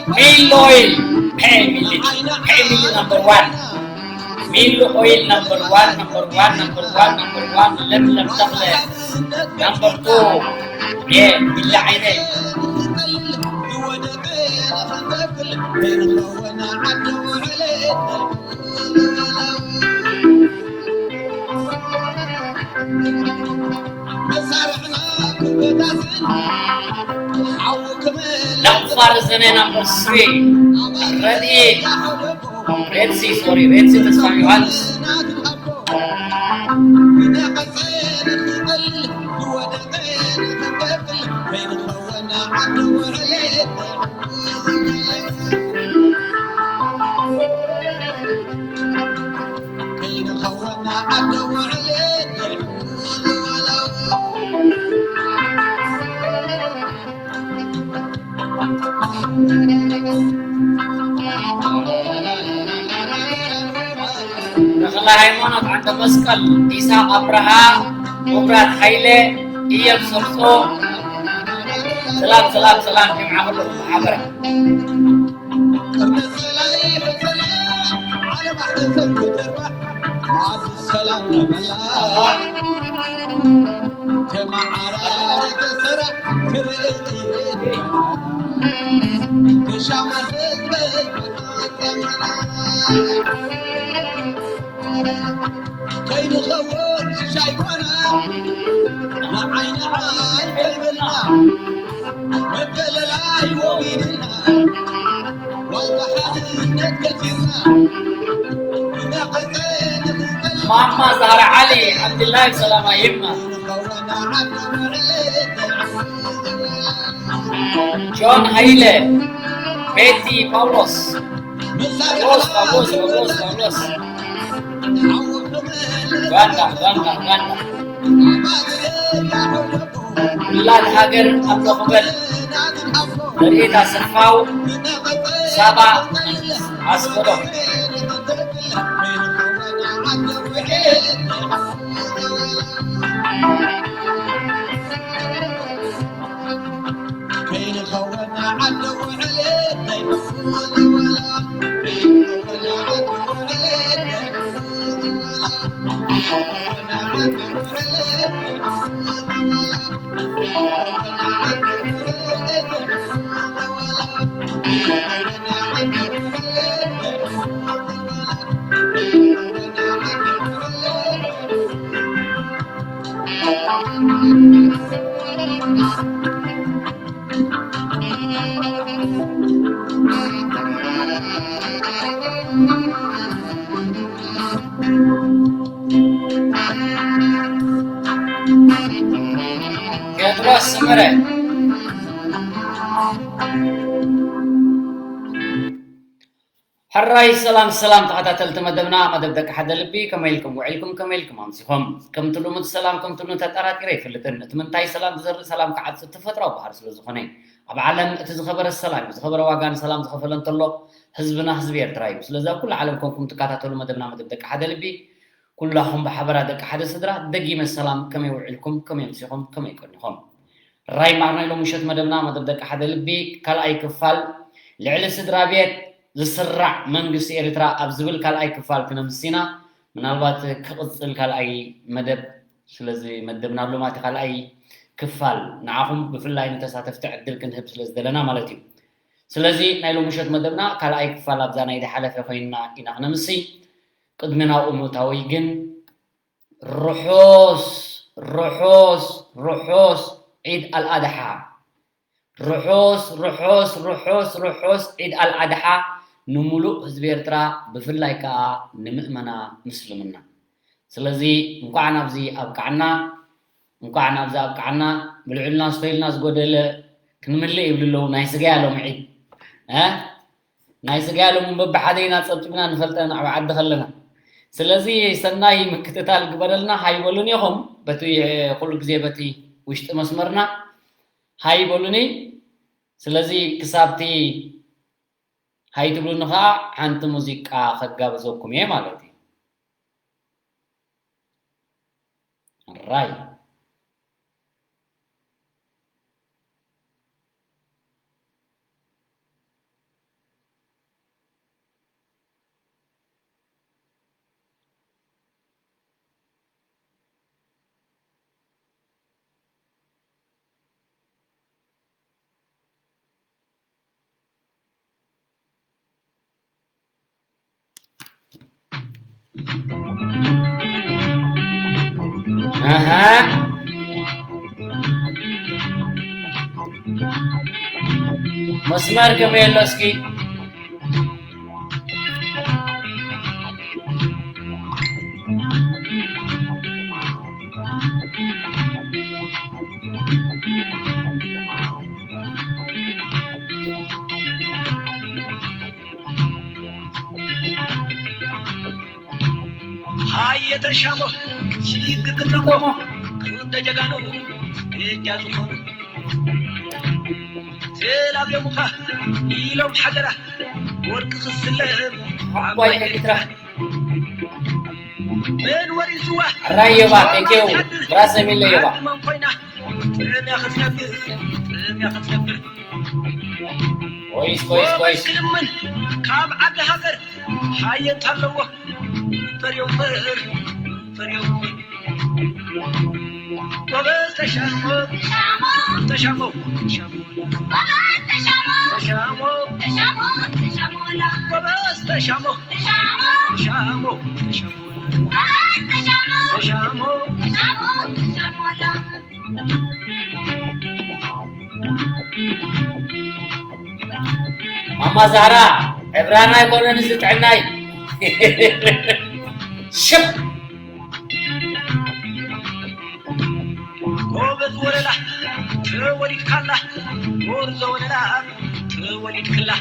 Mill Oil, pay Mill, pay Mill number one. Mill Oil number one, number one, number one, number one. ለምለም ተኽለ number two. የ ቢላ ዓይነይ። ደፋር ዘመን number three. ረድኤት፣ ሬድሲ፣ ሶሪ፣ ሬድሲ ተስፋ ዮሃንስ። ተኽለ ሃይማኖት፣ ዓንደ መስቀል፣ ኢሳቅ ኣብርሃ፣ መብራት ሃይለ፣ ኢዮብ ሰርጾ። ሰላም፣ ሰላም፣ ሰላም፣ ጅምዓ ኩሉ ማሕበረ። ማማ ዛህራ ዓሊ ዓብድላይ ሰላማ ይማ። ጆን ሃይለ፣ ቤቲ ጳውሎስ፣ ጳውሎስ፣ ጳውሎስ፣ ጳውሎስ፣ ጳውሎስ። ኡጋንዳ፣ ኡጋንዳ፣ ኡጋንዳ። ውላድ ሃገር ኣብ ሎኽበል መርኢት ኣሰፋው፣ ሳባ ኣስመሮም። ጴጥሮስ ስምረ። ሕራይ ሰላም ሰላም ተኸታተልቲ መደብና፣ መደብ ደቂ ሓደ ልቢ፣ ከመይ ኢልኩም ውዒልኩም፣ ከመይ ኢልኩም ኣምሲኹም? ከምቲ ልሙድ ሰላም ከምቲ ልሙድ ተጠራጢረ ኣይፈልጥን። እቲ ምንታይ ሰላም ዝዘርእ ሰላም ክዓጽድ ተፈጥሮኣዊ ባህሪ ስለ ዝኾነ እዩ። ኣብ ዓለም እቲ ዝኸበረ ሰላም እዩ። ዝኸበረ ዋጋ ንሰላም ዝኸፈለ እንተሎ ህዝብና ህዝቢ ኤርትራ እዩ። ስለዚ ኣብ ኩሉ ዓለም ኮንኩም ትከታተሉ መደብና መደብ ደቂ ሓደ ልቢ፣ ኩላኹም ብሓበራ ደቂ ሓደ ስድራ፣ ደጊመ ሰላም፣ ከመይ ውዒልኩም፣ ከመይ ኣምሲኹም፣ ከመይ ቀኒኹም? ራይ ማዕርና ኢሎም ምሸት መደብና፣ መደብ ደቂ ሓደ ልቢ፣ ካልኣይ ክፋል፣ ልዕሊ ስድራ ቤት ዝስራዕ መንግስቲ ኤርትራ ኣብ ዝብል ካልኣይ ክፋል ክነምስስ ኢና። ምናልባት ክቕጽል ካልኣይ መደብ፣ ስለዚ መደብና ሎማቲ ካልኣይ ክፋል ንዓኹም ብፍላይ ንተሳተፍቲ ዕድል ክንህብ ስለ ዝደለና ማለት እዩ። ስለዚ ናይ ሎሚ ምሸት መደብና ካልኣይ ክፋል ኣብዛ ናይ ዝሓለፈ ኮይንና ኢና ክነምሲ። ቅድሚ ናብኡ ምእታወይ ግን ርሑስ፣ ርሑስ፣ ርሑስ ዒድ ኣልኣድሓ። ርሑስ፣ ርሑስ፣ ርሑስ፣ ርሑስ ዒድ ኣልኣድሓ ንምሉእ ህዝቢ ኤርትራ፣ ብፍላይ ከኣ ንምእመና ምስልምና። ስለዚ እንኳዕ ናብዚ ኣብቅዓና፣ እንኳዕ ናብዚ ኣብቅዓና። ብልዑልና ስቶይልና ዝጎደለ ክንምልእ ይብሉ ኣለዉ። ናይ ስጋ ያሎም ዒድ፣ እ? ናይ ስጋ ያሎም በብሓደ ኢና ጸብጺብና ንፈልጠ ናዕቢ ዓዲ ከለና። ስለዚ ሰናይ ምክትታል ግበረልና። ሃይበሉን ኢኹም በቲ ኩሉ ግዜ በቲ ውሽጢ መስመርና ሃይበሉኒ። ስለዚ ክሳብቲ ሃይ ትብሉኒ ኸዓ ሓንቲ ሙዚቃ ከጋብዘኩም እየ ማለት እዩ። ራይ። ኣሃ። መስመር ከመይ ኣሎ እስኪ? ሃየ ተሻሞ፣ ሽግር ክትረሞ፣ ክንደ ጀጋኑ እጃ ዝኾኑ። ተላብዮሙኻ ኢሎም ሓደራ፣ ወርቂ ክስለም ዓባይ ዓባይ ኤርትራ። ኤርትራ። መን ወሪስዋ? ራዮባ፣ thank you። ራስ የሚል ዮባ። ዓዲ መን ኮይና? ጥምያ ክትነብር፣ ጥምያ ክትነብር። ኮይስ፣ ኮይስ፣ ኮይስ። ክልምን ካብ ዓዲ ሃገር ሓየት ኣለዎ። ፈርዮም ፈር፣ ፈርዮም ፈር። ጎበዝ ተሻሞ፣ ተሻሞ፣ ተሻሞ። ጎበዝ ተሻሞ፣ ተሻሞ። ተሻሞ፣ ተሻሞ። ተሻሞ፣ ተሻሞ። ተሻሞ፣ ተሻሞ። ማማ ዛህራ፣ ዕብራና ኣይኮነን እዚ ጥዕናይ። ሽም። ጎበዝ ወለላ ተወሊድካላ፣ ጎርዞ ወለላ ተወሊድክላ።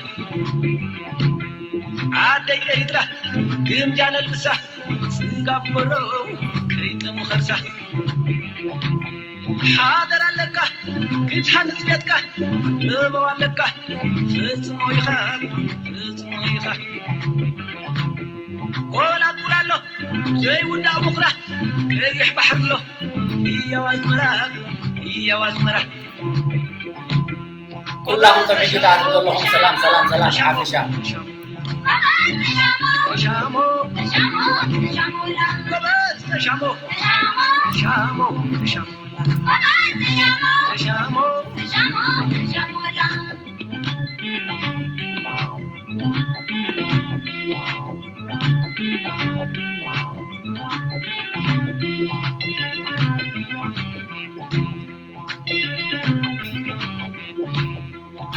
ዓደይ ኤሪትራ ግምጃ ነልብሳ፣ ጽጋብ በሮ ከይጠሙ ከርሳ። ሓደር ኣለካ ክትሃንጽ ቤትካ፣ ንበው ኣለካ ፍጽሞ ኢኻ፣ ፍጽሞ ኢኻ። ጎላጉል ኣሎ ዘይውዳእ ውኽላ፣ ቀይሕ ባሕሪ ኣሎ ህያው ኣዝመራ፣ ህያው ኣዝመራ። ኩላኹም ተመሽታ ዘለኹም ሰላም፣ ሰላም፣ ሰላም፣ ሓፈሻ።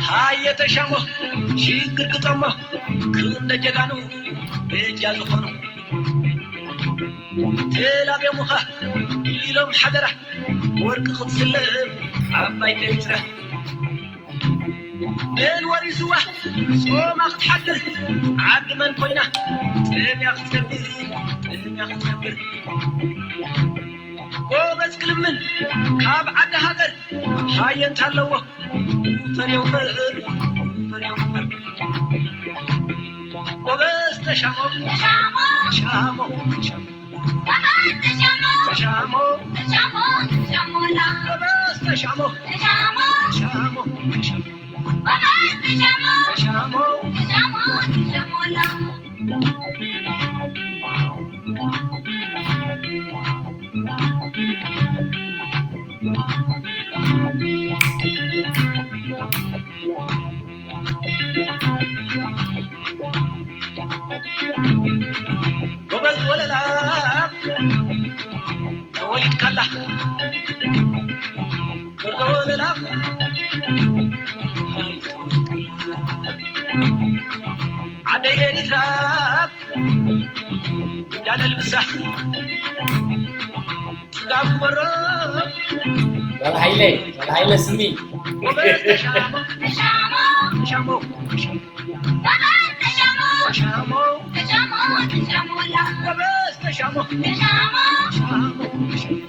ሃየ ተሻሞ ሽግር ግጠሞ፣ ክንደ ጀጋኑ በጃ ዝኾኑ። ተላብዮሙኻ ኢሎም ሓደራ፣ ወርቂ ክትስለም ዓባይ ኤርትራ። መን ወሪስዋ ጾማ ክትሓድር፣ ዓዲ መን ኮይና ጥምያ ክትነብር፣ ጥምያ ክትነብር። ጎበዝ ክልምን ካብ ዓዲ ሃገር፣ ሃየ እንታለዎ ፈርዮም ፈር፣ ፈርዮም ፈር። ጎበዝ ተሻሞ፣ ተሻሞ፣ ተሻሞ። ተሻሞ፣ ተሻሞ፣ ተሻሞ፣ ተሻሞ። ጎበዝ ተሻሞ፣ ተሻሞ፣ ተሻሞ፣ ተሻሞ። ጎበዝ ተሻሞ፣ ተሻሞ፣ ተሻሞ፣ ተሻሞ። ጎበዝ ወለላ ተወሊድካላ፣ ጎበዝ ወለላ። ኣለልብሳ ጥጋቡ በሮ በል ሃይለ፣ በል ሃይለ ስሚ። ጎበዝ ተሻሞ፣ ተሻሞ፣ ተሻሞ፣ ተሻሞ፣ ተሻሞ፣ ተሻሞ፣ ተሻሞ፣ ጎበዝ ተሻሞ፣ ተሻሞ፣ ተሻሞ፣ ተሻሞ፣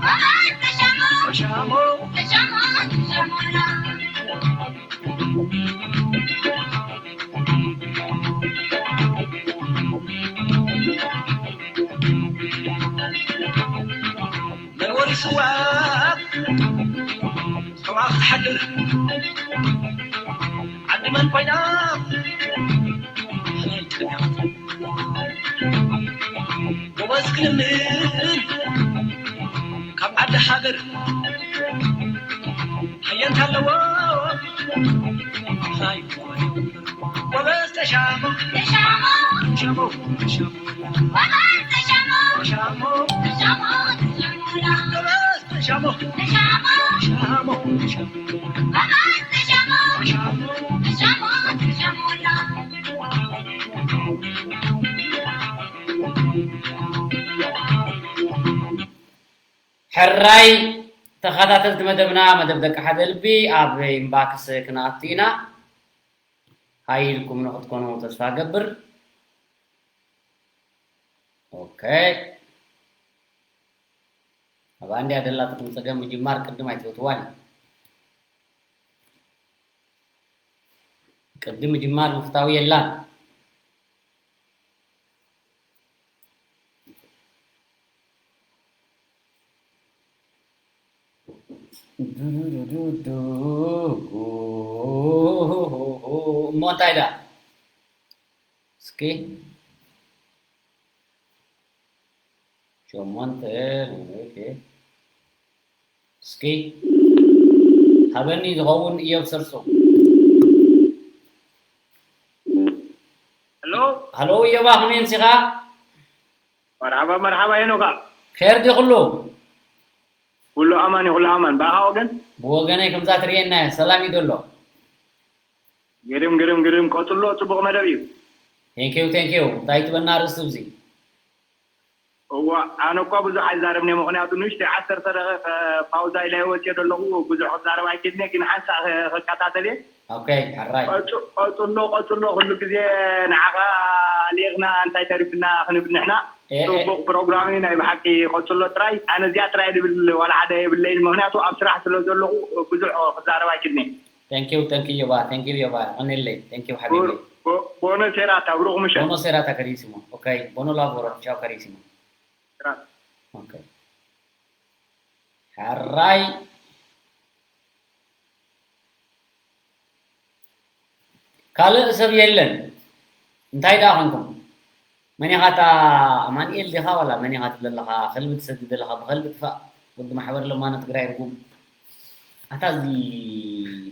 ጎበዝ ተሻሞ፣ ተሻሞ፣ ተሻሞ፣ ተሻሞ። መንበሪ ስዋ ስዋ ክትሓድር ዓዲ መን ኮይና? ጎበዝ ክልምን ካብ ዓዲ ሃገር ሃየንታ ኣለዎ። ሃይ፣ ጎበዝ ተሻሞ፣ ተሻሞ፣ ተሻሞ፣ ተሻሞ፣ ጎበዝ ተሻሞ፣ ተሻሞ፣ ተሻሞ፣ ተሻሞ፣ ጎበዝ ተሻሞ፣ ተሻሞ፣ ተሻሞ፣ ተሻሞ፣ ጎበዝ ተሻሞ፣ ተሻሞ፣ ተሻሞ፣ ተሻሞ። ሕራይ ተኸታተልቲ መደብና፣ መደብ ደቂ ሓደ ልቢ ኣብ ኢንባክስ ክንኣቱ ኢና። ሃይ ኢልኩም ንኽትኮኑ ተስፋ እገብር። ኦኬ። ኣብ ኣንድያ ደላ ትኹን ጸገም ምጅማር ቅድም ኣይትፈትዋን። ቅድም ምጅማር ምፍታው የላን። ዱዱዱዱዱ። እሞ እንታይ ደኣ? እስኪ ሸሞንተ፣ ኦኬ። እስኪ ሃበኒ ዝኸውን እዮብ ስርጹ። ሄሎ። ሃሎ እዮባ፣ ከመይ ኣምሲኻ? መርሓባ፣ መርሓባ ሄኖካ። ኸይር ድዩ ኩሉ? ኩሉ ኣማን እዩ፣ ኩሉ ኣማን። ብኣኻ ወገን? ብወገነይ ከምዛ ትርእየና እያ፣ ሰላም እዩ ዘሎ። ግርም፣ ግርም፣ ግርም። ቀጽሎ፣ ጽቡቕ መደብ እዩ። ቴንኪው፣ ቴንኪው። እንታይ ትበና ኣርእስቲ እዚ? እዋ፣ ኣነ እኳ ብዙሕ ኣይዛረብን እየ፣ ምኽንያቱ ንእሽተይ ዓሰርተ ደቂቕ ፓውዛ ኢለ ወፅየ ዘለኹ፣ ብዙሕ ክዛረብ ኣይክእልን እየ፣ ግን ሓንሳእ ኸ-፣ ክከታተል እየ። ኦኬ፣ ሕራይ። ቀጽ-፣ ቀጽሎ፣ ቀጽሎ፣ ኩሉ ግዜ ንዓኻ ሊእኽና እንታይ ተሪፍና ክንብል ንሕና። ኤ፣ ኤ። ጽቡቕ ፕሮግራም እዩ፣ ናይ ብሓቂ ቀጽሎ ጥራይ። ኣነ እዚኣ ጥራይ ዝብል ዋላ ሓደ የብለይን፣ ምኽንያቱ ኣብ ስራሕ ስለ ዘለኹ ብዙሕ ክዛረብ ኣይክእልን እየ። Thank you, thank you, ዮባ። Thank you, ዮባ። ቀንለይ። Thank you፣ ሓቢቢ። ቦ-፣ ቦ-፣ ቦኖ ሴራታ፣ ብሩኽ ምሸት። ቦኖ ሴራታ፣ ካሪሲሞ። ኦኬ፣ ቦኖ ላቮሮ፣ ቻው፣ ካሪሲሞ። ሴራታ። ኦኬ። ሕራይ። ካልእ ሰብ የለን። እንታይ ደኣ ኾንኩም? መን ኢኻ እታ ኣማኑኤል ዲኻ ዋላ መን ኢኻ ትብል ኣለኻ? ከልቢ ትሰድድ ኣለኻ፣ ብኸልቢ ጥፋእ። ወዲ ማሕበር ለማኖ ትግራይ ርጉም። ኣታ እዚ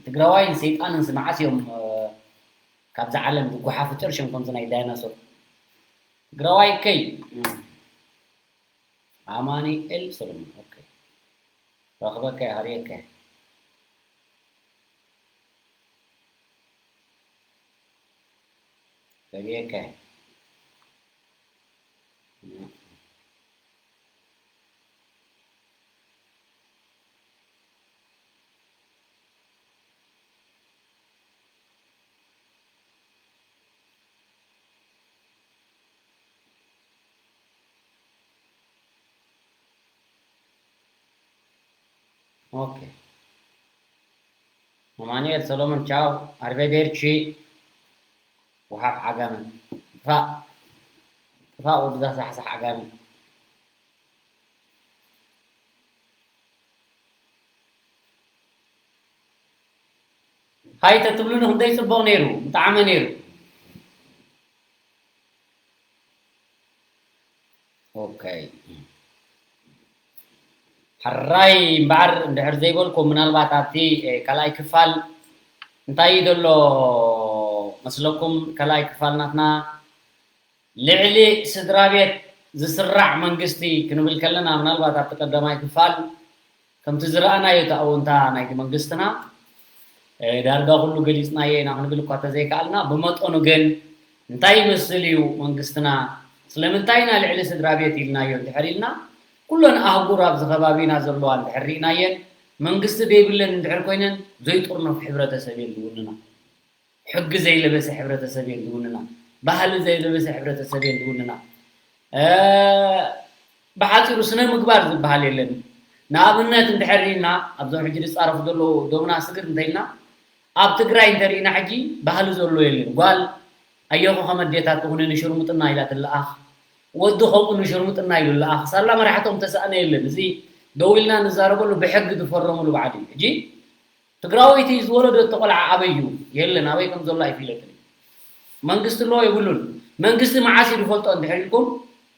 ትግራዋይን ሰይጣንንስ መዓስ እዮም፣ እ፣ ካብዛ ዓለም ዝጓሓፉ ጨርሾም ከምዚ ናይ ዳይናሶር? ትግራዋይ ከይ፣ እ፣ ኣማኑኤል ሰሎሞን፣ ኦኬ። ረኽበካ እየ፣ ሃርየካ እየ። ከርእየካ እየ። ኦኬ። ኣማኑኤል ሰሎሞን ቻው፣ ኣርቬዴርቺ፣ ወሓፍ ዓጋመ። ጥፋእ፣ ጥፋእ ወድዛ ሳሕሳሕ ዓጋመ። ሃይ ተትብሉኒ ክንደይ ጽቡቕ ነይሩ፣ ምጠዓመ ነይሩ። ኦኬ። ሕራይ እምበኣር እንድሕር ዘይበልኩም፣ ምናልባት ኣብቲ፣ እ፣ ካልኣይ ክፋል እንታይ እዩ ዘሎ መስለኩም? ካልኣይ ክፋል ናትና ልዕሊ ስድራ ቤት ዝስራዕ መንግስቲ ክንብል ከለና፣ ምናልባት ኣብቲ ቀዳማይ ክፋል ከምቲ ዝረኣናዮ እቲ ኣወንታ ናይቲ መንግስትና፣ እ፣ ዳርጋ ኩሉ ገሊጽናዮ ኢና ክንብል እኳ ተዘይከኣልና፣ ብመጠኑ ግን እንታይ ይመስል እዩ መንግስትና? ስለምንታይ ኢና ልዕሊ ስድራ ቤት ኢልናዮ እንድሕር ኢልና፣ ኩለን ኣህጉር ኣብዚ ከባቢና ዘለዋ እንድሕር ርኢናየን፣ መንግስቲ ዘይብለን እንድሕር ኮይነን፣ ዘይጥርነፍ ሕብረተሰብ እየን ዝውንና። ሕጊ ዘይለበሰ ሕብረተሰብ እየን ዝውንና። ባህሊ ዘይለበሰ ሕብረተሰብ እየን ዝውንና። እ፣ ብሓጺሩ ስነ ምግባር ዝበሃል የለን። ንኣብነት እንድሕር ርኢና፣ ኣብዞም ሕጂ ዝጻረፉ ዘለዉ ዶብና ስግር እንተኢልና፣ ኣብ ትግራይ እንተሪእና ሕጂ ባህሊ ዘሎ የለን። ጓል ኣየኹ ከም ኣዴታት ትኹኒ ንሽርሙጥና ኢላ ትለኣኽ። ወዲ ከምኡ ንሽርሙጥና ኢሉ ለኣኽ። ሳላ መራሕቶም ተሳእነ የለን። እዚ ደው ኢልና ንዛረበሉ ብሕጊ ዝፈረሙሉ በዓል እዩ። ሕጂ ትግራወይቲ ዝወለደቶ ቆልዓ ኣበይ እዩ? የለን፣ ኣበይ ከም ዘሎ ኣይፍለጥን እዩ። መንግስቲ ኣለዎ የብሉን። መንግስቲ መዓስ እዩ ዝፈልጦ እንድሕር ኢልኩም፣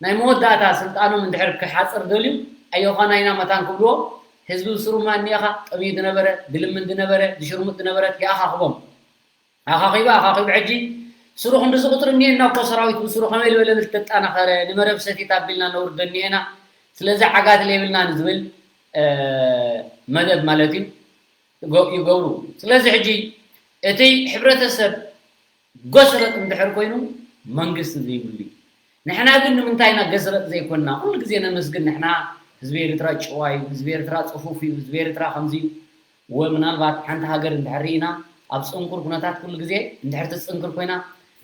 ናይ መወዳእታ ስልጣኖም እንድሕር ክሓፅር ደልዩ፣ ኣየዃናይና መታን ክብልዎ፣ ህዝቢ ብስሩማ እኒኤኻ፣ ጠምዩ ዝነበረ፣ ዝልምን ዝነበረ፣ ዝሽርሙጥ ዝነበረ፣ ይኣኻኽቦም። ኣኻኺቡ፣ ኣኻኺቡ ሕጂ ስሩ ክንድዚ ቁፅሪ እኒኤና እኮ ሰራዊት ብስሩ ከመይ ዝበለ ዝተጣናኸረ፣ ንመረብ ሰቲት ኣቢልና ነውርዶ እኒኤና፣ ስለዚ ዓጋት ለይብልና ንዝብል፣ እ፣ መደብ ማለት እዩ፣ ይገ-፣ ይገብሩ። ስለዚ ሕጂ እቲ ሕብረተሰብ ጎስረጥ እንድሕር ኮይኑ መንግስቲ ዘይብሉ እዩ። ንሕና ግን ንምንታይ ኢና ገስረጥ ዘይኮንና? ኩሉ ግዜ ነመስግን ንሕና ህዝቢ ኤርትራ ጭዋ እዩ፣ ህዝቢ ኤርትራ ጽፉፍ እዩ፣ ህዝቢ ኤርትራ ከምዚ እዩ። ወ-፣ ምናልባት ሓንቲ ሃገር እንድሕር ርኢና ኣብ ጽንኩር ኩነታት ኩሉ ግዜ እንድሕር ትጽንክር ኮይና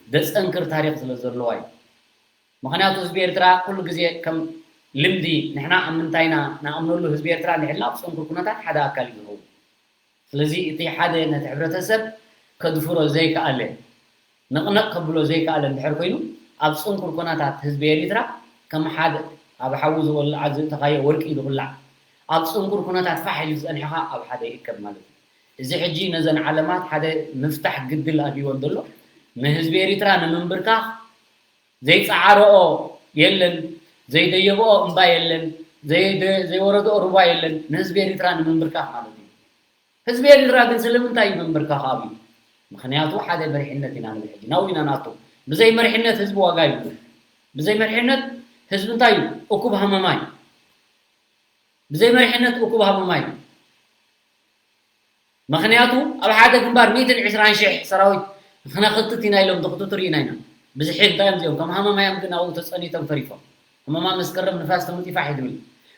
ዘጸንክር ታሪኽ ስለ ዘለዋ እዩ። ምኽንያቱ ህዝቢ ኤርትራ ኩሉ ግዜ ከም ልምዲ ንሕና ኣብ ምንታይ ኢና ንኣምነሉ ህዝቢ ኤርትራ እንድሕር ኢልና ኣብ ጽንኩር ኩነታት ሓደ ኣካል እዩ ዝኸውን። ስለዚ እቲ ሓደ ነቲ ሕብረተሰብ ከድፍሮ ዘይከኣለ፣ ነቕነቕ ከብሎ ዘይከኣለ እንድሕር ኮይኑ፣ ኣብ ጽንኩር ኩነታት ህዝቢ ኤሪትራ ከም ሓደ ኣብ ሓዊ ዝወልዓ ዝእተኻዮ ወርቂ እዩ ዝኹላዕ። ኣብ ጽንኩር ኩነታት ፋሕ ኢሉ ዝጸንሐ ኸኣ ኣብ ሓደ ይእከብ ማለት እዩ። እዚ ሕጂ ነዘን ዓለማት ሓደ ምፍታሕ ግድል ኣብይወን ዘሎ፣ ንህዝቢ ኤሪትራ ንምንብርካኽ ዘይጸዓረኦ የለን፣ ዘይደየብኦ እምባ የለን፣ ዘይደ-፣ ዘይወረድኦ ሩባ የለን፣ ንህዝቢ ኤሪትራ ንምንብርካኽ ማለት እዩ። ህዝቢ ኤርትራ ግን ስለምንታይ እዩ ምንብርካኽ ኣብዩ? ምኽንያቱ ሓደ መሪሕነት ኢና ንብል ሕጂ፣ ናብኡ ኢና ንኣቱ። ብዘይ መሪሕነት ህዝቢ ዋጋ የብሉን። ብዘይ መሪሕነት ህዝቢ እንታይ እዩ? እኩብ ሃመማ እዩ። ብዘይ መሪሕነት እኩብ ሃመማ እዩ። ምኽንያቱ ኣብ ሓደ ግንባር ሚእትን ዕስራን ሽሕ ሰራዊት ክነኽትት ኢና ኢሎም ዝኽትቱ ርኢና ኢና። ብዝሒ እንታይ እዮም እዚኦም? ከም ሃመማ እዮም ግን ኣብኡ ተጸኒቶም ተሪፎም። ሃመማ መስከረም ንፋስ ተመጺኡ ፋሕ እዩ ዝብል።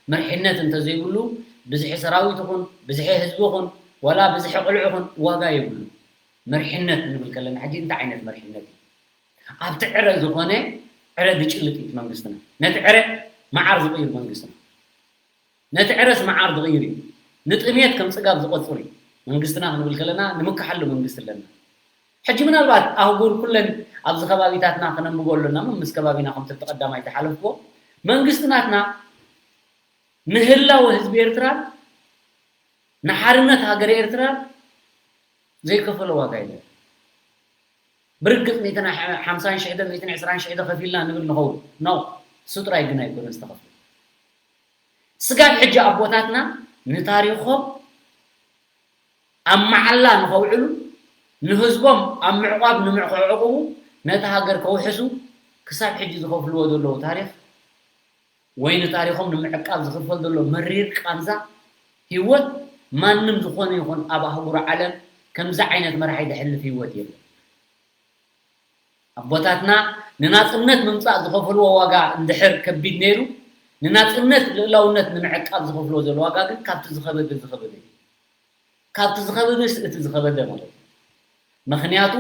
መሪሕነት እንተዘይብሉ ብዝሒ ሰራዊት ይኹን፣ ብዝሒ ህዝቢ ይኹን፣ ዋላ ብዝሒ ቆልዑ ይኹን ዋጋ የብሉ። መሪሕነት ክንብል ከለና ሕጂ እንታይ ዓይነት መሪሕነት እዩ? ኣብቲ ዕረ ዝኾነ ዕረ ዝጭልጥ እዩ መንግስትና። ነቲ ዕረ መዓር ዝቕይር መንግስትና። ነቲ ዕረስ መዓር ዝቕይር እዩ። ንጥሜት ከም ጽጋብ ዝቖጽር እዩ። መንግስትና ክንብል ከለና ንምክሓሉ መንግስቲ ኣለና። ሕጂ ምናልባት ኣህጉር ኩለን ኣብዚ ከባቢታትና ከነንብቦ ኣሎና፣ እሞ ምስ ከባቢና ከምቲ እቲ ቀዳማይ ዝሓለፍዎ፣ መንግስቲ ናትና ንህላወ ህዝቢ ኤርትራን ንሓርነት ሃገረ ኤርትራን ዘይከፈሎ ዋጋ የለን። ብርግጽ ሚእትን ሓምሳን ሽሕ ዶ ሚእትን ዕስራን ሽሕ ዶ ከፊልና ንብል ንኸውን። ኖ፣ እሱ ጥራይ ግን ኣይኮነን ዝተኸፍለ። ስጋብ ሕጂ ኣቦታትና ንታሪኾም ኣብ መዓላ ንኸውዕሉ፣ ንህዝቦም ኣብ ምዕቋብ ንምዕ-፣ ከዕቑቡ፣ ነታ ሃገር ከውሕሱ ክሳብ ሕጂ ዝኸፍልዎ ዘለዉ ታሪኽ ወይ ንታሪኾም ንምዕቃብ ዝኽፈል ዘሎ መሪር ቃንዛ ህይወት ማንም ዝኾነ ይኹን ኣብ ኣህጉር ዓለም ከምዚ ዓይነት መራሒ ዘሕልፍ ህይወት የለን። ኣቦታትና ንናጽነት ምምጻእ ዝኸፈልዎ ዋጋ እንድሕር ከቢድ ነይሩ፣ ንናጽነት ልእላውነት ንምዕቃብ ዝኸፍልዎ ዘሎ ዋጋ ግን ካብቲ ዝኸበደ ዝኸበደ እዩ። ካብቲ ዝኸበደስ እቲ ዝኸበደ ማለት እዩ። ምኽንያቱ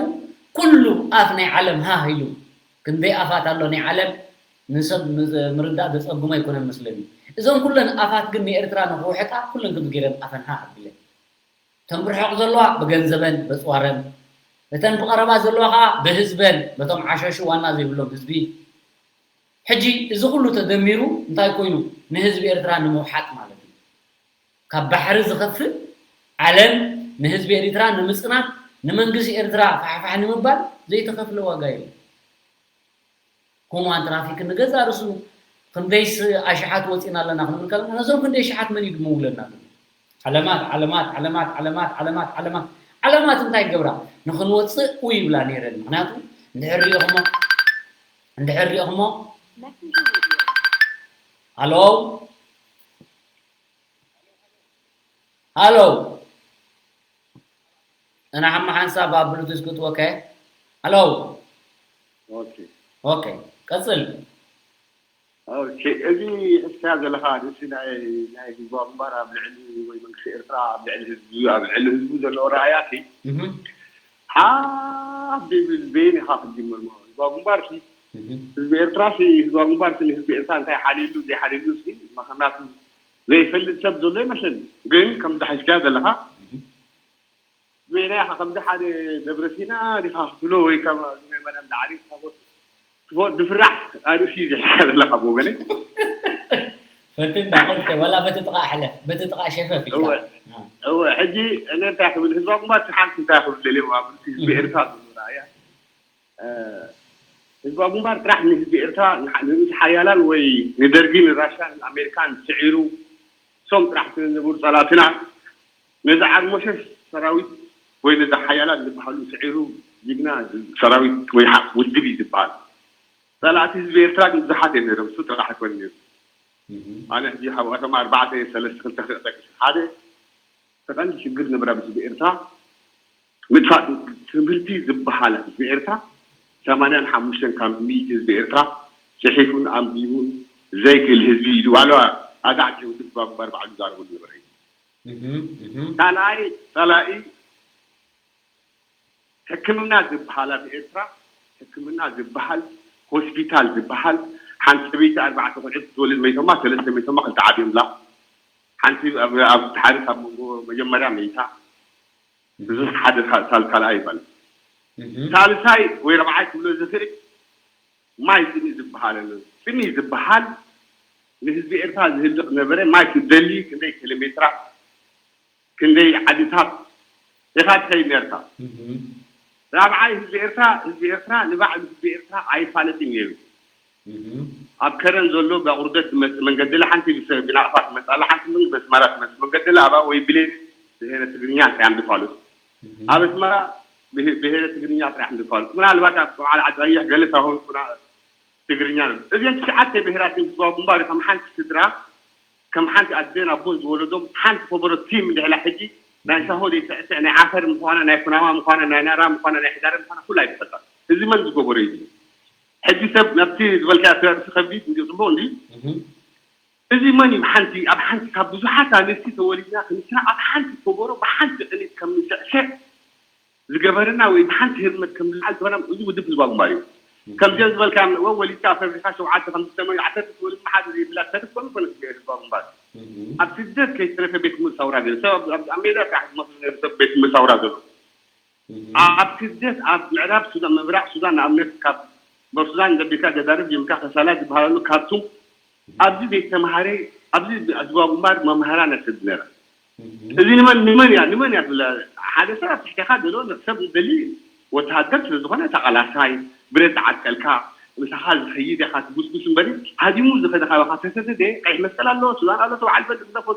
ኩሉ ኣፍ ናይ ዓለም ሃህ ኢሉ፣ ክንደይ ኣፋት ኣሎ ናይ ዓለም ንሰብ ምዝ-፣ ምርዳእ ዘጸግሞ ኣይኮነን መስለኒ። እዞን ኩለን ኣፋት ግን ንኤርትራ ንኽውሕጣ ኩለን ከምዚ ገይረን ኣፈን ሃህ ኣቢለን። እተን ብርሑቕ ዘለዋ ብገንዘበን በጽዋረን፣ እተን ብቐረባ ዘለዋ ኸኣ ብህዝበን፣ በቶም ዓሸሹ ዋና ዘይብሎም ህዝቢ። ሕጂ እዚ ኩሉ ተደሚሩ እንታይ ኮይኑ? ንህዝቢ ኤርትራ ንምውሓጥ ማለት እዩ። ካብ ባሕሪ ዝኸፍእ ዓለም ንህዝቢ ኤርትራ ንምጽናት፣ ንመንግስቲ ኤርትራ ፋሕፋሕ ንምባል ዘይተኸፍለ ዋጋ የለን። ኮማን ትራፊክ ንገዛ ርእሱ ክንደይስ ኣሽሓት ወጺና ኣለና ክንብል ከለና፣ ነዞም ክንደይ ሽሓት መን እዩ ድምውለና ዘሎ? ዓለማት፣ ዓለማት፣ ዓለማት፣ ዓለማት፣ ዓለማት፣ ዓለማት፣ ዓለማት እንታይ ይገብራ? ንኽንወጽእ ኡ ይብላ ነይረን። ምኽንያቱ እንድሕር ሪኢኹሞ፣ እንድሕር ሪኢኹሞ፣ ሃሎ? ሃሎ? أنا عم حنسى باب بلوتوث كنت أوكي. هلو. أوكي. أوكي. ቀጽል። ኦኬ፣ እዚ እስካ ዘለካ ርእሲ ናይ ናይ ህዝባዊ ግንባር ኣብ ልዕሊ ወይ መንግስቲ ኤርትራ ኣብ ልዕሊ ህዝቢ ኣብ ልዕሊ ህዝቡ ዘለዎ ረኣያሲ ሓፍ ብል በይን ኢካ ክትጅምር ማለት ህዝባዊ ግንባር ሲ ህዝቢ ኤርትራ ሲ ህዝባዊ ግንባር ሲ ህዝቢ ኤርትራ እንታይ ሓሊሉ ዘይሓሊሉ ሲ መኸናቱ ዘይፈልጥ ሰብ ዘሎ ይመስለኒ። ግን ከም ዝሓዝካ ዘለካ ሜዳ ኢኻ ከምዚ ሓደ ደብረሲና ዲኻ ክትብሎ ወይ ካብ ናይ መርያም ዳዕሪ ዝፍራሕ ኣርእሲ እዩ ዝሕካ ዘለካ ብወገነይ። ፈትን ዳቆልተ ወላ በቲ ጥቓ ሕለፍ በቲ ጥቓ ሸፈፍ ኢልካ። እወ። እወ ሕጂ እነ እንታይ ክብል ህዝባ ግንባር ሓንቲ እንታይ ክብል ደልየ ማለት ህዝቢ ኤርትራ ዝብሉ ረኣያ ህዝባዊ ግንባር ጥራሕ ንህዝቢ ኤርትራ ንርእሲ ሓያላን ወይ ንደርጊ ንራሻን ንኣሜሪካን ስዒሩ እሶም ጥራሕ ስለዝነበሩ ጸላእትና ነዚ ዓርሞሸሽ ሰራዊት ወይ ነዚ ሓያላት ዝበሃሉ ስዒሩ ጅግና ሰራዊት ወይ ውድብ እዩ ዝበሃል። ጸላእቲ ህዝቢ ኤርትራ ግን ብዙሓት እዮም ነይሮም። እሱ ጥራሕ ኣይኮነ ነይሩ። ኣነ ሕጂ ካብ ከተማ ኣርባዕተ ሰለስተ ክልተ ክጠቅስ ሓደ ተቐንዲ ሽግር ንብረት ህዝቢ ኤርትራ ምጥፋእ ትምህርቲ ዝበሃል ህዝቢ ኤርትራ ሰማንያን ሓሙሽተን ካብ ሚእቲ ህዝቢ ኤርትራ ጽሒፉን ኣንቢቡን ዘይክእል ህዝቢ እዩ ዋላ ኣጋዕጭ ውድብ ባምባር ባዕሉ ዛረበሉ ነበረ። ካልኣይ ጸላኢ ሕክምና ዝበሃል ኣብ ኤርትራ ሕክምና ዝበሃል ሆስፒታል ዝበሃል ሓንቲ ሰበይቲ ኣርባዕተ ቆልዑት ክትወልድ መይቶማ ሰለስተ መይቶማ ክልተ ዓብዮምላ ሓንቲ ኣብ ሓሪስ ኣብ መንጎ መጀመርያ መይታ ብዙሕ ሓደ ሳል ካልኣ ይበል ሳልሳይ ወይ ረብዓይ ክብሎ ዝኽእል ማይ ጽሚ ዝበሃል ኣሎ። ጽሚ ዝበሃል ንህዝቢ ኤርትራ ዝህልቕ ነበረ። ማይ ክትደሊ ክንደይ ኪሎ ሜትራ ክንደይ ዓድታት ኢኻ ትኸይድ ነርካ። ራብዓይ ህዝቢ ኤርትራ ህዝቢ ኤርትራ ንባዕሉ ህዝቢ ኤርትራ ኣይፋለጥን ነይሩ። ኣብ ከረን ዘሎ ብኣቑርደት ዝመጽእ መንገዲ ኣላ ሓንቲ ብናቕፋ ትመጽእ ኣላ ሓንቲ ምን በስማራ ትመጽእ መንገዲ ኣላ ኣብኣ ወይ ብሌን ብሄረ ትግርኛ እንታይ እዮም ዝፋለጡ ኣብ ኣስመራ ብሄረ ትግርኛ ጥራሕ እዮም ዝፋለጡ ምናልባት ኣብ በዓል ዓዲ ቀይሕ ገለ ሳሆን ኩና ትግርኛ እዚን ትሽዓተ ብሄራት ህዝባዊ ግንባር ከም ሓንቲ ስድራ ከም ሓንቲ ኣደን ኣቦን ዝወለዶም ሓንቲ ኮበሮ ቲም እንድሕላ ሕጂ ናይ ሳሆ ዘይስዕስዕ ናይ ዓፈር ምኳና ናይ ኩናማ ምኳና ናይ ናራ ምኳና ናይ ሕዳረ ምኳና ኩላ ይትፈልጣ። እዚ መን ዝገበሮ እዩ? ሕጂ ሰብ ናብቲ ዝበልካዮ ኣተራርሲ ከቢድ እንዲ ጽቡቅ እንዲ እዚ መን እዩ ሓንቲ ኣብ ሓንቲ ካብ ብዙሓት ኣንስቲ ተወሊድና ክንስና ኣብ ሓንቲ ኮበሮ ብሓንቲ ቅኒት ከም ንስዕስዕ ዝገበረና ወይ ብሓንቲ ህርመት ከም ንልዓል ዝበና እዚ ውድብ ህዝባዊ ግንባር እዩ። ከምዚኦም ዝበልካዮም ንእወ ወሊድካ ኣፈሪኻ ሸውዓተ ከም ዝሰመዩ ዓሰርተ ትወልድ መሓዝ ዘይብላ ተርፍ ኮኑ ኮነ ህዝባዊ ግንባር ኣብ ስደት ከይተረፈ ቤት ትምህርቲ ሳውራ ገለ ሰብ ኣብ ሜዳ ጥራሕ ዝመስሉ ነይሩ ሰብ ቤት ትምህርቲ ሳውራ ዘሎ ኣብ ስደት ኣብ ምዕራብ ሱዳን ምብራቕ ሱዳን ንኣብነት ካብ በሱዳን ዘቢልካ ገዳርፍ ጀምርካ ከሳላ ዝበሃለሉ ካርቱም ኣብዚ ዘይተምሃረ ኣብዚ ኣዝባ ግንባር መምሃራ ነስድ ነራ እዚ ንመን ንመን እያ ንመን እያ ትብላ ሓደ ሰብ ኣብ ትሕቴኻ ዘሎ ሰብ ዝደሊ ወተሃደር ስለ ዝኾነ ተቓላሳይ ብረት ዝዓጥቀልካ ምሳኻ ዝኸይድ ኢኻ ትጉስጉስ እምበሪ ሃዲሙ ዝኸደ ካባኻ ተሰደደ ቀይሕ መስቀል ኣሎ ሱዳን ኣሎ ተባዓል በል ግደፎ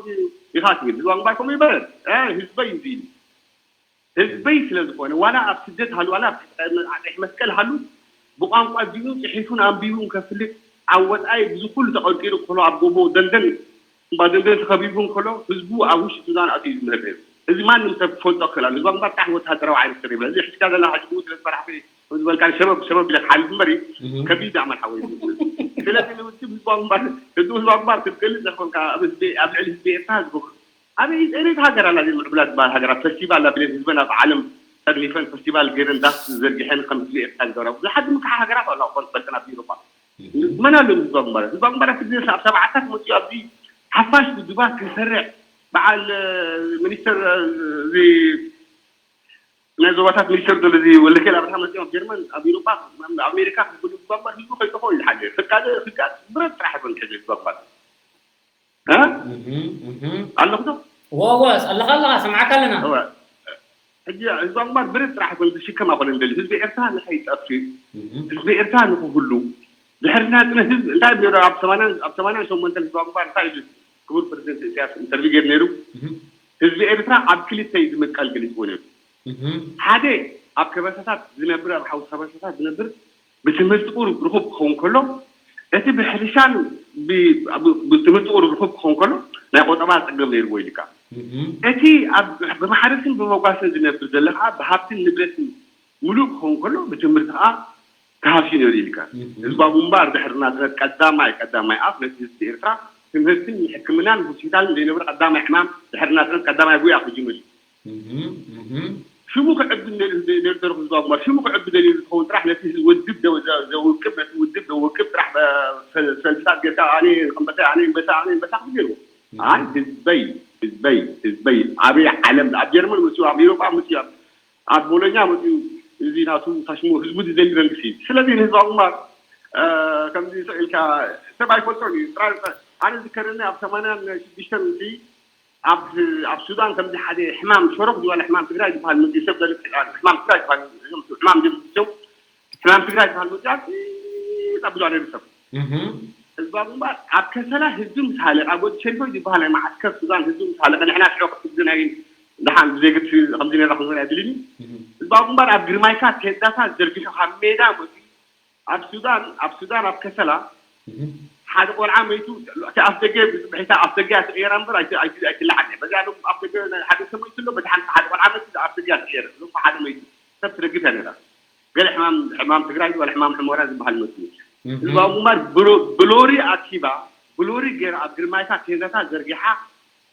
ኢኻ ትብል ህዝባ ግንባር ከምኡ ይበሃል ህዝበይ እዩ ህዝበይ ስለ ዝኾነ ዋላ ኣብ ስደት ሃሉ ዋላ ኣብ ቀይሕ መስቀል ሃሉ ብቋንቋ ዲኡ ጽሒፉን ኣንቢቡን ከፍልጥ ኣብ ወጻኢ ብዚ ኩሉ ተቐርቂሩ ከሎ ኣብ ጎቦ ደንደን እምባ ደንደን ተኸቢቡ እንከሎ ህዝቡ ኣብ ውሽጢ ሱዳን ኣትዩ ዝምህር ነይሩ። እዚ ማንም ሰብ ክፈልጦ ክኽእል ኣሎ። ህዝባ ግንባር ብጣዕሚ ወታደራዊ ዓይነት ሰብ ይብላ። እዚ ሕዝካ ዘለና ሕጂ ብኡ ስለ ዝፈራሕኩ ከም ዝበልካ ሸበብ ሸበብ ኢለ ክሓልፍ እምበር ከቢድ ኣመል ሓወይ። ስለዚ ንውድብ ህዝባ ግንባር ህዝቢ ህዝባ ግንባር ክትገልጽ ዘኽፈልካ ኣብ ልዕሊ ህዝቢ ኤርትራ ህዝቢ ኣበይ ጸሬት ሃገር ኣላ ዘይምዕብላ ዝበሃል ሃገራት ፈስቲቫል ኣቢለን ህዝበን ኣብ ዓለም ጠርኒፈን ፈስቲቫል ገይረን ዳስ ዘርጊሐን ከም ህዝቢ ኤርትራ ዝገብራ ብዙሓት ዝምክሓ ሃገራት ኣለዋ ክኾን ትፈልጥን ኣብ ኢሮጳ መን ኣሎ ህዝባ ግንባር ህዝባ ግንባር ኣብ ትግርኛ ኣብ ሰብዓታት መፅኡ ኣብዚ ሓፋሽ ውድባት ክንሰርዕ በዓል ሚኒስተር እዚ ናይ ዞባታት ሚኒስተር ዘሎ እዚ ወልደኬል ኣብርሃ መፅኦም ኣብ ጀርመን ኣብ ኢሮጳ ኣብ ኣሜሪካ ክብል ህዝባ ግንባር ህዝቡ ከይጠፎ እዩ ዝሓገር ሕቃደ ሕቃድ ብረት ጥራሕ ይኮን ሕዚ ህዝባ ግንባር ኣለኹ ዶ? ወወስ ኣለኻ ኣለኻ ስምዓካ ኣለና። ሕጂ ህዝባዊ ግንባር ብረት ጥራሕ ኣይኮነ ዝሽከም ኣይኮነ ንደሊ ህዝቢ ኤርትራ ንኸይጠፍእ ህዝቢ ኤርትራ ንክህሉ ድሕሪ ናጽነት ህዝቢ እንታይ ነሩ ኣብ ሰማንያን ኣብ ሰማንያን ሸሞንተን ህዝባዊ ግንባር እንታይ ኢሉ ክቡር ፕረዚደንት ኢሳያስ ኢንተርቪው ገይሩ ነይሩ ህዝቢ ኤርትራ ኣብ ክልተ እዩ ዝምቀል ገሊጽዎ ነይሩ ሓደ ኣብ ከበሳታት ዝነብር ኣብ ሓውሲ ከበሳታት ዝነብር ብትምህርቲ ቁሩብ ርኹብ ክኸውን ከሎ እቲ ብሕርሻን ብትምህርቲ ቁሩብ ርኹብ ክኸውን ከሎ ናይ ቆጠባ ፀገም ነይርዎ ኢልካ እቲ ብማሕረስን ብመጓሰን ዝነብር ዘሎ ከዓ ብሃብትን ንብረትን ሙሉእ ክኸውን ከሎ ብትምህርቲ ከዓ ክሃስዩ ነይሩ ኢልካ። ህዝባዊ ግንባር ድሕሪ ናጽነት ቀዳማይ ቀዳማይ ኣፍ ነቲ ህዝቢ ኤርትራ ትምህርትን ሕክምናን ሆስፒታልን ዘይነበረ ቀዳማይ ሕማም ድሕሪ ናጽነት ቀዳማይ ጉያ ክጅምር እዩ። ሽሙ ክዕቢ ነይሩ ተረፉ ህዝባዊ ግንባር ሽሙ ክዕቢ ደልዩ ዝኸውን ጥራሕ ነቲ ህዝቢ ውድብ ዘውቅብ ነቲ ውድብ ዘውቅብ ጥራሕ ሰልፍታት ጌርካ ኣነ ኣንበሳ ኣነ ኣንበሳ ኣነ ኣንበሳ ክብል ነይርዎ። ኣይ ህዝበይ ህዝበይ ህዝበይ ኣበይ ዓለም ኣብ ጀርመን መፅኡ ኣብ ኤሮጳ መፅኡ ኣብ ቦሎኛ መፅኡ እዚ ናቱ ታሽሙ ህዝቡ ዝደሊ መንግስቲ እዩ። ስለዚ ንህዝባዊ ግንባር ከምዚ ስቕ ኢልካ ሰብ ኣይፈልጦን እዩ። ኣነ ዝከረኒ ኣብ ሰማንያን ሽዱሽተን እዚ ኣብ ኣብ ሱዳን ከምዚ ሓደ ሕማም ሸሮኽ ዝበለ ሕማም ትግራይ ዝበሃል ምግቢ ሰብ ዘለ ሕማም ትግራይ ዝበሃል ሕማም ጀምስቸው ሕማም ትግራይ ዝበሃል ምግቢ ኣብ ጣቢሉ ኣነ ሰብ ህዝባዊ ግንባር ኣብ ከሰላ ህዝቢ ምስ ሃለቀ ኣብ ጎዲ ሸሪፎ ዝበሃል ናይ መዓስከር ሱዳን ህዝቢ ምስ ሃለቀ ንሕና ሽዑ ክትግናይ ደሓን ብዘይግድ ከምዚ ነራ ክንኮን ኣይድልን እዩ። ህዝባዊ ግንባር ኣብ ግርማይካ ቴንዳታት ዘርጊሑ ካብ ሜዳ መፂኡ ኣብ ሱዳን ኣብ ሱዳን ኣብ ከሰላ ሓደ ቆልዓ መይቱ እቲ ኣፍደገ ብፅብሒታ ኣፍደገ እያ ትቕየራ እምበር ኣይትለዓል እያ። በዚኣ ሎም ኣፍደገ ሓደ ሰብ መይቱ ኣሎ በቲ ሓንቲ ሓደ ቆልዓ መይቱ ኣፍደገ እያ ትቕየር ሎም ሓደ መይቱ ሰብ ትረግፍ እያ ነራ። ገለ ሕማም ሕማም ትግራይ ዝበለ ሕማም ሕሞራ ዝበሃል መፅኡ ህዝባዊ ግንባር ብሎሪ ኣኪባ ብሎሪ ገይራ ኣብ ግርማይታ ቴንዳታት ዘርጊሓ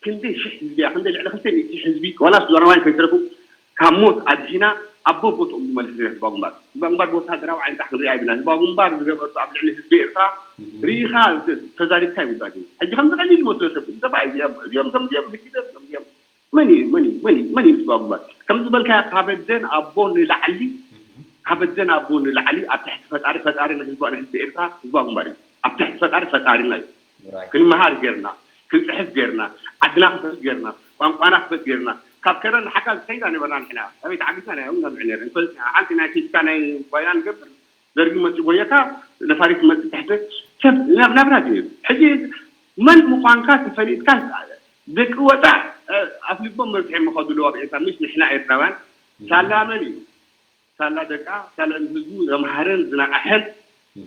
ክንደይ ሽሕ ህዝቢ እያ ክንደይ ልዕሊ ክልተ ሚእቲ ሽሕ ህዝቢ ዋላ ሱዳናውያን ከይተረፉ ካብ ሞት ኣድሒና ኣብ ቦቦትኦም ዝመልስ ህዝባዊ ግንባር ህዝባዊ ግንባር ብወታደራዊ ዓይኒ ጥራሕ ክንሪኣ ይብልና ህዝባዊ ግንባር ዝገበርቶ ኣብ ልዕሊ ህዝቢ ኤርትራ ርኢኻ ተዛሪብካ ይውዳእ ሕጂ ከምዚ ቀሊል ይመስሎ ሰብ ሰብኣይ እዚኦም እዚኦም ከምዚኦም ህጊደፍ ከምዚኦም መን እዩ መን እዩ መን እዩ መን እዩ ህዝባዊ ግንባር ከም ዝበልካዮ ካብ ኣደን ኣቦን ንላዕሊ ካብ ኣደን ኣቦን ንላዕሊ ኣብ ትሕቲ ፈጣሪ ፈጣሪ ንህዝባ ንህዝቢ ኤርትራ ህዝባዊ ግንባር እዩ ኣብ ትሕቲ ፈጣሪ ፈጣሪና እዩ ክንመሃር ጌርና ክንፅሕፍ ጌርና ዓድና ክፈት ጌርና ቋንቋና ክፈት ጌርና ካብ ከረን ንሓጋ ዝኸይዳ ነበርና ንሕና ኣበይ ተዓጊዝና ናይ እውን ነብዕ ነር እንፈልጥ ሓንቲ ናይ ፊዚካ ናይ ጓይና ንገብር ደርጊ መፂ ጎየካ ነፋሪት መፂ ትሕቲ ሰብ ናብ ናብራ ነይሩ ሕጂ መን ምዃንካ ተፈሊጥካ ደቂ ወፃእ ኣፍሊቦም መብትሒ መኸዱ ኣለዎ ኣብ ኤርትራ ምሽ ንሕና ኤርትራውያን ሳላ መን እዩ ሳላ ደቃ ሳላ ንህዝቡ ዘምሃረን ዝነቃሐን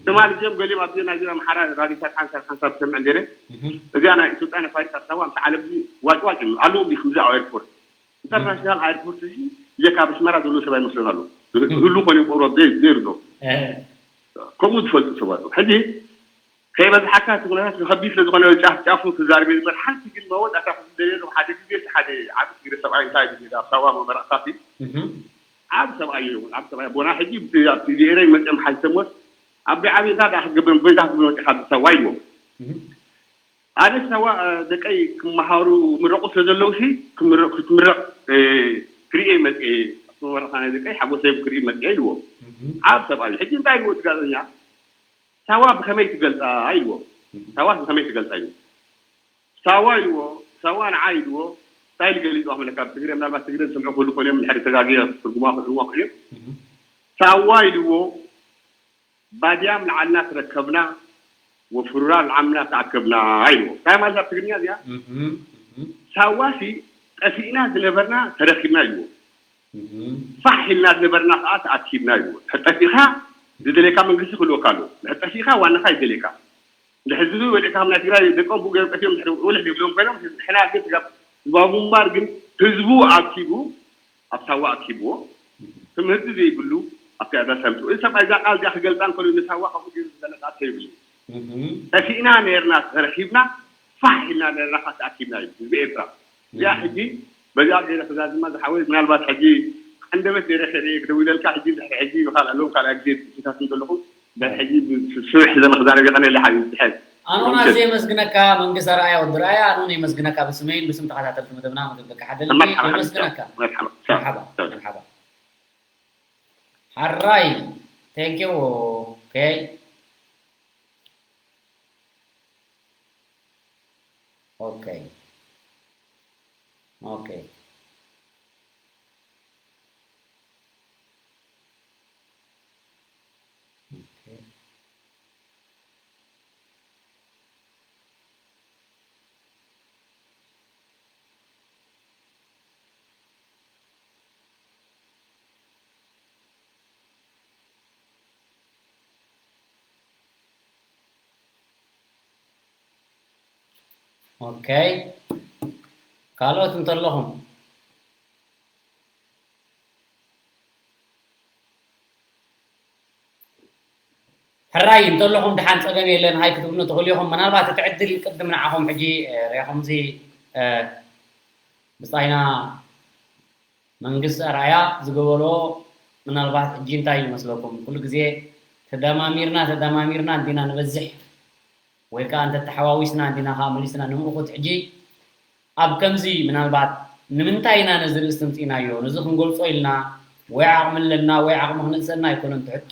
ትማል እዚኦም ገሊኦም ኣብዚ ናይ ኣምሓራ ራዲዮታት ሓንሳብ ሓንሳብ ዝሰምዕ ነይረ እዚኣ ናይ ኢትዮጵያ ነፋሪት ኣዲስ ኣበባ ምስ ዓለም ዋጭዋጭ ኣለዎም ከምዚ ኣብ ኤርፖርት ኢንተርናሽናል ኣየርፖርት እዚ ብጀካ ኣብ ኣስመራ ዘሎ ሰብ ኣይመስሎን ኣሎ ህሉ ኮነ ቁሮ ዘይሩ ዶ ከምኡ ዝፈልጡ ሰባት ሕጂ ከይበዝሓካ እቲ ኩነታት ከቢድ ስለ ዝኾነ ጫፍ ጫፉ ክዛርብ እየ ዝመር ሓንቲ ግን መወዳእታ ክዝደልየሉ ሓደ ግዜ ሓደ ዓቢ ትግረ ሰብኣይ እንታይ ድግዳ ኣብ ሳዋ መመረቕታሲ ዓብ ሰብኣይ እዩ ዓብ ሰብኣይ ቦና ሕጂ ኣብቲ ዜረይ መፅኦም ሓልተሞት ኣብ ዓብታ ዳ ክትገብር ጎይታ ክትገብር መፅኻ ዝሰዋ ኢልዎም ኣነ ሰዋ ደቀይ ክመሃሩ ምረቑ ስለ ዘለዉ ሲ ክትምረቕ ክርእየ መፅአ ኣብቲ መመረቕታ ናይ ደቀይ ሓጎሰይ ክርእዩ መፅአ ኢልዎም ዓብ ሰብኣይ ሕጂ እንታይ ኢልዎ እቲ ጋዜጠኛ ሳዋ ብኸመይ ትገልፃ ኢልዎ ሳዋ ብኸመይ ትገልፃ ኢልዎ ሳዋ ኢልዎ ሳዋ ንዓ ኢልዎ እንታይ ኢሉ ገሊፅዋ ክብለካ ብትግረ ምናልባት ትግረ ዝሰምዑ ክህሉ ኮይኖም ድሕሪ ተጋግየ ትርጉማ ክእልዋ ክእልዮም ሳዋ ኢልዎ ባድያም ንዓልና ትረከብና ወፍሩራ ንዓምና ተኣከብና ኢልዎ እንታይ ማለት ኣብ ትግርኛ እዚኣ ሳዋሲ ጠፊእና ዝነበርና ተረኪብና ኢልዎ ፋሕ ኢልና ዝነበርና ከዓ ተኣኪብና እዩ። ጠፊእኻ ዝደልየካ መንግስቲ ክህልወካ ኣለዎ። ድሕር ጠፊእኻ ዋናኻ ይደልየካ። ድሕር ዝብኢ በሊዕካ ከም ናይ ትግራይ ደቆም ብኡ ገይሮም ጠፊኦም ድሕር ውልሕ ዘይብሎም ኮይኖም ሕና ግን ስጋብ ህዝባዊ ግንባር ግን ህዝቡ ኣኪቡ ኣብ ሳዋ ኣኪብዎ ትምህርቲ ዘይብሉ ኣብቲ ኣዳ ሰምጡ እዚ ሰብኣይ እዛ ቃል እዚኣ ክገልፃ እንከሎ ንሳዋ ከምኡ ገይሩ ዝገለፃ ከይብሉ ጠፊእና ነርና ተረኪብና ፋሕ ኢልና ነርና ከዓ ተኣኪብና እዩ ህዝቢ ኤርትራ እዚኣ ሕጂ በዚኣ ገይረ ክዛዝማ ዝሓወይ ምናልባት ሕጂ ቀንደበት ገይረ ከርእየ ክደውለልካ ሕጂ እንድሕር ሕጂ ብካልእ ኣለዉ ካልኣ ግዜ ትታት እንተለኹ ድሕር ሕጂ ስብሕ ዘመ ክዛረብ የቐነለ ሓቢብ ዝሕል ኣኖን ኣዝየ የመስግነካ መንግስቲ ኣርኣያ ወዲ ርኣያ ኣኖን የመስግነካ ብስመይን ብስም ተኸታተልቲ መደብና መደብ ደቂ ሓደ ልቢ የመስግነካ መርሓባ መርሓባ ሓራይ thank you okay okay okay okay okay ካልኦት እንተለኹም ሕራይ እንተለኹም ደሓን ጸገም የለን፣ ሃይ ክትብሉ ትኽእሉ ኢኹም። ምናልባት እቲ ዕድል ቅድም ንዓኹም ሕጂ፣ እ፣ ርኢኹምዚ፣ እ፣ ብጻይና መንግስቲ ኣርኣያ ዝገበሮ ምናልባት ሕጂ እንታይ ይመስለኩም? ኩሉ ግዜ ተደማሚርና፣ ተደማሚርና እንዲና ንበዝሕ፣ ወይ ከኣ እንተተሓዋዊስና እንዲና ከኣ መሊስና ንምእኹት። ሕጂ ኣብ ከምዚ ምናልባት ንምንታይ ኢና ነዚ ርእስቲ ኣምጺእናዮ? ነዚ ክንገልጾ ኢልና ወይ ዓቕሚ ኣለና ወይ ዓቕሚ ክነእሰና ኣይኮነን እቲ ሕቶ።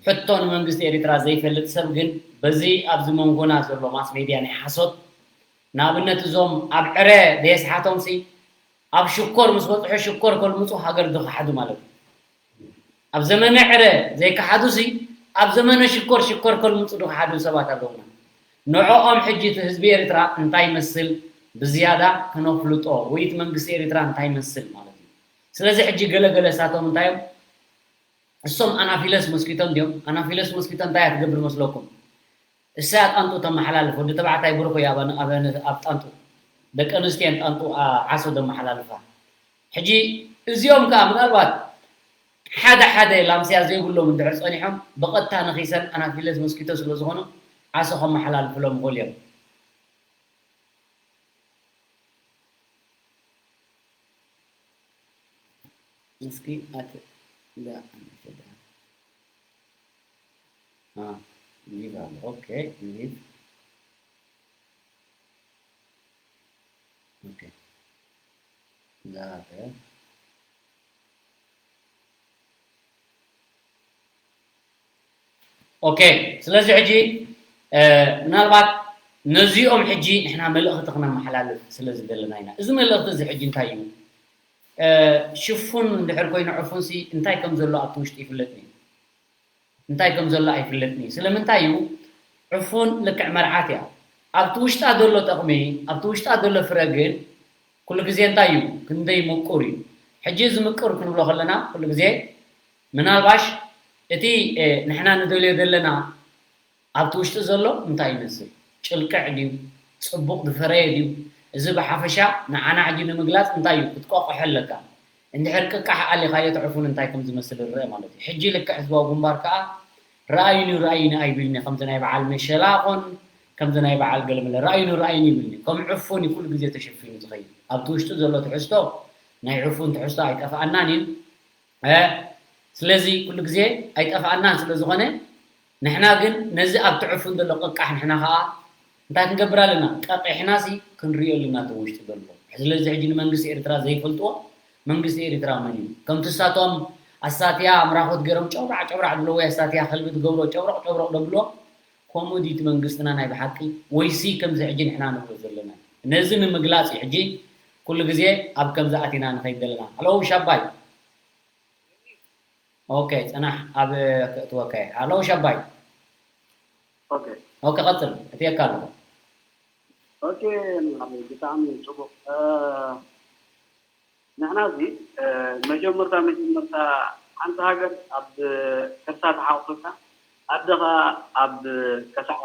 ሕቶ ንመንግስቲ ኤሪትራ ዘይፈልጥ ሰብ ግን በዚ ኣብዚ መንጎና ዘሎ ማስ ሜድያ ናይ ሓሶት፣ ንኣብነት እዞም ኣብ ዕረ ደየስሓቶምሲ ኣብ ሽኮር ምስ በጽሑ ሽኮር ከልምጹ ሃገር ዝኸሓዱ ማለት እዩ። ኣብ ዘመነ ዕረ ዘይከሓዱሲ ኣብ ዘመነ ሽኮር ሽኮር ከልምጹ ዝኸሓዱ ሰባት ኣለውና። ንዕኦም ሕጂ እቲ ህዝቢ ኤርትራ እንታይ ይመስል ብዝያዳ ክነፍልጦ ወይ እቲ መንግስቲ ኤርትራ እንታይ ይመስል ማለት እዩ። ስለዚ ሕጂ ገለ ገለ ሳቶም እንታይ እዮም? እሶም ኣናፊለስ ሞስኪቶ እንድዮም። ኣናፊለስ ሞስኪቶ እንታይ እያ ትገብር መስለኩም? እሳ ጣንጡ ተመሓላልፍ፣ ወዲ ተባዕታይ ብሩኽ እዩ ኣብ፣ ኣብ፣ ኣብ ጣንጡ። ደቂ ኣንስትዮ እየን ጣንጡ ዓ-፣ ዓሶ ዘመሓላልፋ። ሕጂ እዚኦም ከኣ ምናልባት ሓደ ሓደ ላምስያ ዘይብሎም እንድሕር ጸኒሖም፣ ብቐጥታ ነኺሰን ኣናፊለስ ሞስኪቶ ስለ ዝኾኑ ዓሶ ከመሓላልፍሎም ይኽእሉ እዮም። እስኪ ኣት-፣ ዳ-፣ አ፣ ሊቭ ኣሎ። ኦኬ፣ ሊቭ። ኦኬ። ዛተ። ኦኬ፣ ስለዚ ሕጂ፣ እ፣ ምናልባት ነዚኦም ሕጂ ንሕና መልእኽቲ ክነመሓላልፍ ስለ ዝደለና ኢና። እዚ መልእኽቲ እዚ ሕጂ እንታይ እዩ? እ፣ ሽፉን እንድሕር ኮይኑ ዕፉንሲ እንታይ ከም ዘሎ ኣብቲ ውሽጢ ይፍለጥኒ። እንታይ ከም ዘሎ ኣይፍለጥኒ። ስለምንታይ እዩ? ዕፉን ልክዕ መርዓት እያ። ኣብቲ ውሽጣ ዘሎ ጠቕሚ፣ ኣብቲ ውሽጣ ዘሎ ፍረ ግን ኩሉ ግዜ እንታይ እዩ? ክንደይ ምቁር እዩ። ሕጂ እዚ ምቁር ክንብሎ ከለና ኩሉ ግዜ ምናልባሽ እቲ፣ እ፣ ንሕና ንደልዮ ዘለና ኣብቲ ውሽጢ ዘሎ እንታይ ይመስል? ጭልቅዕ ድዩ? ጽቡቕ ዝፈረየ ድዩ? እዚ ብሓፈሻ ንዓና ሕጂ ንምግላጽ እንታይ እዩ ክትቆቕሖ ኣለካ? እንድሕር ቅቃሕ ኣሊኻዮ እቲ ዕፉን እንታይ ከም ዝመስል ይረአ ማለት እዩ። ሕጂ ልክዕ ህዝባዊ ግንባር ከኣ ረኣዩኒ ረኣዩኒ ኣይብልኒ፣ ከምዚ ናይ በዓል መሸላ ኾን ከምዚ ናይ በዓል ገለመለ ረኣዩኒ ረኣዩኒ ይብልኒ። ከም ዕፉን እዩ ኩሉ ግዜ ተሸፊኑ ዝኸይድ። ኣብቲ ውሽጡ ዘሎ ትሕዝቶ ናይ ዕፉን ትሕዝቶ ኣይጠፍኣናን እዩ። እ፣ ስለዚ ኩሉ ግዜ ኣይጠፍኣናን ስለ ዝኾነ፣ ንሕና ግን ነዚ ኣብቲ ዕፉን ዘሎ ቅቃሕ ንሕና ኸኣ እንታይ ክንገብር ኣለና? ቀቂሕናሲ ክንርእዮ ኣለና እቲ ውሽጢ ዘሎ። ስለዚ ሕጂ ንመንግስቲ ኤርትራ ዘይፈልጥዎ፣ መንግስቲ ኤርትራ መን እዩ? ከምቲ እሳቶም ኣሳትያ ምራኾት ገይሮም ጨብራዕ ጨብራዕ ዝብለዎ ኣሳትያ ከልቢ ትገብሮ ጨብረቕ ጨብረቕ ዶ ብሎ፣ ከምኡ ድዩ እቲ መንግስትና ናይ ብሓቂ? ወይሲ ከምዚ ሕጂ ንሕና ንብሎ ዘለና? ነዚ ንምግላጽ እዩ ሕጂ ኩሉ ግዜ ኣብ ከምዚ ኣቲና ንኸይድ ዘለና። ሃሎ ሻባይ። ኦኬ፣ ጽናሕ ኣብ ክእትወካ እየ። ሃሎ ሻባይ። ኦኬ። ኦኬ፣ ቀጽል። እትየካ ኣለኹ። ኦኬ፣ ብጣዕሚ ጽቡቕ። እ፣ ንሕና እዚ፣ እ፣ መጀመርታ፣ መጀመርታ ሓንቲ ሃገር ኣብ ከርሳ ተሓቑፈካ፣ ኣደ ኸኣ ኣብ ከሳዓ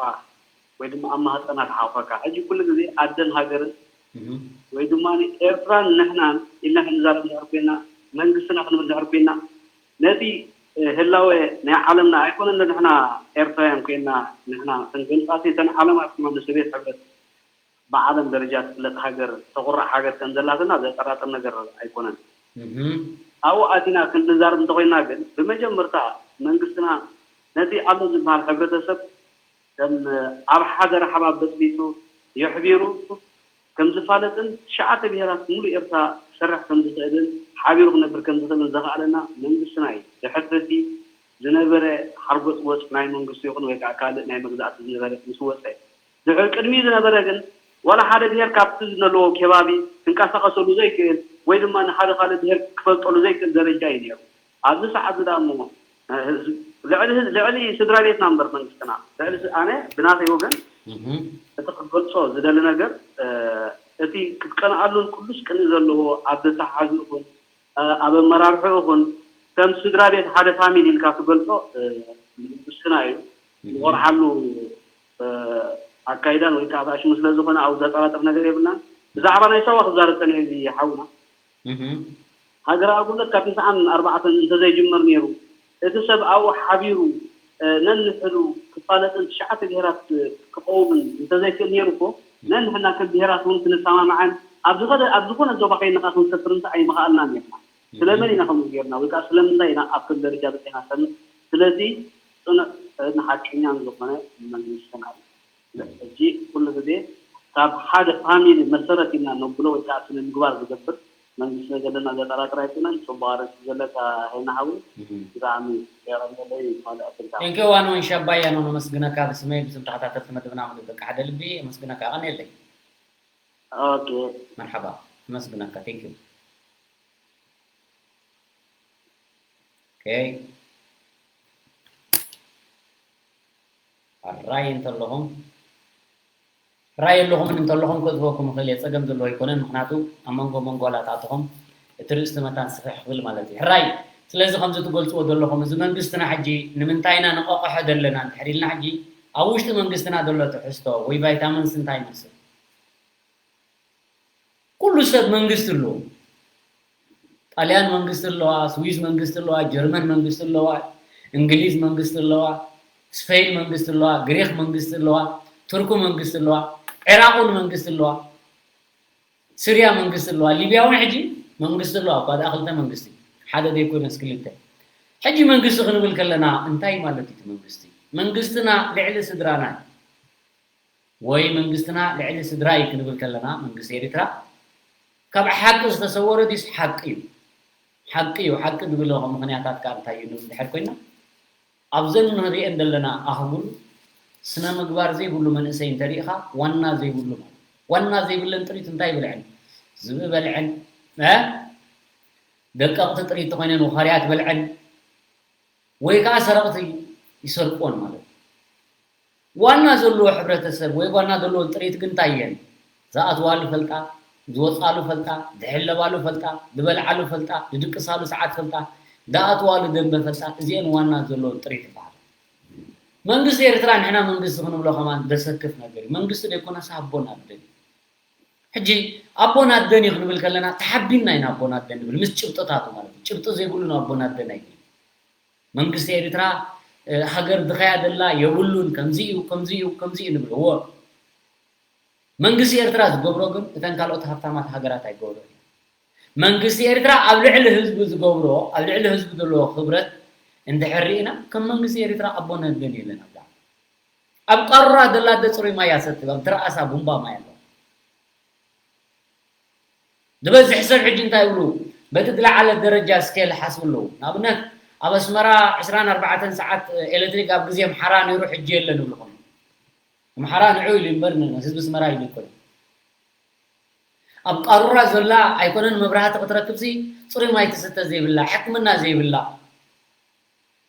ወይ ድማ ኣብ ማህጸና ተሓቑፈካ። ሕጂ ኩሉ ግዜ ኣደን ሃገርን እህ። ወይ ድማ ኤርትራን ንሕናን ኢልና ክንዛረብ እንድሕር ኮይና፣ መንግስትና ክንብል እንድሕር ኮይና፣ ነቲ፣ እ፣ ህላወ ናይ ዓለምና ኣይኮነን ንሕና ኤርትራውያን ኮይና ንሕና ክንገልጻ፣ እተን ዓለማት ድማ ንሶቪየት ሕብረት ብዓለም ደረጃ ትፍለጥ ሃገር፣ ተኹርዕ ሃገር ከም ዘላትና ዘጠራጥር ነገር ኣይኮነን። እህ። ኣብኡ ኣቲና ክንዛረብ እንተኾይና ግን፣ ብመጀመርታ መንግስትና ነቲ ኣሎ ዝበሃል ሕብረተሰብ ከም ኣብ ሓደ ረሓባ በጥቢጡ የሕቢሩ ከም ዝፋለጥን ትሽዓተ ብሄራት ሙሉእ ኤርትራ ክሰርሕ ከም ዝኽእልን ሓቢሩ ክነብር ከም ዝኽእልን ዘኽኣለና መንግስትና እዩ። ድሕሪ እቲ ዝነበረ ሓርጎጽጎጽ ናይ መንግስቲ ይኹን ወይ ከዓ ካልእ ናይ መግዛእቲ ዝነበረ ምስ ወጸ፣ ድሕሪ ቅድሚ ዝነበረ ግን ዋላ ሓደ ብሄር ካብቲ ዘለዎ ከባቢ ክንቀሳቐሰሉ ዘይክእል ወይ ድማ ንሓደ ካልእ ብሄር ክፈልጠሉ ዘይክእል ደረጃ እዩ ነይሩ። ኣብዚ ሰዓት እዚ ደኣ እሞ፣ እ፣ ህዝቢ፣ ልዕሊ ህዝ-፣ ልዕሊ ስድራ ቤትና እምበር መንግስትና፣ ልዕሊ ስ-፣ ኣነ ብናተይ ወገን እህ። እቲ ክገልጾ ዝደሊ ነገር፣ እ፣ እቲ ክትቀንኣሉን ቅዱስ ቅንኢ ዘለዎ ኣብ ዘተሓሕዙ ይኹን፣ እ፣ ኣብ ኣመራርሑ ይኹን፣ ከም ስድራ ቤት ሓደ ፋሚሊ ኢልካ ትገልጾ፣ እ፣ መንግስትና እዩ። እህ። ንኾርዓሉ፣ እ፣ ኣካይዳን ወይ ከዓ ብኣሽሙ ስለ ዝኾነ ኣብኡ ዘጠራጥር ነገር የብልናን። ብዛዕባ ናይ ሳዋ ክዛረብ ጸኒሐ እዚ ሓውና። እህ። ሃገራዊ ጉልበት ካብ ትስዓን ኣርባዕተን እንተዘይጅመር ነይሩ፣ እቲ ሰብ ኣብኡ ሓቢሩ ነንሕዱ ክፋለጥን ትሽዓተ ብሄራት ክቐውምን እንተዘይክእል ነይሩ እኮ፣ ነንሕና ከም ብሄራት እውን ክንሰማማዕን ኣብ ዝኸደ-፣ ኣብ ዝኾነ ዞባ ከይንኻ ክንሰፍር እንተ ኣይምኸኣልናን ነርና። ስለመን ኢና ከምኡ ጌርና? ወይ ከዓ ስለምንታይ ኢና ኣብ ከም ደረጃ በፂሕና ሰምዕ? ስለዚ ፅኑዕ ንሓቀኛን ዝኾነ መንግስትን ኣሎ። ሕጂ ኩሉ ግዜ ካብ ሓደ ፋሚሊ መሰረት ኢና ነብሎ ወይ ከዓ ስነ ምግባር ዝገብር መንግስቲ ዘለና ዘጠራጥር ኣይኮነን። ጽቡቕ ኣርእስቲ ዘለካ ሄና ሓዊ። እም። ብጣዕሚ የቐንየለይ ካልእ ኣፍልጣ። Thank you ዋን ወን ሻባያ ነው ነመስግነካ ብስመይ ብስም ተኸታተልቲ መደብና ሙሉ ደቂ ሓደ ልቢ የመስግነካ። ቀንየለይ። ኦኬ። መርሓባ። ነመስግነካ። Thank you። ኦኬ። ሕራይ እንተለኹም፣ ሕራይ ኣለኹምን እንተለኹም ከእትወኩም እኽእል እየ። ጸገም ዘለዎ ኣይኮነን። ምኽንያቱ ኣብ መንጎ መንጎ ዋላ ተኣተኹም እቲ ርእስቲ መታን ስፍሕ ክብል ማለት እዩ። ሕራይ፣ ስለዚ ከምዚ ትገልጽዎ ዘለኹም፣ እዚ መንግስትና ሕጂ ንምንታይ ኢና ንቐቕሖ ዘለና እንድሕር ኢልና፣ ሕጂ ኣብ ውሽጢ መንግስትና ዘሎ ትሕዝቶ ወይ ቫይታሚንስ እንታይ ይመስል? ኩሉ ሰብ መንግስቲ ኣለዎ። ጣልያን መንግስቲ ኣለዋ፣ ስዊዝ መንግስቲ ኣለዋ፣ ጀርመን መንግስቲ ኣለዋ፣ እንግሊዝ መንግስቲ ኣለዋ፣ ስፔን መንግስቲ ኣለዋ፣ ግሪክ መንግስቲ ኣለዋ፣ ቱርኪ መንግስቲ ኣለዋ፣ ዒራቕ እውን መንግስቲ ኣለዋ፣ ስርያ መንግስቲ ኣለዋ፣ ሊብያ እውን ሕጂ መንግስቲ ኣለዋ። እኳ ደኣ ክልተ መንግስቲ፣ ሓደ ዘይኮነስ ክልተ። ሕጂ መንግስቲ ክንብል ከለና እንታይ ማለት እዩ እቲ መንግስቲ? መንግስትና ልዕሊ ስድራና እዩ። ወይ መንግስትና ልዕሊ ስድራ እዩ ክንብል ከለና፣ መንግስቲ ኤሪትራ ካብ ሓቂ ዝተሰወረ ድዩስ ሓቂ እዩ? ሓቂ እዩ። ሓቂ ዝብሎ ምኽንያታት ከኣ እንታይ እዩ ንብል ድሕር ኮይና፣ ኣብዘን ንሪኤን ዘለና ኣህጉር ስነ ምግባር ዘይብሉ መንእሰይ እንተሪኢኻ ዋና ዘይብሉ ማለት። ዋና ዘይብለን ጥሪት እንታይ ይብልዐን? ዝብኢ በልዐን፣ እ? ደቀቕቲ ጥሪት ተኾይነን ውኻርያት በልዐን፣ ወይ ከኣ ሰረቕቲ ይሰርቅዎን ማለት እዩ። ዋና ዘለዎ ሕብረተሰብ ወይ ዋና ዘለዎን ጥሪት ግን እንታይ እየን? ዝኣትዋሉ ፈልጣ፣ ዝወጻሉ ፈልጣ፣ ዝሕለባሉ ፈልጣ፣ ዝበልዓሉ ፈልጣ፣ ዝድቅሳሉ ሰዓት ፈልጣ፣ ዝኣትዋሉ ደንበ ፈልጣ፣ እዚኤን ዋና ዘለዎን ጥሪት ይበሃላ። መንግስቲ ኤርትራ ንሕና መንግስቲ ክንብሎ ከማን ዘሰክፍ ነገር እዩ። መንግስቲ ዘይኮነስ ኣቦን ኣደን እዩ። ሕጂ ኣቦን ኣደን እዩ ክንብል ከለና ተሓቢንና ኢና ኣቦን ኣደን ንብል፣ ምስ ጭብጥታቱ ማለት እዩ። ጭብጢ ዘይብሉ ንኣቦን ኣደን ኣይብልን። መንግስቲ ኤርትራ፣ እ፣ ሃገር ድኸያ ደላ የብሉን፣ ከምዚ እዩ፣ ከምዚ እዩ፣ ከምዚ እዩ ንብል። እወ። መንግስቲ ኤርትራ ዝገብሮ ግን እተን ካልኦት ሃብታማት ሃገራት ኣይገብሮን እዩ። መንግስቲ ኤርትራ ኣብ ልዕሊ ህዝቢ ዝገብሮ፣ ኣብ ልዕሊ ህዝቢ ዘለዎ ክብረት እንድሕር ርኢና፣ ከም መንግስቲ ኤርትራ ኣቦን ኣደን የለን ኣብዛ። ኣብ ቃሩራ ደላ ኣደ ጽሩይ ማይ ኣሰትብ፣ ኣብ ትርኣሳ ቡምባ ማይ ኣለዋ። ዝበዝሕ ሰብ ሕጂ እንታይ ይብሉ? በቲ ዝለዓለ ደረጃ ስኬል ይሓስቡ ኣለዉ። ንኣብነት፣ ኣብ ኣስመራ ዕስራን ኣርባዕተን ሰዓት ኤሌክትሪክ ኣብ ግዜ ኣምሓራ ነይሩ፣ ሕጂ የለን ይብሉ ኾኑ። ኣምሓራ ንዑ ኢሉ እምበር፣ ን-፣ ህዝቢ ኣስመራ ኢሉ ኣይኮነን። ኣብ ቃሩራ ዘላ ኣይኮነን መብራህቲ ክትረክብሲ፣ ጽሩይ ማይ ትስተ ዘይብላ፣ ሕክምና ዘይብላ፣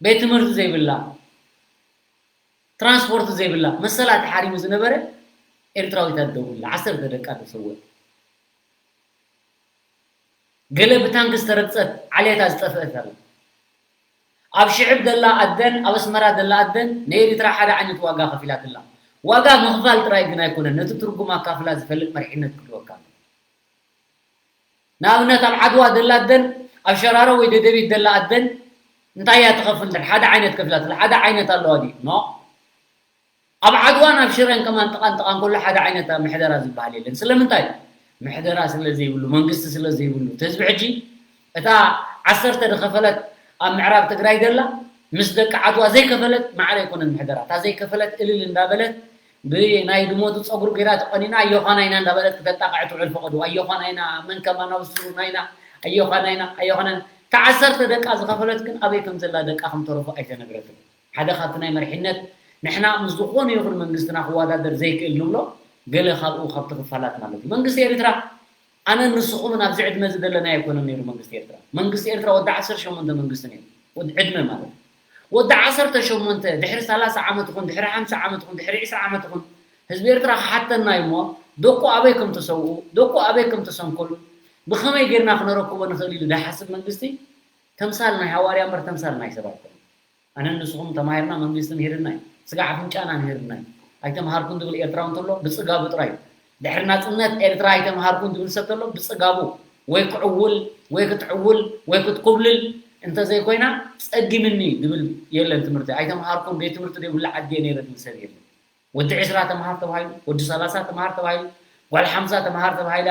ቤት ትምህርቲ ዘይብላ፣ ትራንስፖርት ዘይብላ፣ መሰላ ተሓሪሙ ዝነበረ ኤርትራዊት ኣደ ውላ፣ ዓሰርተ ደቃ ተሰወት። ገለ ብታንኪ ዝተረግጸት ዓሌታ ዝጠፍአት ኣላ። ኣብ ሽዕብ ደላ ኣደን ኣብ ኣስመራ ደላ ኣደን ንኤሪትራ ሓደ ዓይነት ዋጋ ከፊላትላ። ዋጋ ምኽፋል ጥራይ ግን ኣይኮነን፣ ነቲ ትርጉም ኣካፍላ ዝፈልጥ መሪሕነት ክህልወካ ኣለዎ። ንኣብነት ኣብ ዓድዋ ደላ ኣደን ኣብ ሸራሮ ወይ ደደቢት ደላ ኣደን እንታይ እያ ትኸፍል? ሓደ ዓይነት ከፊላትላ፣ ሓደ ዓይነት ኣለዋ ድዩ? ኖ። ኣብ ዓድዋን ኣብ ሽረን ከማን ጥቓን ጥቓን ከሎ ሓደ ዓይነት ምሕደራ ዝበሃል የለን። ስለምንታይ? ምሕደራ ስለ ዘይብሉ፣ መንግስቲ ስለ ዘይብሉ። እቲ ህዝቢ ሕጂ እታ ዓሰርተ ዝኸፈለት ኣብ ምዕራብ ትግራይ ዘላ ምስ ደቂ ዓድዋ ዘይከፈለት ማዕረ ኣይኮነን ምሕደራ። እታ ዘይከፈለት እልል እንዳበለት ብናይ ድሞቱ ጸጉሪ ገይራ ተቆኒና ኣዮዃና ኢና እንዳበለት ክተጣቕዕ ትውዕል ፈቐዶ። ኣዮዃና ኢና፣ መን ከማና ብስሩና ኢና፣ ኣዮዃና ኢና፣ ኣዮዃና ኢና። እታ ዓሰርተ ደቃ ዝኸፈለት ግን ኣበይ ከም ዘላ ደቃ ከም ተረፉ ኣይተነግረትን። ሓደ ካብቲ ናይ መሪሕነት ንሕና ምስ ዝኾነ ይኹን መንግስትና ክወዳደር ዘይክእል ንብሎ ገለ ካብኡ ካብቲ ክፋላት ማለት እዩ። መንግስቲ ኤርትራ ኣነን ንስኹምን ኣብዚ ዕድመ እዚ ዘለና ኣይኮነን ነይሩ መንግስቲ ኤርትራ። መንግስቲ ኤርትራ ወዲ ዓሰርተ ሸሞንተ መንግስቲ ነይሩ። ወዲ ዕድመ ማለት እዩ። ወዲ ዓሰርተ ሸሞንተ ድሕሪ ሰላሳ ዓመት ይኹን ድሕሪ ሓምሳ ዓመት ይኹን ድሕሪ ዕስራ ዓመት ይኹን ህዝቢ ኤርትራ ክሓተና እዩ እሞ ደቁ ኣበይ ከም ተሰውኡ፣ ደቁ ኣበይ ከም ተሰንከሉ፣ ብኸመይ ጌርና ክነረክቦ ንኽእል ኢሉ ዝሓስብ መንግስቲ ተምሳል ናይ ሃዋርያ እምበር ተምሳል ናይ ሰብ ኣይኮነን። ኣነን ንስኹም ተማሂርና መንግስቲ ምሂርና እዩ። ስጋዕ ኣፍንጫና ምሂርና እዩ። ኣይተምሃርኩን ዝብል ኤርትራዊ እንተሎ ብጽጋቡ ጥራይ እዩ። ድሕሪ ናጽነት ኤርትራ ኣይተምሃርኩን ዝብል ሰብ ተሎ ብጽጋቡ ወይ ክዕውል ወይ ክትዕውል ወይ ክትኩብልል እንተዘይኮይና ጸጊምኒ ዝብል የለን። ትምህርቲ ኣይተምሃርኩን፣ ቤት ትምህርቲ ዘይብሉ ዓዲ እየ ነይረ ዝብል ሰብ የለን። ወዲ ዕስራ ተምሃር ተባሂሉ፣ ወዲ ሰላሳ ተምሃር ተባሂሉ፣ ጓል ሓምሳ ተምሃር ተባሂላ፣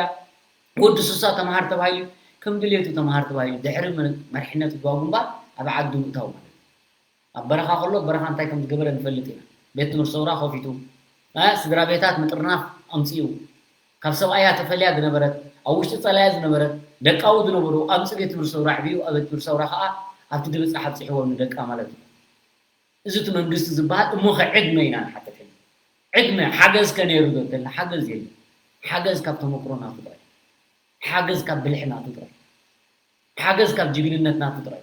ወዲ ስሳ ተምሃር ተባሂሉ፣ ከም ድሌቱ ተምሃር ተባሂሉ። ድሕሪ መ- መሪሕነት ህዝባዊ ግንባር ኣብ ዓዱ ምእታው ማለት እዩ። ኣብ በረኻ ከሎ በረኻ እንታይ ከም ዝገበረ ንፈልጥ ኢና። ቤት ትምህርቲ ሰውራ ከፊቱ፣ እ፣ ስድራ ቤታት ምጥርናፍ ኣምጺኡ፣ ካብ ሰብኣያ ተፈልያ ዝነበረት፣ ኣብ ውሽጢ ጸላያ ዝነበረት፣ ደቃኡ ዝነበሩ ኣብ ውሽጢ ቤት ትምህርቲ ሰውራ ኣዕቢዩ፣ ኣብ ቤት ትምህርቲ ሰውራ ከኣ ኣብቲ ድብጻሕ ኣብጺሕዎም ንደቃ ማለት እዩ። እዚ እቲ መንግስቲ ዝበሃል እሞ ኸ ዕድመ ኢና ንሓተት። ዕድመ ሓገዝ ከ ነይሩ ዶ እንተልና ሓገዝ የለን። ሓገዝ ካብ ተመክሮ ናቱ ጥራይ፣ ሓገዝ ካብ ብልሒ ናቱ ጥራይ፣ ሓገዝ ካብ ጅግንነት ናቱ ጥራይ።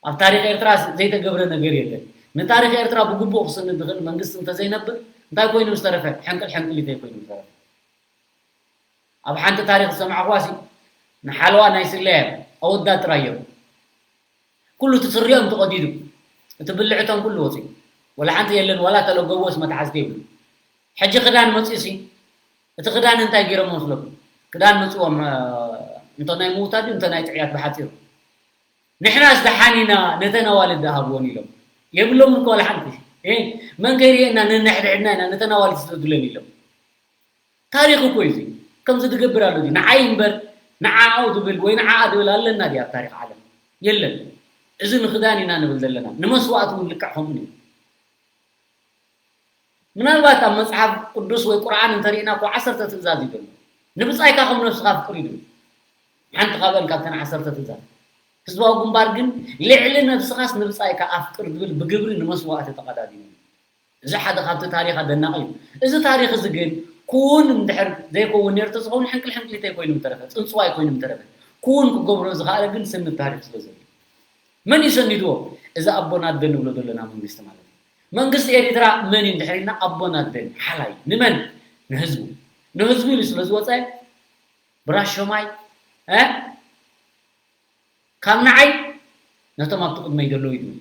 ኣብ ታሪኽ ኤርትራ ዘይተገብረ ነገር የለን። ንታሪኽ ኤርትራ ብግቡእ ክስንድ ዝኽእል መንግስቲ እንተዘይነብር እንታይ ኮይኑ ዝተረፈ? ሕንቅል ሕንቅሊተይ ኮይኑ ዝተረፈ። ኣብ ሓንቲ ታሪኽ ዝሰማዕኹዋ ሲ ንሓለዋ ናይ ስለያ ኣወዳት ጥራይ እዮም። ኩሉ እቲ ስሪኦም ተቐዲዱ፣ እቲ ብልዕቶም ኩሉ ወፂኡ፣ ወላ ሓንቲ የለን። ዋላ ተለገቦስ መትሓዝቲ የብሉ። ሕጂ ክዳን መፂኡ ሲ እቲ ክዳን እንታይ ገይሮም መስለኩም? ክዳን መፅዎም እንተ ናይ ምውታድ እንተ ናይ ጥዕያት ብሓፂሩ። ንሕናስ ደሓን ኢና፣ ነተን ኣዋልድ ደኣ ሃብወን ኢሎም። የብሎምን እኮ ዋላ ሓንቲ። መን ከይርእየና ነንሕድሕድና ኢና ነተን ኣዋልድ ስደዱለን ኢሎም። ታሪኽ እኮ እዩ እዚ። ከምዚ ትገብር ኣሎ ድዩ? ንዓይ እምበር ንዓኡ ትብል ወይ ንዓኣ ትብል ኣለና ድያ ኣብ ታሪኽ ዓለም? የለን። እዚ ንኽዳን ኢና ንብል ዘለና። ንመስዋእቲ እውን ልክዕ ከምኡ እዩ። ምናልባት ኣብ መጽሓፍ ቅዱስ ወይ ቁርኣን እንተሪእና እኮ ዓሰርተ ትእዛዝ እዩ ዘሎ። ንብጻይካ ከም ነብስኻ ኣፍቅር እዩ ዝብል። ሓንቲ ካብአን ካብተን ዓሰርተ ትእዛዝ። ህዝባዊ ግንባር ግን ልዕሊ ነብስኻስ ንብጻይካ ኣፍቅር ዝብል ብግብሪ ንመስዋእቲ ተቐዳዲሙ። እዚ ሓደ ካብቲ ታሪኽ ኣደናቒ እዩ። እዚ ታሪኽ እዚ ግን ክውን እንድሕር ዘይከውን ነይሩ ተዝኸውን ሕንቅል ሕንቅሊተይ ኮይኑ ምተረፈ፣ ጽንጽዋይ ኮይኑ ምተረፈ። ክውን ክገብሮ ዝኸኣለ ግን ስኒ ታሪኽ ስለ ዘሎ። መን እዩ ሰኒድዎ? እዚ ኣቦና ኣደ ንብሎ ዘለና መንግስቲ ማለት እዩ። መንግስቲ ኤሪትራ መን እዩ እንድሕር ኢልና ኣቦና ኣደ ሓላይ ንመን? ንህዝቡ። ንህዝቡ ኢሉ ስለ ዝወፀ ብራሾማይ እ ካብ ንዓይ ነቶም ኣብቲ ቅድመይ ዘለዉ ይድሉ።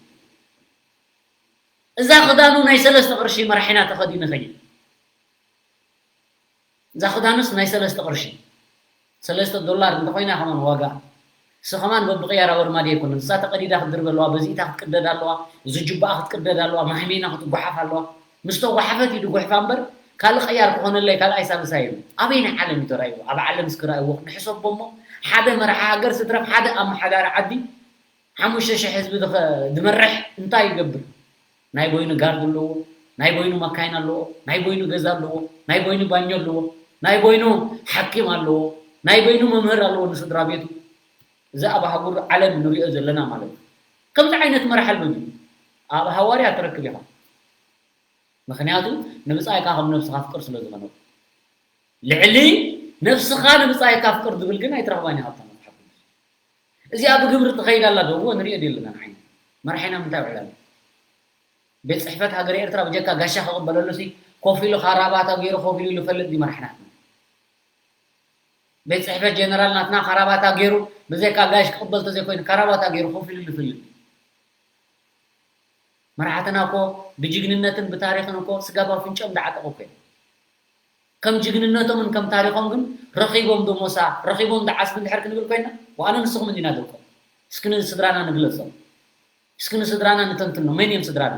እዛ ክዳኑ ናይ ሰለስተ ቅርሺ መራሒና ተኸዲነ ኸይድ። እዛ ክዳኑስ ናይ ሰለስተ ቅርሺ ሰለስተ ዶላር እንተኾይና ከማን ዋጋ እሱ ከማን በብቕያር ኣወርማዲ ኣይኮነን። እዛ ተቐዲዳ ክትድርበ ኣለዋ፣ በዚእታ ክትቅደድ ኣለዋ፣ እዚ ጁባኣ ክትቅደድ ኣለዋ፣ ማህሜና ክትጓሓፍ ኣለዋ። ምስ ተጓሓፈት እዩ ድጉሕፋ እምበር ካልእ ቅያር ክኾነለይ ካልኣይ ሳልሳይ የብሉ። ኣበየናይ ዓለም እዩ ተራእይዎ? ኣብ ዓለም እስኪ ራእይዎ ክንሕሰቦ እሞ ሓደ መራሒ ሃገር ስትረፍ ሓደ ኣመሓዳሪ ዓዲ ሓሙሽተ ሽሕ ህዝቢ ዝኸ- ዝመርሕ እንታይ ይገብር? ናይ በይኑ ጋርድ ኣለዎ፣ ናይ በይኑ መካይን ኣለዎ፣ ናይ በይኑ ገዛ ኣለዎ፣ ናይ በይኑ ባኞ ኣለዎ፣ ናይ በይኑ ሓኪም ኣለዎ፣ ናይ በይኑ መምህር ኣለዎ ንስድራ ቤቱ። እዚ ኣብ ኣህጉር ዓለም ንሪኦ ዘለና ማለት እዩ። ከምዚ ዓይነት መራሒ ኣሎ ድዩ? ኣብ ሃዋርያ ትረክብ ኢኻ። ምኽንያቱ ንብጻይካ ከም ነብስኻ ኣፍቅር ስለ ዝኾነ። ልዕሊ ነብስኻ ንብጻይካ ኣፍቅር ዝብል ግን ኣይትረኽባን ኢኻ ኣብታ መጽሓፍ ቅዱስ። እዚኣ ብግብሪ ትኸይድ ኣላ ዶ? እወ፣ ንሪኦ ዶ ኣለና ንዓይና? መራሒና ምንታይ ውዕል ኣሎ? ቤት ጽሕፈት ሃገረ ኤርትራ ብጀካ ጋሻ ክቕበለሉ ሲ ኮፍ ኢሉ ካራባታ ገይሩ ኮፍ ኢሉ ዝፈልጥ ድዩ መራሕና? ቤት ጽሕፈት ጀነራል ናትና ካራባታ ገይሩ ብዘይካ ጋሽ ክቕበል ተዘይኮይኑ ካራባታ ገይሩ ኮፍ ኢሉ ዝፈልጥ ድዩ? መራሕትና እኮ ብጅግንነትን ብታሪኽን እኮ ስጋብ ኣፍንጭኦም ዝዓጠቑ እኮ እዮም። ከም ጅግንነቶምን ከም ታሪኾም ግን ረኺቦም ዶ ሞሳ፣ ረኺቦም ዶ ዓስቢ እንድሕር ክንብል ኮይና፣ ዋኣነ ንስኹም እንዲና ደቆም። እስኪ ንስድራና ንግለጾም። እስኪ ንስድራና ንተንትኖም። መን እዮም ስድራና?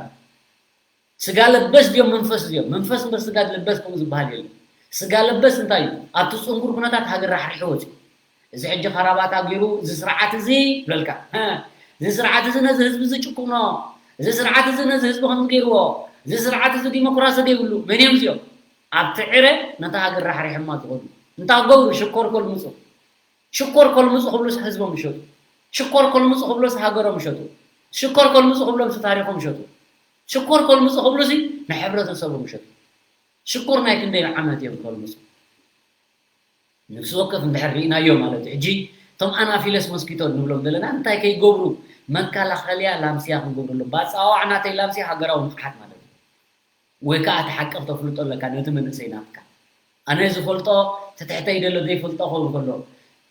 ስጋ ለበስ ድዮም መንፈስ ድዮም? መንፈስ እምበር ስጋ ለበስ ከምኡ ዝበሃል የለን። ስጋ ለበስ እንታይ እዩ? ኣብቲ ጽንጉር ኩነታት ሃገር ራሕሪሑ ወፂኡ። እዚ ሕጂ ካራባታ ገይሩ፣ እዚ ስርዓት እዚ ይብለልካ። እዚ ስርዓት እዚ ነዚ ህዝቢ እዚ ጭቁኖ፣ እዚ ስርዓት እዚ ነዚ ህዝቢ ከምዚ ገይርዎ፣ እዚ ስርዓት እዚ ዲሞክራሲ ዘይብሉ፣ መን እዮም እዚኦም? ኣብቲ ዕረ ነታ ሃገር ራሕሪሖማ ዝኸዱ። እንታይ ክገብሩ? ሽኮር ኮልምፁ። ሽኮር ኮልምፁ ክብሉስ ህዝቦም ይሸጡ። ሽኮር ኮልምፁ ክብሉስ ሃገሮም ይሸጡ። ሽኮር ኮልምፁ ክብሎምስ ታሪኾም ይሸጡ። ሽኮር ኮልምፁ ክብሉሲ ንሕብረተሰቦም ይሸጡ። ሽኮር ናይ ክንደይ ዓመት እዮም ኮልምፁ? ነፍሲ ወከፍ እንድሕር ርኢናዮ ማለት እዩ። ሕጂ እቶም ኣናፊለስ ሞስኪቶ ንብሎም ዘለና እንታይ ከይገብሩ መከላኸልያ ላምስያ ክንገብረሎም። ብኣፀዋውዓ ናተይ ላምስያ ሃገራዊ ንቕሓት ማለት እዩ። ወይ ከዓ እቲ ሓቂ ክተፍልጦ ኣለካ ነቲ መንእሰይ ናትካ። ኣነ ዝፈልጦ እቲ ትሕተይ ዘሎ ዘይፈልጦ ክኸውን ከሎ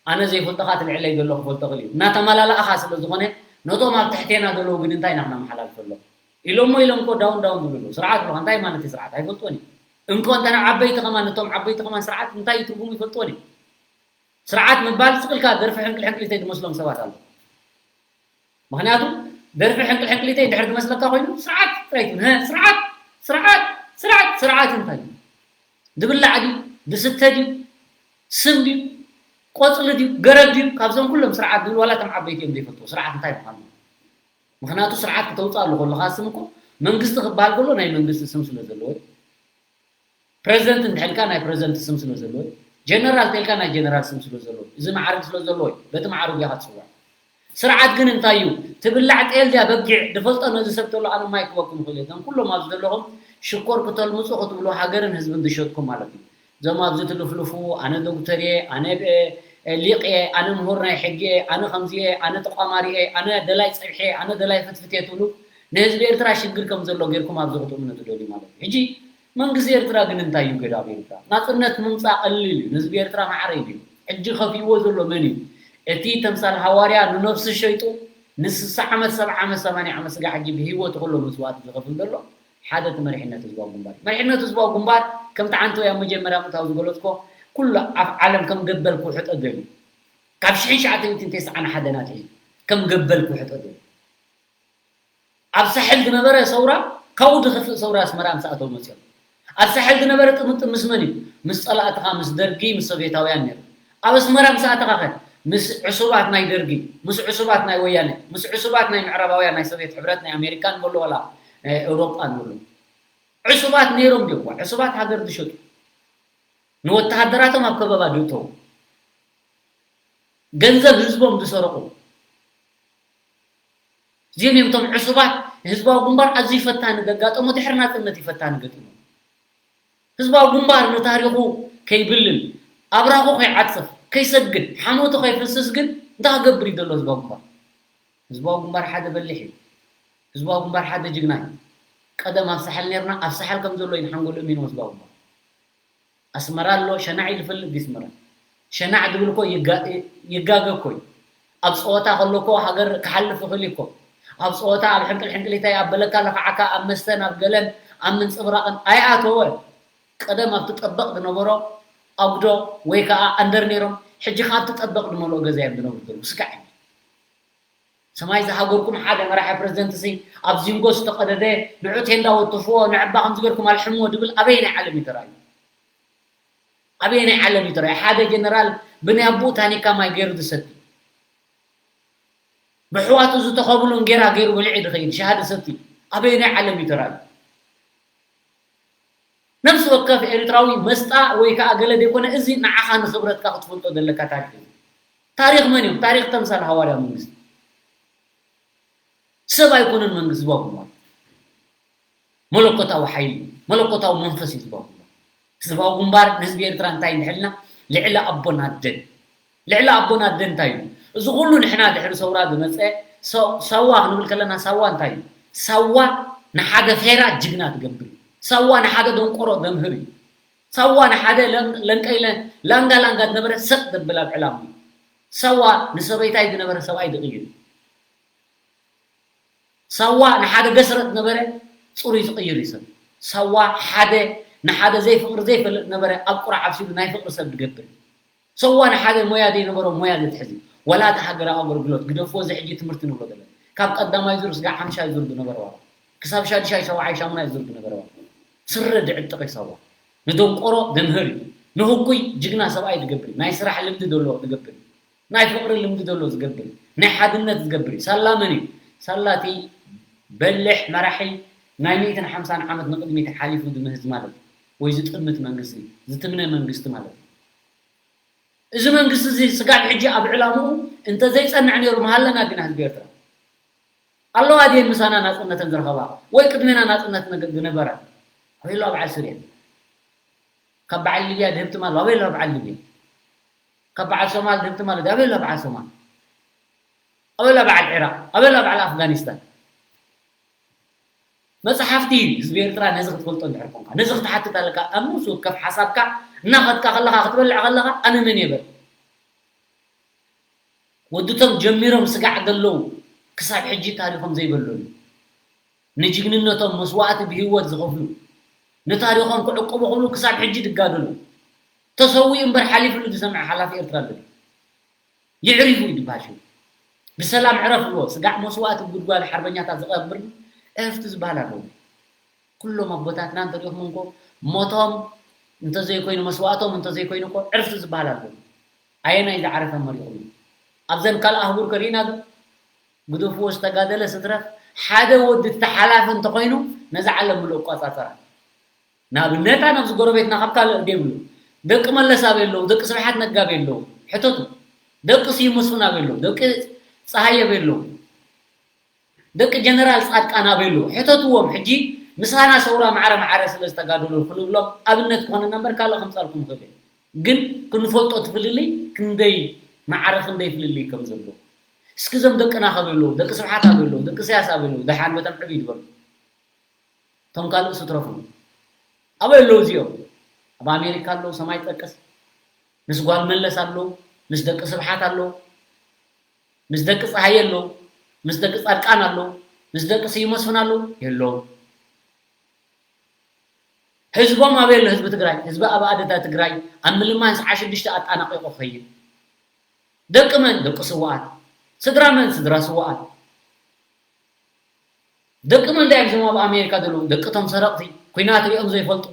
ኣነ ዘይፈልጦ ከዓ እቲ ልዕለይ ዘሎ ክፈልጦ ክእል እዩ። እናተመላላእኻ ስለ ዝኾነ ነቶም ኣብ ትሕቴና ዘለዉ ግን እንታይ ኢና ክነመሓላልፈሎም? ኢሎሞ ኢሎም እኮ ዳውን ዳውን ዝብሉ ኣለዉ። ስርዓት ብለኻ እንታይ ማለት እዩ ስርዓት? ኣይፈልጥዎን እዩ። እንኮ እንተ ንዓበይቲ ከማን ነቶም ዓበይቲ ከማን ስርዓት እንታይ እዩ ትርጉሙ ይፈልጥዎን እዩ። ስርዓት ምባል ስቕ ኢልካ ደርፊ ሕንቅል ሕንቅሊተይ ዝመስሎም ሰባት ኣለዉ። ምኽንያቱ ደርፊ ሕንቅል ሕንቅሊተይ እንድሕር ዝመስለካ ኮይኑ ስርዓት ጥራይ ትብል። ሀ፣ ስርዓት፣ ስርዓት፣ ስርዓት፣ ስርዓት እንታይ እዩ? ዝብላዕ ድዩ? ዝስተ ድዩ? ስም ድዩ? ቆጽሊ ድዩ? ገረብ ድዩ? ካብዞም ኩሎም ስርዓት ዝብሉ ዋላ እቶም ዓበይቲ እዮም ዘይፈልጡ ስርዓት እንታይ ምዃኑ። ምኽንያቱ ስርዓት ክተውፅእ ኣሉ ከለኻ ስም እኮ መንግስቲ ክበሃል ከሎ ናይ መንግስቲ ስም ስለ ዘለዎ እዩ። ፕረዚደንት እንተልካ ናይ ፕረዚደንት ስም ስለ ዘለዎ እዩ። ጀነራል ተልካ ናይ ጀነራል ስም ስለ ዘለዎ እዩ። እዚ መዓርግ ስለ ዘለዎ እዩ። በቲ መዓርግ እያ ክትፅዋዕ። ስርዓት ግን እንታይ እዩ? ትብላዕ ጤል ድያ በጊዕ? ዝፈልጦ ነዚ ሰብ ተሎ ኣነ ማይ ክበኩም ይኽእል እየ። እዞም ኩሎም ኣብዚ ዘለኹም ሽኮር ክተልምፁ ክትብሉ ሃገርን ህዝብን ዝሸጥኩም ማለት እዩ። እዞም ኣብዚ ትልፍልፉ ኣነ ዶክተር እየ፣ ኣነ እ፣ ሊቕ እየ፣ ኣነ ምሁር ናይ ሕጊ እየ፣ ኣነ ከምዚ እየ፣ ኣነ ተቋማሪ እየ፣ ኣነ ደላይ ፀብሒ እየ፣ ኣነ ደላይ ፍትፍት እየ ትብሉ ንህዝቢ ኤርትራ ሽግር ከም ዘሎ ጌርኩም ኣብዚ ክትእምኑ ትደልዩ ማለት እዩ። ሕጂ መንግስቲ ኤርትራ ግን እንታይ እዩ ገይሩ ኣብ ኤርትራ? ናጽነት ምምጻእ ቀሊል እዩ። ንህዝቢ ኤርትራ ማዕረ እዩ። ሕጂ ከፊእዎ ዘሎ መን እዩ? እቲ ተምሳል ሃዋርያ ንነብሱ ሸይጡ ንስሳ ዓመት፣ ሰብዓ ዓመት፣ ሰማንያ ዓመት ስጋ ሕጂ ብህይወቱ ከሎ መስዋእቲ ዝኸፍል ዘሎ ሓደ እቲ መሪሕነት ህዝባዊ ግንባር እዩ። መሪሕነት ህዝባዊ ግንባር ከምቲ ዓንተወይ ኣብ መጀመርያ ምእታው ዝገለጽኮ ኩሉ ኣብ ዓለም ከም ገበል ክውሕጦ ደልዩ ካብ ሽሕን ትሽዓተ ሚእትን ተስዓን ሓደን ኣትሒዙ ከም ገበል ክውሕጦ ደልዩ። ኣብ ሳሕል ዝነበረ ሰውራ ካብኡ ዝኸፍእ ሰውራ ኣስመራ ምስ ኣተው መፅዮም። ኣብ ሳሕል ዝነበረ ጥምጥም ምስ መን እዩ? ምስ ፀላእትኻ ምስ ደርጊ ምስ ሶቪየታውያን ነይሩ። ኣብ ኣስመራ ምስ ኣተኻ ኸ ምስ ዕሱባት ናይ ደርጊ ምስ ዕሱባት ናይ ወያነ ምስ ዕሱባት ናይ ምዕራባውያን ናይ ሶቪየት ሕብረት ናይ ኣሜሪካን በሎ ዋላ ኤውሮጳን በሎ ዕሱባት ነይሮም ድዮም? ዕሱባት ሃገር ዝሸጡ ንወተሃደራቶም ኣብ ከበባ ድእተው ገንዘብ ህዝቦም ዝሰረቑ እዚኦም እዮም እቶም ዕሱባት። ህዝባዊ ግንባር ኣዝዩ ፈታኒ ዘጋጠሞ ድሕሪ ናፅነት እዩ ፈታኒ ገጢሙ። ህዝባዊ ግንባር ንታሪኹ ከይብልል ኣብራኹ ከይዓፅፍ ከይሰግድ ሓሞቱ ከይፍስስ ግን እንታይ ክገብር እዩ ዘሎ ህዝባዊ ግንባር? ህዝባዊ ግንባር ሓደ በሊሕ እዩ። ህዝባዊ ግንባር ሓደ ጅግና እዩ። ቀደም ኣብ ሳሕል ነርና ኣብ ሳሕል ከም ዘሎ እዩ ንሓንጎሉ እሚኑ ህዝባዊ ግንባር ኣስመራ ኣሎ ሸናዕ እዩ ዝፈልጥ ዲስ ምረ ሸናዕ ዝብል እኮ ይጋገ እኮ እዩ ኣብ ፀወታ ከሎ እኮ ሃገር ክሓልፍ ይኽእል እዩ እኮ ኣብ ፀወታ ኣብ ሕንቅል ሕንቅሊታይ ኣብ በለካ ለኽዓካ ኣብ መስተን ኣብ ገለን ኣብ ምንፅብራቕን ኣይኣተወ ቀደም ኣብቲ ጠበቕ ዝነበሮ ኣጉዶ ወይ ከዓ ኣንደር ነይሮም ሕጂ ካብ ትጠበቕ ዝመልኦ ገዛ እዮም ዝነብሩ ዘለዉ ስጋዕ ሰማይ ዝሃገርኩም ሓደ መራሒ ፕረዚደንት ሲ ኣብ ዚንጎ ዝተቐደደ ንዑ ቴንዳ ወትፍዎ ንዕባ ከምዚ ገርኩም ኣልሕምዎ ድብል ኣበየናይ ዓለም እዩ ተራእዩ? ኣበየናይ ዓለም እዩ ተራእዩ? ሓደ ጀነራል ብናይ ኣቦኡ ታኒካ ማይ ገይሩ ዝሰቲ ብሕዋቱ ዝተኸብሉ እንጌራ ገይሩ ብልዒ ድኸይድ ሻሃ ድሰቲ ኣበየናይ ዓለም እዩ ተራእዩ? ነፍሲ ወከፍ ኤርትራዊ መስጣ ወይ ከዓ ገለ ዘይኮነ እዚ ንዓኻ ንኽብረትካ ክትፈልጦ ዘለካ ታሪክ እዩ። ታሪክ መን እዮም? ታሪክ ተምሳል ሃዋርያ መንግስቲ ሰብ ኣይኮነን መንግስቲ ህዝባዊ ግንባር መለኮታዊ ሓይሊ እዩ። መለኮታዊ መንፈስ እዩ ህዝባዊ ግንባር። ህዝባዊ ግንባር ንህዝቢ ኤርትራ እንታይ እንድሕልና ልዕሊ ኣቦን ኣደን ልዕሊ ኣቦን ኣደን እንታይ እዩ? እዚ ኩሉ ንሕና ድሕሪ ሰውራ ዝመፀ ሰ- ሳዋ ክንብል ከለና ሳዋ እንታይ እዩ? ሳዋ ንሓደ ፌራ ጅግና ትገብር እዩ። ሳዋ ንሓደ ደንቆሮ ዘምህር እዩ። ሳዋ ንሓደ ለን- ለንቀይ ለ- ላንጋ ላንጋ ዝነበረ ሰጥ ዘብል ኣብ ዕላሙ እዩ። ሳዋ ንሰበይታይ ዝነበረ ሰብኣይ ዝቕይር እዩ። ሳዋ ንሓደ ገስረጥ ነበረ ፅሩይ ዝቕይር እዩ ሰብ። ሳዋ ሓደ ንሓደ ዘይፍቕሪ ዘይፈልጥ ነበረ ኣብ ቁራዕ ኣብሲሉ ናይ ፍቕሪ ሰብ ዝገብር እዩ። ሳዋ ንሓደ ሞያ ዘይነበሮ ሞያ ዘትሕዝ እዩ። ዋላ እቲ ሃገራዊ ኣገልግሎት ግደፍዎ እዚ ሕጂ ትምህርቲ ንብሎ ዘለና ካብ ቀዳማይ ዙር ስጋዕ ሓምሻይ ዙር ዝነበረ ዋላ ክሳብ ሻድሻይ ሸውዓይ ሻሙናይ ዙር ዝነበረ ዋላ ስረ ዝዕጥቕ እዩ ሳዋ። ንደንቆሮ ዘምህር እዩ። ንህኩይ ጅግና ሰብኣይ ዝገብር እዩ። ናይ ስራሕ ልምዲ ዘለዎ ዝገብር እዩ። ናይ ፍቕሪ ልምዲ ዘሎ ዝገብር እዩ። ናይ ሓድነት ዝገብር እዩ። ሳላ መን እዩ? ሳላ እቲ በሊሕ መራሒ ናይ ሚእትን ሓምሳን ዓመት ንቕድሚት ሓሊፉ ዝምህዝ ማለት እዩ። ወይ ዝጥምት መንግስቲ፣ ዝትምነ መንግስቲ ማለት እዩ። እዚ መንግስቲ እዚ ስጋብ ሕጂ ኣብ ዕላምኡ እንተዘይፀንዕ ነይሩ ምሃለና ግን ህዝቢ ኤርትራ ኣለዋ ድየን ምሳና ናፅነተን ዝረኸባ ወይ ቅድሜና ናፅነት ነገ- ዝነበራ ኣበይ ኣለዋ በዓል ስርየን ካብ በዓል ሊብያ ድህብቲ ማሎ ኣበይ ኣለዋ በዓል ሊብያ ካብ በዓል ሶማል ድህብቲ ማሎ ኣበይ ኣለዋ በዓል ሶማል ኣበይ ኣለዋ በዓል ዒራቅ ኣበይ ኣለዋ በዓል ኣፍጋኒስታን መፅሓፍቲ እዩ ህዝቢ ኤርትራ ነዚ ክትፈልጦ እንድሕር ኮንካ ነዚ ክትሓትት ኣለካ ኣብ ነብሲ ወከፍ ሓሳብካ እናኸድካ ከለካ ክትበልዕ ከለካ ኣነ መን እየ በል ወድቶም ጀሚሮም ስጋዕ ዘለዉ ክሳብ ሕጂ ታሪኾም ዘይበለሉ ንጅግንነቶም መስዋእቲ ብህይወት ዝኸፍሉ ንታሪኾም ክዕቅቡ ክብሉ ክሳብ ሕጂ ዝጋደሉ ተሰዊኡ እምበር ሓሊፍሉ ዝሰምዐ ሓላፊ ኤርትራ ኣሎ የዕሪፉ እዩ ዝበሃል ሽሙ ብሰላም ዕረፍ ብሎ፣ ስጋዕ መስዋእቲ ጉድጓድ ሓርበኛታት ዝቐብር ዕረፍቲ ዝበሃል ኣለዎ። ኩሎም ኣቦታትና እንተሪእኹም እንኮ ሞቶም እንተዘይኮይኑ መስዋእቶም እንተዘይኮይኑ እኮ ዕረፍቲ ዝበሃል ኣለዎ። ኣየናይ ዝዓረፈ መሪኹም? ኣብዘን ካልእ ኣህጉር ከሪእና ዶ? ግደፍዎ ዝተጋደለ ስትረፍ ሓደ ወዲ ተሓላፊ እንተኾይኑ ነዛ ዓለም ምሉእ እቋጻጸራ። ንኣብነት ኣነ ኣብዚ ጎረቤትና ካብ ካልእ ደይብሉ ደቂ መለስ ኣበይ ኣለዉ? ደቂ ስብሓት ነጋ ኣበይ ኣለዉ? ሕተቱ። ደቂ ስዩም መስፍን ኣበይ ኣለዉ? ደቂ ጸሃየ ኣበይ ኣለዉ? ደቂ ጀነራል ጻድቃን ኣበይ ኣለዉ? ሕተትዎም። ሕጂ ምሳና ሰውራ ማዕረ ማዕረ ስለ ዝተጋደሉ ክንብሎም ኣብነት ክኾነና እምበር ካልእ ከምጻልኩም ይኽእል እዩ። ግን ክንፈልጦ እቲ ፍልልይ ክንደይ ማዕረ ክንደይ ፍልልይ ከም ዘለዎ። እስኪ እዞም ደቅና ካበይ ኣለዉ? ደቂ ስብሓት ኣበይ ኣለዉ? ደቂ ኢሳያስ ኣበይ ኣለዉ? ደሓን በቶም ዕብይ ዝበሉ እቶም ካልእ ስትረፉ ኣበይ ኣለዉ እዚኦም? ኣብ ኣሜሪካ ኣለዉ ሰማይ ጠቀስ። ምስ ጓል መለስ ኣለዉ፣ ምስ ደቂ ስብሓት ኣለዉ፣ ምስ ደቂ ጸሃየ ኣለዉ፣ ምስ ደቂ ጻድቃን ኣለዉ፣ ምስ ደቂ ስዩም መስፍን ኣለዉ የለዉ። ህዝቦም ኣበይ ኣሎ? ህዝቢ ትግራይ፣ ህዝቢ ኣባኣደታ ትግራይ ኣብ ምልማን ሰዓት ሽዱሽተ ኣጣናቒቑ ክኸይድ። ደቂ መን? ደቂ ስውኣት። ስድራ መን? ስድራ ስውኣት። ደቂ መን ድዮም እዞም ኣብ ኣሜሪካ ዘለዉ? ደቂ እቶም ሰረቕቲ፣ ኲናት ሪኦም ዘይፈልጡ፣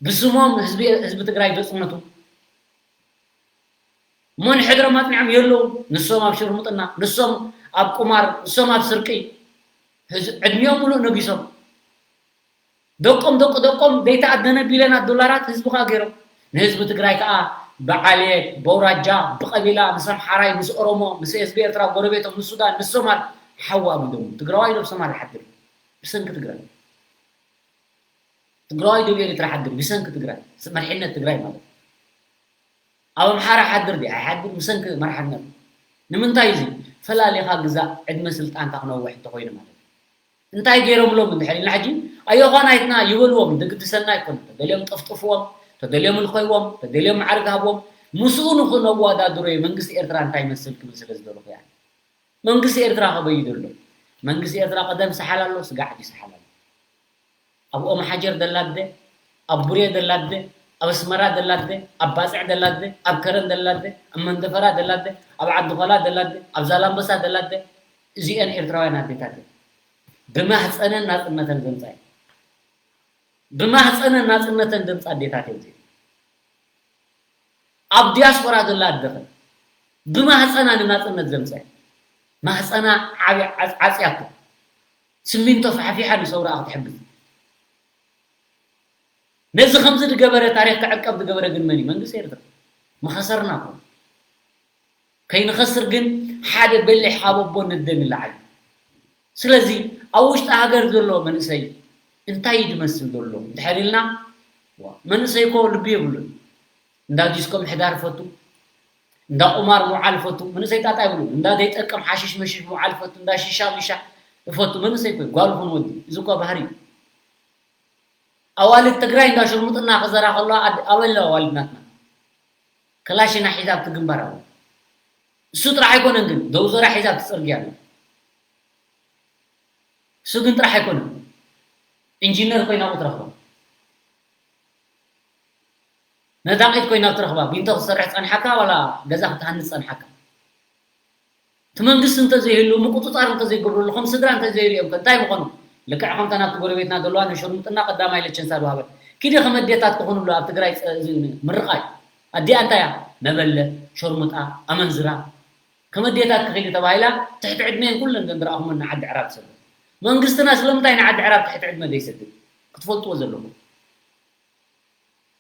ብስሞም ህዝቢ፣ ህዝቢ ትግራይ ዘጽነቱ። እሞ ንሕድሮም ኣጽኒዖም የለዉ። ንሶም ኣብ ሽርሙጥና፣ ንሶም ኣብ ቁማር፣ ንሶም ኣብ ስርቂ። ህዝ-፣ ዕድሚኦም ሙሉእ ነጊሶም። ደቆም፣ ደቂ ደቆም ዘይተኣደነ ቢልዮናት ዶላራት ህዝቢ ከኣ ገይሮም። ንህዝቢ ትግራይ ከኣ ብዓሌት፣ በውራጃ፣ ብቐቢላ፣ ምስ ኣምሓራይ፣ ምስ ኦሮሞ፣ ምስ ህዝቢ ኤርትራ፣ ጎረቤቶም፣ ምስ ሱዳን፣ ምስ ሶማል ሓው ኣቢዶም። ትግራዋይ ዶ ኣብ ሶማል ይሓድር? ብሰንኪ ትግራይ። ትግራዋይ ዶ ኣብ ኤርትራ ይሓድር? ብሰንኪ ትግራይ። ስ-፣ መሪሕነት ትግራይ ማለት እዩ። ኣብ ኣምሓራ ይሓድር ድዩ? ኣይሓድር፣ ብሰንኪ መራሕነት። ንምንታይ እዚ? ፈላሊኻ ግዛእ፣ ዕድመ ስልጣንካ ክነውሕ እንተኾይኑ ማለት እዩ። እንታይ ገይሮምሎም እንድሕር ኢልና ሕጂ፣ ኣዮኻ ናይትና ይበልዎም፣ ዝግድሰና ኣይኮነን። ተደልዮም ጠፍጥፍዎም፣ ተደልዮም እልኸይዎም፣ ተደልዮም ማዕርግ ሃብዎም። ምስኡ ንኽነወዳድሮ እዩ መንግስቲ ኤርትራ እንታይ ይመስል ክብል ስለ ዝደለኹ እየ። መንግስቲ ኤርትራ ከበይ እዩ ዘሎ? መንግስቲ ኤርትራ ቀደም ሰሓል ኣሎ፣ ስጋዕ ሕጂ ሰሓል ኣሎ። ኣብ ኦም ሓጀር ደላደ፣ ኣብ ቡሬ ደላደ፣ ኣብ ኣስመራ ደላደ፣ ኣብ ባጽዕ ደላደ፣ ኣብ ከረን ደላደ፣ ኣብ መንደፈራ ደላደ፣ ኣብ ዓዲ ኾላ ደላደ፣ ኣብ ዛላምበሳ ደላደ፣ እዚአን ኤርትራውያን ኣዴታት እየን። ብማህፀነን ናፅነተን ዘምፃ እየን። ብማህፀነን ናፅነተን ዘምፃ ኣዴታት እየን እዚአን። ኣብ ዲያስፖራ ዘላ ኣደኸ ብማህፀና ንናፅነት ዘምፀ ማህፀና ዓብያ ዓፅ-፣ ዓፅያቶ ስሚንቶ ፋሕፊሓ ንሰውራ ክትሕግዝ። ነዚ ከምዚ ዝገበረ ታሪኽ ክዕቀብ ዝገበረ ግን መን እዩ? መንግስቲ ኤርትራ። መኸሰርና እኮ። ከይንኸስር ግን ሓደ በሊሕ ሓቦቦ ንደ ንለዓል። ስለዚ ኣብ ውሽጢ ሃገር ዘሎ መንእሰይ እንታይ እዩ ዝመስል ዘሎ እንድሕር ኢልና፣ ዋ፣ መንእሰይ እኮ ልቢ የብሉን። እንዳ ዲስኮ ምሕዳር ይፈቱ፣ እንዳ ቁማር ምውዓል ይፈቱ፣ መንእሰይ ጣጣ የብሉን። እንዳ ዘይጠቅም ሓሽሽ መሽሽ ምውዓል ይፈቱ፣ እንዳ ሺሻ ሚሻ ይፈቱ። መንእሰይ እኮ እዩ፣ ጓል ይኹን ወዲ፣ እዚ እኮ ባህሪ እዩ። ኣዋልድ ትግራይ እንዳ ሽርሙጥና ክዘራ ከለዋ ኣድ-፣ ኣበይ ኣለዋ ኣዋልድ ናትና? ከላሽና ሒዛ ኣብቲ ግንባር ኣላ። እሱ ጥራሕ ኣይኮነን ግን፣ ደውዘራ ሒዛ ኣብቲ ጽርግያ ኣላ። እሱ ግን ጥራሕ ኣይኮነን። ኢንጂነር ኮይና እኮ ትረኽባ። ነዳቒት ኮይና ትረኽባ። ቢንቶ ክትሰርሕ ጸንሓካ ዋላ ገዛ ክትሃንጽ ጸንሓካ። እቲ መንግስቲ እንተዘይህሉ፣ ምቁጽጻር እንተዘይገብረሉ፣ ከም ስድራ እንተዘይሪኦም ከ እንታይ ምኾኑ? ልክዕ ከምታ ናብቲ ጎረቤትና ዘለዋ ንሽርሙጥና ቀዳማይ ለቸንሳ ዝወሃበት። ኪዲ ከም ኣዴታት ክኾኑ ኣሎ ኣብ ትግራይ ጸ-፣ እዚ ምርቓይ። ኣዲኣ እንታይ እያ? መበለት፣ ሸርሙጣ፣ ኣመንዝራ። ከም ኣዴታት ክኺዲ ተባሂላ ትሕቲ ዕድመን ኩለን ዘን ዝረኣኹመን ንዓዲ ዕራብ ትሰደን። መንግስትና ስለምንታይ ንዓዲ ዕራብ ትሕቲ ዕድመ ዘይሰድድ? ክትፈልጥዎ ዘለኩም።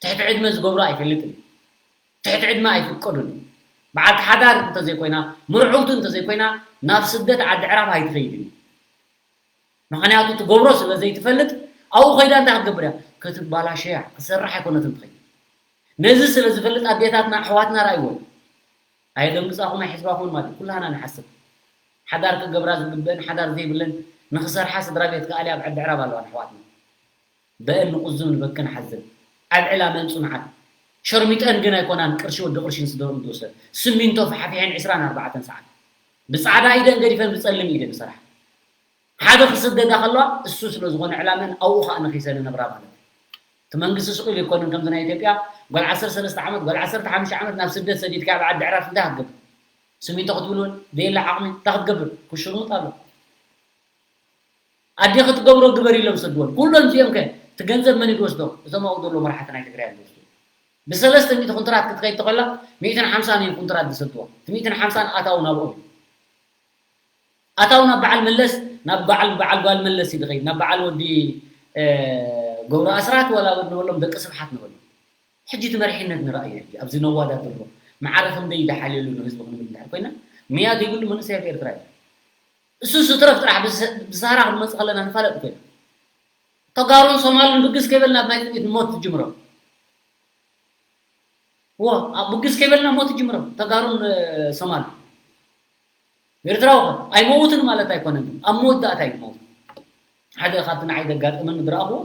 ትሕቲ ዕድመ ዝገብሮ ኣይፈልጥን እዩ። ትሕቲ ዕድመ ኣይፍቀዱን እዩ። በዓልቲ ሓዳር እንተዘይኮይና፣ ምርዕውቲ እንተዘይኮይና፣ ናብ ስደት ዓዲ ዕራብ ኣይትኸይድን እዩ። ምኽንያቱ ትገብሮ ስለ ዘይትፈልጥ፣ ኣብኡ ኸይዳ እንታይ ክትገብር እያ? ክትባላሸ እያ። ክትሰርሕ ኣይኮነትን ትኸይድ። ነዚ ስለ ዝፈልጥ ኣዴታትና፣ ኣሕዋትና ረኣይወን። ኣየደንግጻኹም፣ ኣይሕስባኹምን ማለት እዩ። ኩላህና ንሓስብ። ሓዳር ክገብራ ዝግበአን፣ ሓዳር ዘይብለን፣ ንኽሰርሓ ስድራ ቤት ክኣልያ ኣብ ዓዲ ዕራብ ኣለዋ ኣሕዋትና። በአን ንቁዝም ንበክን ሓዝን። ኣብ ዕላመን ጽኑዓት። ሸርሚጠን ግን ኣይኮናን ቅርሺ ወዲ ቅርሺን ስደኦም ዝወሰድ። ስሚንቶ ፈሓፊሐን ዕስራን ኣርባዕተን ሰዓት። ብጻዕዳ ኢደን ገዲፈን ብጸልም ኢደን ይሰርሓ። ሓደ ክስደዳ ከለዋ እሱ ስለ ዝኾነ ዕላመን ኣብኡ ኸኣ ነኺሰን ይነብራ ማለት እዩ። እቲ መንግስቲ ስቕ ኢሉ ኣይኮነን ከምዚ ናይ ኢትዮጵያ ጓል ዓሰርተ ሰለስተ ዓመት፣ ጓል ዓሰርተ ሓሙሽተ ዓመት ናብ ስደት ሰዲድካ ኣብ ዓዲ ዕራብ እንታይ ክትገብር? ስሚንቶ ክትብልወን ዘየለ ዓቕሚ እንታይ ክትገብር? ክሽርሙጥ ኣሎ። ኣዴኺ ትገብሮ ግበሪ ኢሎም ዝሰድወን። ኩሎም እዚኦም ከ እቲ ገንዘብ መን እዩ ዝወስዶ? እቶም ኣብኡ ዘለዉ መራሕቲ ናይ ትግራይ እዮም ዝወስዱ። ብሰለስተ ሚእቲ ኩንትራት ክትከይድ ተኾላ፣ ሚእትን ሓምሳን እዮም ኩንትራት ዝሰድዎ። እቲ ሚእትን ሓምሳን ኣታዊ ናብኦም እዩ። ኣታዊ ናብ በዓል መለስ፣ ናብ በዓል፣ በዓል ጓል መለስ እዩ ዝኸይድ፣ ናብ በዓል ወዲ፣ እ፣ ገብሩ ኣስራት ዋላ ንበሎም ደቂ ስብሓት ንበሎም። ሕጂ እቲ መሪሕነት ንረኣዮ ሕጂ ኣብዚ ነዋዳድሮ። ማዕረ ክንደይ ይደሓልየሉ ንህዝቢ ክንብል እንድሕር ኮይና፣ ምያ ዘይብሉ መንእሰይ ኣብ ኤርትራ እዩ። እሱ ስትረፍ ጥራሕ ብስ-፣ ብሳህራ ክንመጽእ ከለና ንፋለጥ ኮይና። ተጋሩን ሶማልን ብግስ ከይበልና ኣብ ናይ ጥይት ሞት ትጅምሮም። ዎ፣ ኣብ ብግስ ከይበልና ሞት ትጅምሮም። ተጋሩን፣ እ፣ ሶማልን። ኤርትራዊ ከ ኣይመውትን ማለት ኣይኮነን። ኣብ መወዳእታ እዩ ዝመውት። ሓደ ካብቲ ንዓይ ዘጋጠመኒ ዝረኣኽዎ፣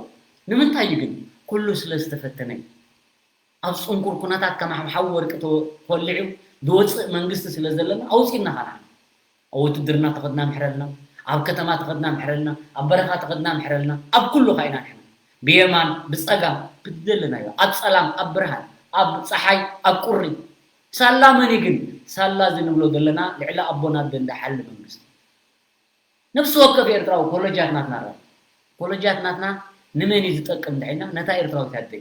ንምንታይ እዩ ግን? ኩሉ ስለ ዝተፈተነ እዩ። ኣብ ጽንኩር ኩነታት ከም ሓው ወርቂ ተወ-፣ ተወሊዑ ዝወጽእ መንግስቲ ስለ ዘለና ኣውጺእና ኸዓ። ኣብ ውትድርና ተኸድና ምሕረልና፣ ኣብ ከተማ ተኸድና ምሕረልና፣ ኣብ በረኻ ተኸድና ምሕረልና፣ ኣብ ኩሉ ኸዓ ኢና ንሕና። ብየማን፣ ብጸጋም፣ ብዝደለናዮ፣ ኣብ ጸላም፣ ኣብ ብርሃን፣ ኣብ ጸሓይ፣ ኣብ ቁሪ። ሳላ መን እዩ ግን? ሳላ እዚ ንብሎ ዘለና ልዕሊ ኣቦን ኣደን ዝሓሊ መንግስቲ። ነፍሲ ወከፍ ኤርትራዊ ኮለጃት ናትና ረ-፣ ኮለጃት ናትና ንመን እዩ ዝጠቅም እንድዒና? ነታ ኤርትራዊት ኣደ።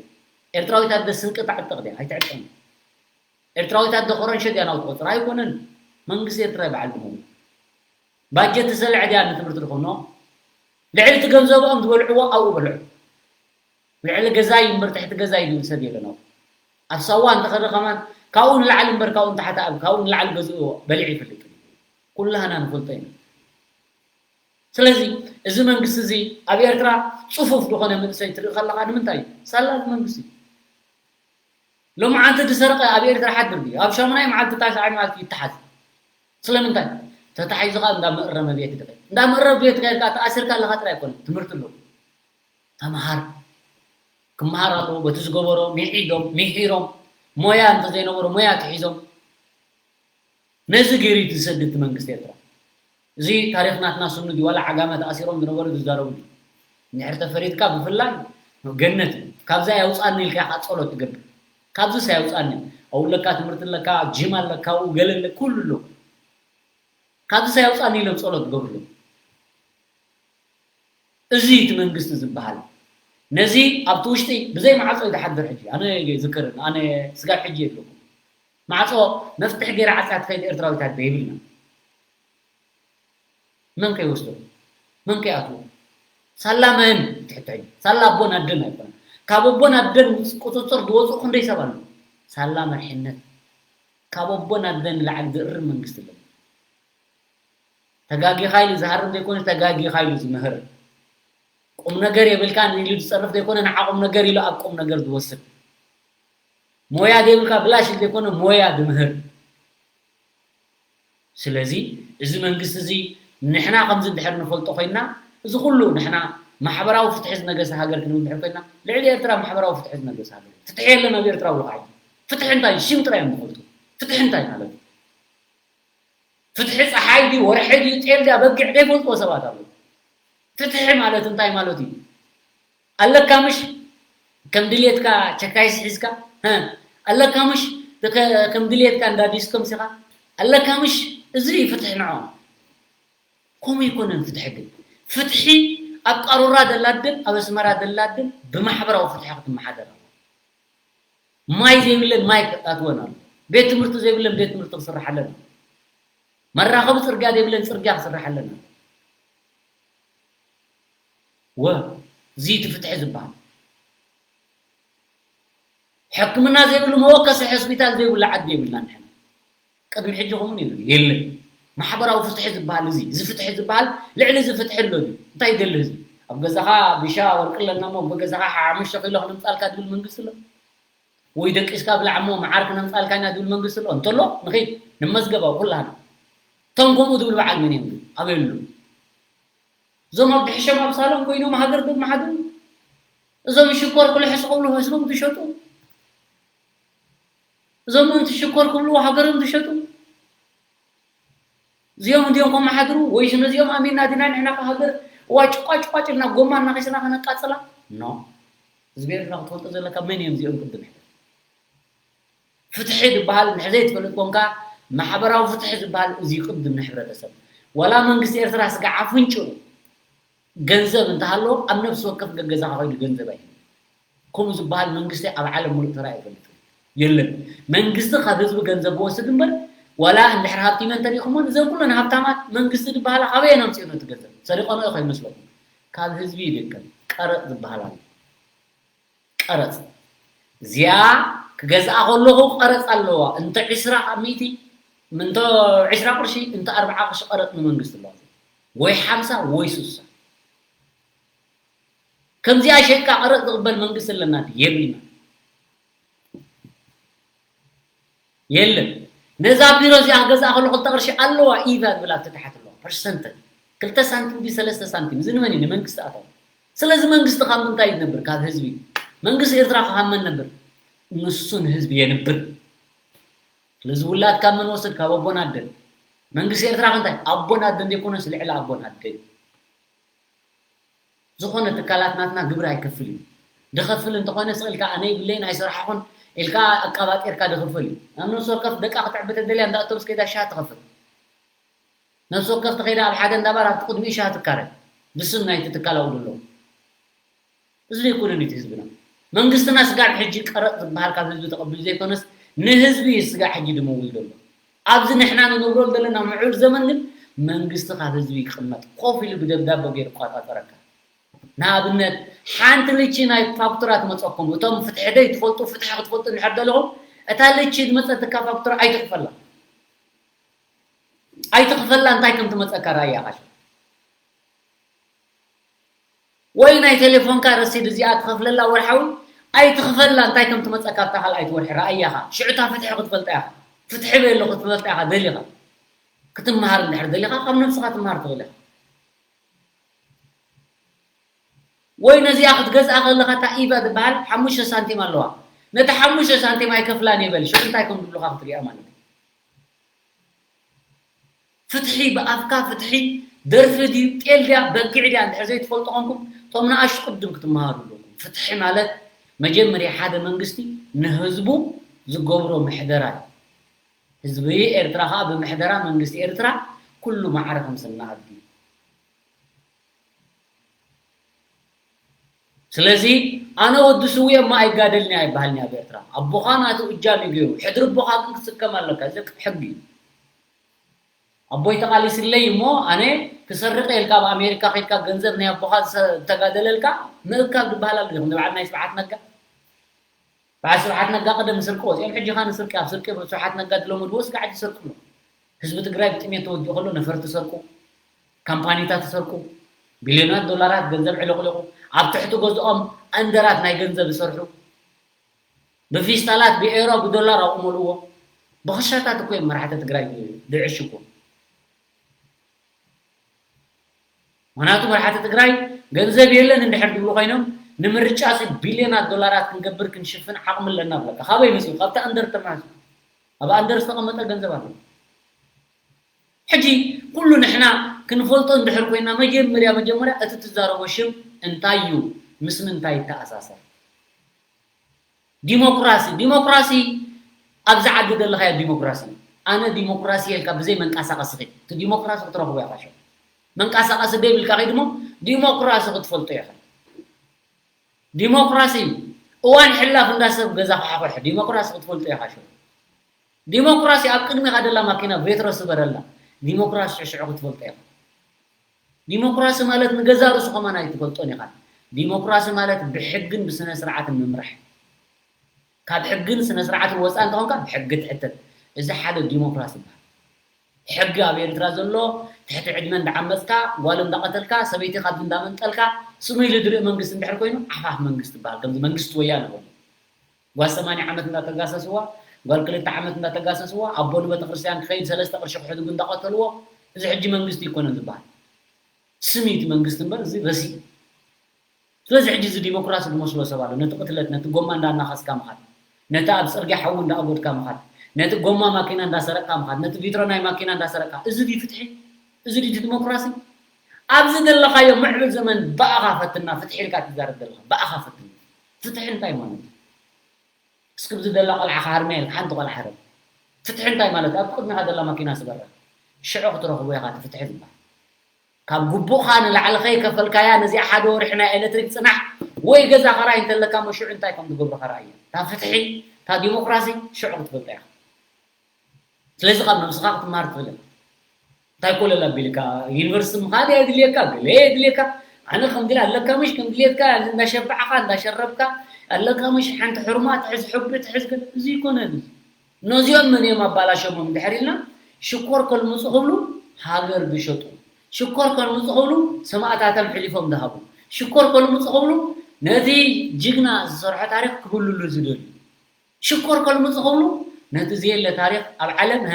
ኤርትራዊት ኣደ ስንቂ ትዕጥቕ ድያ? ኣይትዕጥቕን። ኤርትራዊት ኣደ ኮረንሸ ድያ ናብኡ ትቖጽር? ኣይኮነን። መንግስቲ ኤርትራ እዩ በዓል ድመው። ባጀት ትሰልዕ ድያ ንትምህርቲ ዝኹኖ? ልዕሊ እቲ ገንዘቦም ዝበልዕዎ ኣብኡ በልዑ። ልዕሊ ገዛይ እምበር ትሕቲ ገዛይ ዝብል ሰብ የለን። ኣብ ሳዋ እንተኸደ ከማን ካብኡ ንላዕሊ እምበር ካብኡ ንታሕቲ ኣብ፣ ካብኡ ንላዕሊ ገዝኡ በሊዑ ይፈልጥ። ኩላህና ንፈልጦ ኢና። ስለዚ እዚ መንግስቲ እዚ ኣብ ኤርትራ ጽፉፍ ዝኾነ መንእሰይ ትርኢ ከለኻ ንምንታይ እዩ? ሳላ እዚ መንግስቲ። ሎማዓንቲ ዝሰርቀ ኣብ ኤርትራ ሓድር ድዩ? ኣብ ሻሙናይ መዓልቲ ታሽዓይ መዓልቲ ይተሓዝ። ስለምንታይ? ተታሒዙ ኸኣ እንዳ መእረሚ ቤት ይድኸ። እንዳ መእረሚ ቤት ከይድካ ተኣሲርካ ኣለኻ ጥራይ ኣይኮነን፣ ትምህርቲ ኣለዎ። ተምሃር። ክምሃር ኣለዎ፣ በቲ ዝገበሮ ሚሒዶም፣ ሚሒሮም፣ ሞያ እንተዘይነበሮ ሞያ ክሒዞም። ነዚ ገይሩ እዩ ዝሰድድ መንግስቲ ኤርትራ። እዚ ታሪኽ ናትና ስኑ ድዩ ዋላ ዓጋመ ተኣሲሮም ዝነበሩ ዝዛረቡ ድዩ? እንድሕር ተፈሪድካ ብፍላይ ገነት እዩ። ካብዚ ኣየውፅኣኒ ኢልካ ኢኻ ጸሎት ትገብር። ካብዚስ ኣየውፅኣኒ። ኣብኡ ኣለካ፣ ትምህርቲ ኣለካ፣ ጂም ኣለካ፣ ኣብኡ ገለ ኣለ፣ ኩሉ ኣሎ። ካብዚስ ኣየውፅኣኒ ኢሎም ጸሎት ዝገብሩ ኣለዉ። እዚ እቲ መንግስቲ ዝበሃል። ነዚ ኣብቲ ውሽጢ ብዘይ ማዕጾ እዩ ዝሓድር ሕጂ። ኣነ ይዝክርን፣ ኣነ ስጋብ ሕጂ የለኹ። ማዕጾ መፍትሒ ገይራ ዓጽያ ትኸይድ ኤርትራዊት ኣደ የብልና። መን ከይወስዶ? መን ከይኣትዎ? ሳላ መን? ትሕቲ ሕጂ። ሳላ ኣቦን ኣደን ኣይኮነን። ካብ ኣቦን ኣደን ቁጽጽር ዝወጹ ክንደይ ሰብ ኣሎ? ሳላ መሪሕነት። ካብ ኣቦን ኣደን ንላዕሊ ዝእርም መንግስቲ ኣለና። ተጋጊኻ ኢሉ ዝሃርም ዘይኮነ፣ ተጋጊኻ ኢሉ ዝምህር። ቁም ነገር የብልካን ኢሉ ዝጸርፍ ዘይኮነ፣ ንዓ ቁም ነገር ኢሉ ኣብ ቁም ነገር ዝወስድ። ሞያ ዘይብልካ ብላሽ ኢሉ ዘይኮነ፣ ሞያ ዝምህር። ስለዚ እዚ መንግስቲ እዚ ንሕና ከምዚ እንድሕር ንፈልጦ ኮይንና፣ እዚ ኩሉ ንሕና ማሕበራዊ ፍትሒ ዝነገሰ ሃገር ክንብል እንድሕር ኮይንና፣ ልዕሊ ኤርትራ ማሕበራዊ ፍትሒ ዝነገሰ ሃገር። ፍትሒ የለን ኣብ ኤርትራ ብሎ ከዓ። ፍትሒ እንታይ? ሽም ጥራይ እዮም ዝፈልጡ። ፍትሒ እንታይ ማለት እዩ? ፍትሒ ጸሓይ ድዩ፣ ወርሒ ድዩ፣ ጤል ድያ፣ በጊዕ ዘይፈልጥዎ ሰባት ኣለዉ። ፍትሒ ማለት እንታይ ማለት እዩ? ኣለካ ምሽ ከም ድሌትካ ቸካይስ ሒዝካ? ሀ? ኣለካ ምሽ ከ-፣ ከም ድሌትካ እንዳ ዲስኮምስ ኢኻ? ኣለካ ምሽ? እዚ እዩ ፍትሒ ንዖ። ከምኡ ኣይኮነን ፍትሒ ግን። ፍትሒ ኣብ ቃሩራ ደላድል፣ ኣብ ኣስመራ ደላድል ብማሕበራዊ ፍትሒ ክትመሓደር ኣለዋ። ማይ ዘይብለን ማይ ክኣትወን ኣሎ። ቤት ትምህርቲ ዘይብለን ቤት ትምህርቲ ክስርሓለን ኣሎ። መራኸቢ ጽርግያ ዘይብለን ጽርግያ ክስርሓለን ኣሎ። ወ-፣ እዚ እቲ ፍትሒ ዝበሃል። ሕክምና ዘይብሉ መወከሲ ሆስፒታል ዘይብሉ ዓዲ የብልናን ንሕና። ቅድሚ ሕጂ ከምኡ ነይሩ የለን። ማሕበራዊ ፍትሒ ዝበሃል እዚ፣ እዚ ፍትሒ ዝበሃል ልዕሊ እዚ ፍትሒ ኣሎ ድዩ? እንታይ ይደሊ ህዝቢ? ኣብ ገዛኻ ቢሻ ወርቂ ኣለና እሞ፣ ኣብ ገዛኻ ሓሙሽተ ኪሎ ክነምጻልካ ዝብል መንግስቲ ኣሎ? ወይ ደቂስካ ብላዕ እሞ መዓር ክነምጻልካ ኢና ዝብል መንግስቲ ኣሎ? እንተሎ፣ ንኺድ፣ ንመዝገብ ኣብ ኩላህና። እቶም ከምኡ ዝብል በዓል መን እዮም ግን? ኣበይ ኣለዉ? እዞም ኣብ ድሕሾም ኣብ ሳሎን ኮይኖም ሃገር ዘመሓድሩ፣ እዞም ሽኮር ክልሕሱ ክብሉ ህዝቦም ዝሸጡ፣ እዞም ምእንቲ ሽኮር ክብሉ ሃገሮም ዝሸጡ፣ እዚኦም እንዲኦም ከመሓድሩ ወይስ ነዚኦም ኣሚንና ዲና ንሕና ካብ ሃገር እዋ ጭቋጭቋጭ ኢልና ጎማ እናኸስና ከነቃጽላ? ኖ። ህዝቢ ኤርትራ ክትፈልጦ ዘለካ መን እዮም እዚኦም ቅድም ሕደር። ፍትሒ ዝበሃል እንድሕር ዘይትፈልጥ ኮንካ፣ ማሕበራዊ ፍትሒ ዝበሃል እዚ ቅድም ንሕብረተሰብ። ዋላ መንግስቲ ኤርትራ ስጋዕ ኣፍንጭኡ ገንዘብ እንተሃለዎ ኣብ ነፍሲ ወከፍ ገገዛኻ ኮይኑ ገንዘብ ኣይህብን። ከምኡ ዝበሃል መንግስቲ ኣብ ዓለም ሙሉእ ተራእዩ ይፈልጥ የለን። መንግስቲ ካብ ህዝቢ ገንዘብ ወስድ እምበር ዋላ እንድሕር ሃብቲመ እንተሪእኹሞ እዘን ኩለን ሃብታማት መንግስቲ ዝበሃላ ካበየን ኣምፅኡ ነቲ ገንዘብ? ሰሪቐንኦ ከይመስለኩም። ካብ ህዝቢ ይልከል ቀረፅ ዝበሃል ኣሎ። ቀረፅ እዚኣ ክገዝኣ ከለኹ ቀረፅ ኣለዋ። እንተ ዕስራ ካብ ሚእቲ፣ እንተ ዕስራ ቅርሺ፣ እንተ ኣርብዓ ቅርሺ ቀረፅ ንመንግስቲ ኣለዋ። ወይ ሓምሳ ወይ ስሳ። ከምዚኣ ሸይጥካ ቀረፅ ዝቕበል መንግስቲ ኣለና ድዩ? የብልና። የለን። ነዛ ቢሮ እዚኣ ክገዝኣ ከሎ ክልተ ቅርሺ ኣለዋ ኢቫ ዝብል ኣብቲ ታሕቲ ኣለዋ። ፐርሰንተን ክልተ ሳንቲም ድዩ ሰለስተ ሳንቲም? እዚ ንመን እዩ? ንመንግስቲ ኣታዊ። ስለዚ መንግስቲ ካብ ምንታይ ይነብር? ካብ ህዝቢ። መንግስቲ ኤርትራ ካብ መን ነብር? ንሱ ንህዝቢ የንብር። ስለዚ ውላድ ካብ መን ወስድ? ካብ ኣቦን ኣደን። መንግስቲ ኤርትራ ከ እንታይ? ኣቦን ኣደን ዘይኮነስ ልዕሊ ኣቦን ኣደን። ዝኾነ ትካላት ናትና ግብሪ ኣይከፍል እዩ። ድኸፍል እንተኾነ ስቕ ኢልካ ኣነ ይብለይን ኣይሰርሓኹን ኢልካ ኣቃባጢርካ ድኽፈል እዩ። ናብ ነፍሲ ወከፍ ደቃ ክትዕቢ ተደልያ እንዳ ኣውቶቡስ ከይዳ ሻሂ ትኸፍል። ነፍሲ ወከፍ ተኸይዳ ኣብ ሓደ እንዳ ባር ኣብቲ ቅድሚኡ ሻሂ ትካረ። ብስም ናይቲ ትካል ኣብኡ ዘሎ። እዚ ዘይኮነን እቲ ህዝብና። መንግስትና ስጋዕ ሕጂ ቀረጥ ዝበሃል ካብ ህዝቢ ተቐቢሉ ዘይኮነስ ንህዝቢ እዩ ስጋዕ ሕጂ ድምውል ዘሎ። ኣብዚ ንሕና ንነብረሉ ዘለና ምዕቡል ዘመን ግን መንግስቲ ካብ ህዝቢ ይቕመጥ። ኮፍ ኢሉ ብደብዳቦ ገይሩ ይቆጻጸረካ። ንኣብነት ሓንቲ ልቺ ናይ ፋክቱራ ትመጸኩም። እቶም ፍትሒ ደይ ትፈልጡ ፍትሒ ክትፈልጡ እንድሕር ደለኹም እታ ልቺ ዝመጸትካ ፋክቱራ ኣይትኽፈላ። ኣይትኽፈላ እንታይ ከም ትመጸካ ራእያ ኢኻ። ወይ ናይ ቴሌፎንካ ረሲድ እዚኣ ትኸፍለላ ወርሓዊ ኣይትኽፈላ እንታይ ከም ትመጸካ ኣብታ ካልኣይቲ ወርሒ ራእያ ኢኻ። ሽዑ እታ ፍትሒ ክትፈልጣ ኢኻ። ፍትሒ በየሎ ክትፈልጣ ኢኻ ደሊኻ። ክትመሃር እንድሕር ደሊኻ ካብ ነብስኻ ትመሃር ትኽእል ኢኻ። ወይ ነዚኣ ክትገዝኣ ከለኻ እታ ኢቫ ትበሃል ሓሙሽተ ሳንቲም ኣለዋ። ነቲ ሓሙሽተ ሳንቲም ኣይከፍላን እየ በል። ሽዑ እንታይ ከም ዝብሉኻ ክትሪኣ ማለት እዩ። ፍትሒ ብኣፍካ ፍትሒ ደርፊ ድዩ ጤል ድያ በጊዕ ድያ እንድሕር ዘይትፈልጡ ኮንኩም እቶም ንኣሽቱ ቅድም ክትመሃሩ ኣለኩም። ፍትሒ ማለት መጀመርያ ሓደ መንግስቲ ንህዝቡ ዝገብሮ ምሕደራ እዩ። ህዝቢ ኤርትራ ከዓ ብምሕደራ መንግስቲ ኤርትራ ኩሉ ማዕረ ከም ስና ኣቢ። ስለዚ ኣነ ወዲ ስውእ እሞ ኣይጋደልን እየ ኣይበሃልን ኣብ ኤርትራ። ኣቦኻ ናቱ እጃም እዩ ገይሩ። ሕድሪ ኣቦኻ ግን ክትስከም ኣለካ። እዚ ሕጊ እዩ። ኣቦይ ተቓሊስለይ እሞ ኣነ ክሰርቕ እየ ኢልካ ኣብ ኣሜሪካ ከይድካ ገንዘብ ናይ ኣቦኻ ዝሰ-፣ ዝተጋደለልካ ምእካብ ዝበሃል ኣሎ። ንበዓል ናይ ስብሓት ነጋ በዓል ስብሓት ነጋ ቀደም ንስርቂ ወፂኦም፣ ሕጂ ኸ ንስርቂ ኣብ ስርቂ ስብሓት ነጋ ድለመድዎ ስጋዕ ይሰርቁ ኣለዉ። ህዝቢ ትግራይ ብጥሜት ተወዲኡ ከሎ ነፈርቲ ይሰርቁ፣ ካምፓኒታት ይሰርቁ፣ ቢልዮናት ዶላራት ገንዘብ ዕለቑሊቑ፣ ኣብ ትሕቲ ገዝኦም ኣንደራት ናይ ገንዘብ ይሰርሑ፣ ብፊስታላት ብኤሮ ብዶላር ኣብኡ መልእዎ። ብኽሻታት እኮ እዮም መራሕቲ ትግራይ ዝዕሽጉ። ምኽንያቱ መራሕቲ ትግራይ ገንዘብ የለን እንድሕር ዝብሉ ኮይኖም ንምርጫ ሲ ቢልዮናት ዶላራት ክንገብር ክንሽፍን ዓቕሚ ኣለና ብለካ ካበይ መፅኡ? ካብቲ ኣንደር ተማሃዙ ኣብ ኣንደር ዝተቐመጠ ገንዘብ ኣሎ። ሕጂ ኩሉ ንሕና ክንፈልጦ እንድሕር ኮይና መጀመርያ መጀመርያ እቲ ትዛረቦ ሽም እንታይ እዩ? ምስ ምንታይ ይተኣሳሰር? ዲሞክራሲ ዲሞክራሲ ኣብዚ ዓዲ ዘለኻዮ ዲሞክራሲ ኣነ ዲሞክራሲ ኢልካ ብዘይ መንቀሳቐሲ ኸይድ እቲ ዲሞክራሲ ክትረኽቦ ኢኻ ሸው መንቀሳቐሲ ደይብልካ ኸይድ እሞ ዲሞክራሲ ክትፈልጦ ኢኻ ዲሞክራሲ እዋን ሕላፍ እንዳ ሰብ ገዛ ክሓኾሕ ዲሞክራሲ ክትፈልጦ ኢኻ ሸው ዲሞክራሲ ኣብ ቅድሚኻ ደላ ማኪና ቬትሮ ስበረላ ዲሞክራሲ ሽዑ ክትፈልጦ ኢኻ ዲሞክራሲ ማለት ንገዛ ርእሱ ከማን ኣይትፈልጦን ኢኻ። ዲሞክራሲ ማለት ብሕግን ብስነ ስርዓትን ምምራሕ። ካብ ሕግን ስነ ስርዓትን ወፃኢ እንተኾንካ ብሕጊ ትሕተት። እዚ ሓደ ዲሞክራሲ ይበሃል። ሕጊ ኣብ ኤርትራ ዘሎ ትሕቲ ዕድመ እንዳዓመፅካ፣ ጓል እንዳቐተልካ፣ ሰበይቲ ካብዚ እንዳመንጠልካ፣ ስሙ ኢሉ ዝርኢ መንግስቲ እንድሕር ኮይኑ ዓፋፍ መንግስቲ ይበሃል። ከምዚ መንግስቲ ወያነ ኮይኑ። ጓል ሰማንያ ዓመት እንዳተጋሰስዋ፣ ጓል ክልተ ዓመት እንዳተጋሰስዋ፣ ኣቦ ንቤተክርስትያን ክኸይድ ሰለስተ ቅርሺ ክሕድጉ እንዳቐተልዎ፣ እዚ ሕጂ መንግስቲ ኣይኮነን ዝበሃል። ስም እዩ እቲ መንግስቲ እምበር፣ እዚ ረሲእ። ስለዚ ሕጂ እዚ ዲሞክራሲ ዝመስሎ ሰብ ኣሎ። ነቲ ቅትለት፣ ነቲ ጎማ እንዳናኸስካ ምኻድ፣ ነቲ ኣብ ጽርግያ ሓዊ እንዳኣጎድካ ምኻድ፣ ነቲ ጎማ ማኪና እንዳሰረቅካ ምኻድ፣ ነቲ ቪትሮ ናይ ማኪና እንዳሰረቅካ፣ እዚ ድዩ ፍትሒ? እዚ ድዩ ዲሞክራሲ? ኣብዚ ዘለኻዮ ምዕብል ዘመን ብኣኻ ፈትና፣ ፍትሒ ኢልካ ትዛረብ ዘለኻ፣ ብኣኻ ፈትና። ፍትሒ እንታይ ማለት እዩ? እስኪ ኣብዚ ዘላ ቆልዓ ክሃርመያ ኢልካ ሓንቲ ቆልዓ ሕረድ። ፍትሒ እንታይ ማለት እዩ? ኣብ ቅድሚኻ ዘላ ማኪና ስበራ፣ ሽዑ ክትረኽቦ ኢኻ እቲ ፍትሒ ዝበሃል። ካብ ግቡእኻ ንላዕሊ ከይከፈልካያ ነዚኣ ሓደ ወርሒ ናይ ኤሌክትሪክ ጽናሕ ወይ ገዛ ኸራይ እንተለካ፣ እሞ ሽዑ እንታይ ከም ትገብሩ ኸራይ እያ። እታ ፍትሒ፣ እታ ዲሞክራሲ ሽዑ ክትፈልጣ ኢኻ። ስለዚ ካብ ነብስኻ ክትመሃር ትኽእል። እንታይ ኮለል ኣቢልካ ዩኒቨርሲቲ ምኻድ የድልየካ፣ ገለ የድልየካ። ኣነ ከም ድል ኣለካ ምሽ ከም ድልየትካ እንዳሸባዕኻ እንዳሸረብካ ኣለካ ምሽ ሓንቲ ሕርማ ትሕዝ፣ ሕብሪ ትሕዝ፣ ግን እዚ ይኮነን። ነዚኦም መን እዮም ኣባላሸሞም እንድሕር ኢልና፣ ሽኮር ከልምፁ ክብሉ ሃገር ዝሸጡ፣ ሽኮር ከልምፁ ክብሉ ሰማእታቶም ሕሊፎም ዝሃቡ፣ ሽኮር ከልምፁ ክብሉ ነቲ ጅግና ዝሰርሖ ታሪክ ክብልሉ ዝደልዩ፣ ሽኮር ከልምፁ ክብሉ ነቲ ዘየለ ታሪክ ኣብ ዓለም፣ ሀ፣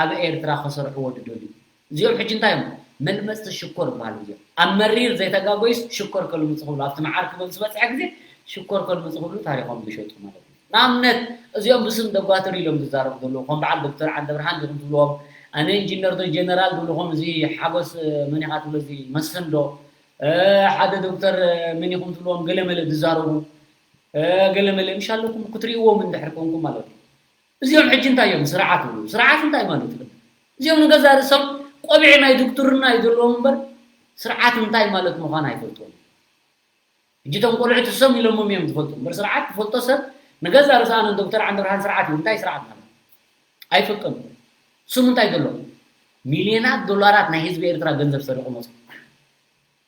ኣብ ኤርትራ ከሰርሕዎ ዝደልዩ። እዚኦም ሕጂ እንታይ እዮም? መልመፅቲ ሽኮር ይበሃሉ። እዚኦም ኣብ መሪር ዘይተጋገዩስ ሽኮር ከልምፁ ክብሉ፣ ኣብቲ መዓር ክበል ዝበፅሐ ግዜ ሽኮር ከልምፁ ክብሉ ታሪኮም ዝሸጡ ማለት እዩ። ንኣብነት እዚኦም ብስም ደጓትር ኢሎም ዝዛረቡ ዘለዉ፣ ከም በዓል ዶክተር ዓንደብርሃን ዲኹም ትብልዎም፣ ኣነ ኢንጂነር ዶ ጀነራል ዝብልኹም፣ እዚ ሓጎስ መን ኢኻ ትብሎ፣ እዚ መስፍን ዶ፣ እ፣ ሓደ ዶክተር መን ኢኹም ትብልዎም፣ ገለመለ ዝዛረቡ፣ እ፣ ገለመለ ምሽ ኣለኩም ክትርእይዎም እንድሕር ኮንኩም ማለት እዩ። እዚኦም ሕጂ እንታይ እዮም? ስርዓት ይብሉ። ስርዓት እንታይ ማለት እዩ? እዚኦም ንገዛ ርእሶም ቆቢዕ ናይ ዶክትርና እዩ ዘለዎም እምበር፣ ስርዓት እንታይ ማለት ምዃን ኣይፈልጥዎን። ሕጂ እቶም ቆልዑት እሶም ኢሎሞም እዮም ዝፈልጡ እምበር፣ ስርዓት ትፈልጦ ሰብ ንገዛ ርእሱ፣ ኣነ ዶክተር ዓንደብርሃን ስርዓት እዩ። እንታይ ስርዓት ማለት? ኣይፈልጦን። ስሙ እንታይ ዘሎ? ሚልዮናት ዶላራት ናይ ህዝቢ ኤርትራ ገንዘብ ሰሪቑ መጹ።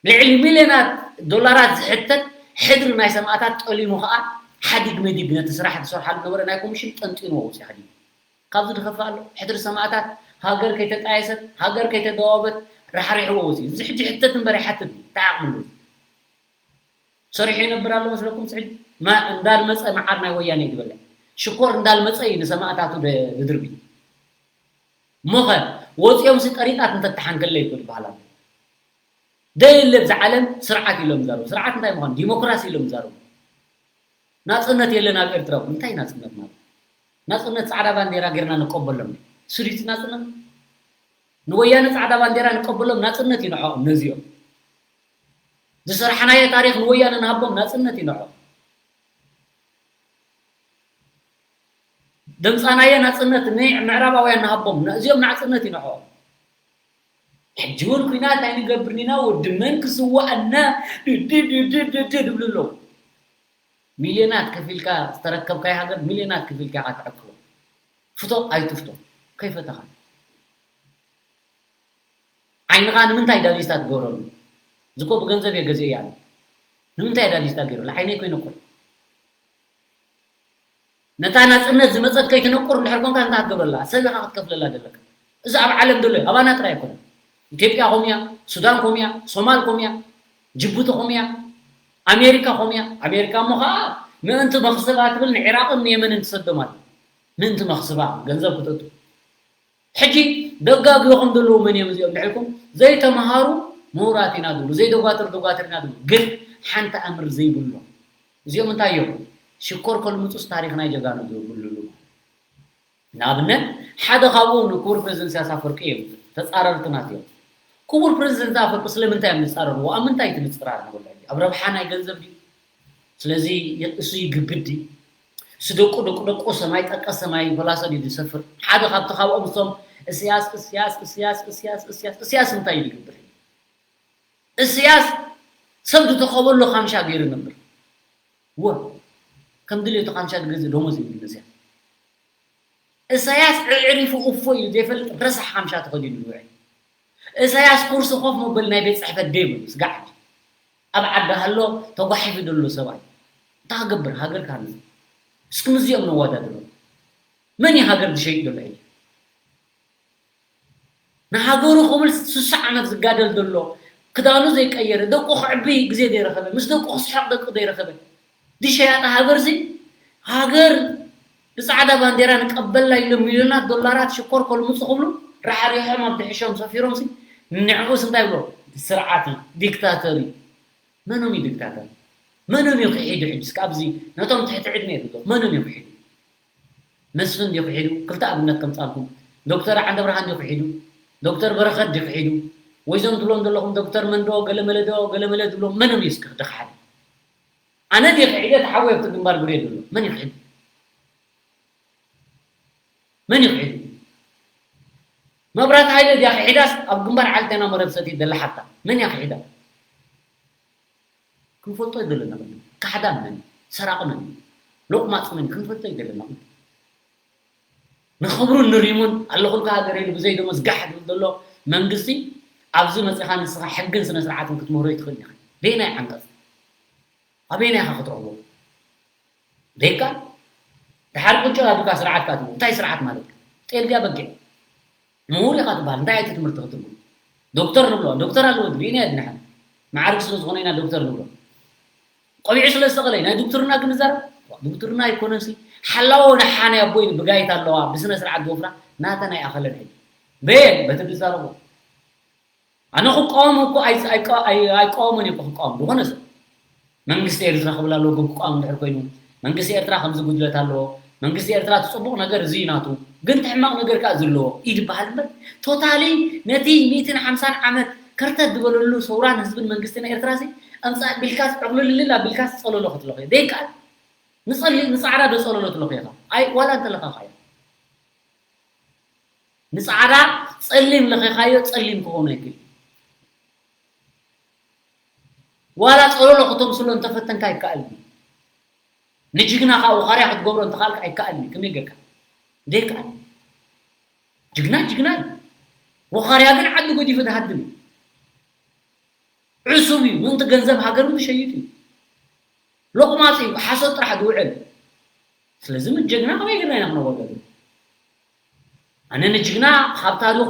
ልዕሊ ሚልዮናት ዶላራት ዝሕተት ሕድሪ ናይ ሰማእታት ጠሊሙ ኸኣ ሓዲግ መዲግ ነቲ ስራሕ ዝሰርሓሉ ነበረ ናይ ኮሚሽን ጠንጢንዎ ወፂኡ ሓዲግ። ካብዚ ዝኸፍእ ኣሎ? ሕድሪ ሰማእታት ሃገር ከይተጣየሰት፣ ሃገር ከይተደዋወበት ራሕሪሕዎ ወፂኡ። እዚ ሕጂ ሕተት እምበር ይሓትት እዩ። እንታይ ዓቕሚ ኣለዎ? ሰሪሑ ይነብር ኣሎ መስለኩም? ስዕድ ማ-፣ እንዳልመጸ መዓር ናይ ወያነ እዩ ዝበልዕ። ሽኮር እንዳልመጸ እዩ ንሰማእታቱ ደ-፣ ዝድርቢ። እሞኸ ወፂኦም ሲ ጠሪጣት እንተተሓንከለይ እኮ ዝበሃል ኣሎ። ደየለ ብዛ ዓለም ስርዓት ኢሎም ይዛረቡ። ስርዓት እንታይ ምዃኑ? ዲሞክራሲ ኢሎም ይዛረቡ። ናጽነት የለን ኣብ ኤርትራ። እንታይ ናጽነት ማለት? ናጽነት ጻዕዳ ባንዴራ ጌርና ንቀበሎም። ስሪት ናጽነት? ንወያነ ጻዕዳ ባንዴራ ንቀበሎም ናጽነት እዩ ንዕኦም ነዚኦም። ዝሰርሓናዮ ታሪኽ ንወያነ ንሃቦም ናጽነት እዩ ንዕኦም። ደምጻናዮ ናጽነት ንምዕራባውያን ንሃቦም፣ እዚኦም ናጽነት እዩ ንዕኦም። ሕጂ እውን ኲናት ኣይንገብርን ኢና፣ ወዲ መን ክስዋኣና ድድ ድድ ድድ ድብሉ ኣለዉ። ሚልዮናት ከፊልካ ዝተረከብካዮ ሃገር ሚልዮናት ከፊልካ ኢኻ ትዕቅቦ። ፍቶ ኣይትፍቶ፣ ከይፈተኻ። ዓይንኻ ንምንታይ ዳሊስታ ትገብረሉ? እዚ እኮ ብገንዘብ እየ ገዚኤያ ኣነ። ንምንታይ እየ ዳሊስታ ገይረሉ? ዓይነይ ኮይነ እኮ። ነታ ናጽነት ዝመጸት ከይትነቁር እንድሕር ኮንካ እንታይ ክትገብረላ? ሰብ ኢኻ ክትከፍለላ ዘለካ። እዚ ኣብ ዓለም ዘሎ እዩ። ኣባና ጥራይ ኣይኮነን። ኢትዮጵያ ከምኡ እያ፣ ሱዳን ከምኡ እያ፣ ሶማል ከምኡ እያ፣ ጅቡቲ ከምኡ እያ፣ ኣሜሪካ ከምኡ እያ። ኣሜሪካ እሞ ኸኣ ምእንቲ መኽሰባ ትብል ንዒራቕን ንየመንን ትሰዶም ኣላ። ምእንቲ መኽስባ ገንዘብ ክተእቱ። ሕጂ ደጋጊኹም ዘለዉ መን እዮም እዚኦም እንድሕር ኢልኩም፣ ዘይተምሃሩ ምሁራት ኢና ዝብሉ፣ ዘይደጓትር ደጓትር ኢና ዝብሉ፣ ግን ሓንቲ ኣምር ዘይብሎም። እዚኦም እንታይ እዮም? ሽኮር ከልምጹስ ታሪኽ ናይ ጀጋኑ ዝብልሉ። ንኣብነት፣ ሓደ ካብኡ ንክቡር ፕረዚደንት ኢሳያስ ኣፈወርቂ እዮም፣ ተጻረርቲ ናት እዮም። ክቡር ፕረዚደንት ኣፈወርቂ ስለምንታይ እዮም ዝጻረርዎ? ኣብ ምንታይ እቲ ምጽራር ንብሎ? ኣብ ረብሓ ናይ ገንዘብ ድዩ? ስለዚ እሱ ይግብድ ድዩ? እሱ ደቁ፣ ደቁ፣ ደቁ ሰማይ ጠቀስ ሰማይ ፈላሰ ድዩ ዝሰፍር? ሓደ ካብቲ ካብኦም እሶም እስያስ፣ እስያስ፣ እስያስ፣ እስያስ፣ እስያስ፣ እስያስ እንታይ እዩ ዝገብር? እስያስ ሰብ ዝተኸበሎ ካምሻ ገይሩ ነበር። ወ-፣ ከም ድሌቱ ካምሻ ዝገዝእ ደሞዝ ይብሉ እስያስ። እሳያስ ኣዕሪፉ እፎ ኢሉ ዘይፈልጥ ረሳሕ ሓምሻ ተኸዲኑ ዝውዕል። እሳያስ ኩርሲ ኮፍ መበሊ ናይ ቤት ጽሕፈት ደይብሉ ስጋዕ ሕጂ። ኣብ ዓዲ ሃሎ ተጓሒፉ ዘሎ ሰብኣይ። እንታይ ክገብር ሃገር ክሃንጽ። እስኪ ምስዚኦም ነወዳድሮ። መን እዩ ሃገር ዝሸይጥ ዘሎ ሕጂ? ንሃገሩ ክብል ስሳ ዓመት ዝጋደል ዘሎ፣ ክዳኑ ዘይቀየረ፣ ደቁ ከዕቢ ግዜ ዘይረኸበ፣ ምስ ደቁ ክስሕቕ ደቁ ዘይረኸበ፣ ዝሸያጠ ሃገር ዚ፣ ሃገር ብጻዕዳ ባንዴራ ንቀበላ ኢሎም ሚልዮናት ዶላራት ሽኮር ከልምጹ ክብሉ፣ ራሕሪሖም ኣብ ድሕሾም ሰፊሮም ሲ፣ ንዕኡስ እንታይ ብሎ? ስርዓት እዩ፣ ዲክታተር እዩ። መኖም እዩ ዲክታተር? መኖም እዩ ክሒዱ? ሕጂ እስኪ ኣብዚ ነቶም ትሕቲ ዕድመ የብሎ፣ መኖም እዩ ክሒዱ? መስፍን ድዩ ክሒዱ? ክልተ ኣብነት ከምጻልኩም። ዶክተር ዓንደብርሃን ድዩ ክሒዱ? ዶክተር በረኸት ድዩ ክሒዱ? ወይ እዞም ትብሎም ዘለኹም ዶክተር መንዶ፣ ገለመለ ዶ፣ ገለመለ ዝብሎም መኖም እዩ እስኪ ድኽሓድ? ኣነ ድየ ክሒደ? እቲ ሓወይ ኣብቲ ግንባር ብሬ ዘሎ መን እዩ ክሒዱ? መን እዩ ክሒዱ? መብራት ሃይለ ድያ ክሒዳስ ኣብ ግንባር ዓልቴና መረብ ሰትዩ ደላ ሓታ መን እያ ክሒዳ? ክንፈልጦ ይደለና። ካሕዳም መን እዩ? ሰራቂ መን እዩ? ሎቕማፅ መን እዩ? ክንፈልጦ ይደለና። ንኽብሩን ንሪሙን ኣለኹልካ ሃገር ኢሉ ብዘይ ደሞዝ ጋሕ ዝብል ዘሎ መንግስቲ ኣብዚ መፂኻ ንስኻ ሕግን ስነ ስርዓትን ክትምህሮ ይትኽእል ኢኻ። በየናይ ዓንቀፅ? ኣበየናይ ኢኻ ክትረኽቦ? ደይካ ድሓር ቁጭ ኣቢልካ ስርዓት ካትብሎ እንታይ ስርዓት ማለት እዩ? ጤል ድያ በጊዕ? ምሁር ኢኻ ትበሃል። እንታይ እቲ ትምህርቲ ክትብሉ? ዶክተር ንብሎ። ዶክተር ኣለዎ ድብኢና የድንሐን። መዓርግ ስለ ዝኾነ ኢና ዶክተር ንብሎ። ቆቢዑ ስለ ዝተቐለ ናይ ዶክትርና ክንዛረብ? ዶክትርና ኣይኮነሲ ሓላዎ ንሓና ኣቦይ ብጋይት ኣለዋ ብስነ ስርዓት ዝወፍራ ናተን ኣይኣኸለን ሕጂ። በየን በቲ ዝዛረቦ ኣነ ክቃወም እኮ ኣይ- ኣይቃ- ኣይ- ኣይቃወምን እኮ ክቃወም ዝኾነ ሰብ መንግስቲ ኤርትራ ክብል ኣለዎ ግን ክቃወም እንድሕር ኮይኑ መንግስቲ ኤርትራ ከምዚ ጉድለት ኣለዎ መንግስቲ ኤርትራ እቲ ፅቡቕ ነገር እዚ እዩ ናቱ ግን እቲ ሕማቕ ነገር ከዓ እዚ ኣለዎ እዩ ዝበሃል እምበር ቶታሊ ነቲ ሚእትን ሓምሳን ዓመት ከርተት ዝበለሉ ሰውራን ህዝብን መንግስትን ኤርትራ ሲ ኣምፃእ ቢልካስ ዕቕልልል ኣቢልካስ ፀለሎ ክትለኽዮ ዘይከኣል ንፀሊ ንፃዕዳ ዶ ፀለሎ ትለኽዮ ኢኻ ኣይ ዋላ እንተለኻኻዮ ንፃዕዳ ፀሊም ለኺኻዮ ፀሊም ክኾኖ ይክእል ዋላ ፀለሎ ክተምስሎ እንተፈተንካ ይከኣል እዩ ንጅግና ከዓ ወኻርያ ክትገብሮ እንተኻልካ ኣይከኣል እዩ ከመይ ጌርካ ዘይከኣል ጅግና ጅግና እዩ ወኻርያ ግን ዓዲ ገዲፉ ዝሃድም እዩ ዕሱብ እዩ ምእንቲ ገንዘብ ሃገር እውን ዝሸይጥ እዩ ሎቕማፅ እዩ ሓሶት ጥራሕ ዝውዕል ስለዚ ምስ ጀግና ከመይ ጌርና ኢና ክነወዳድሮ ኣነ ንጅግና ካብ ታሪኹ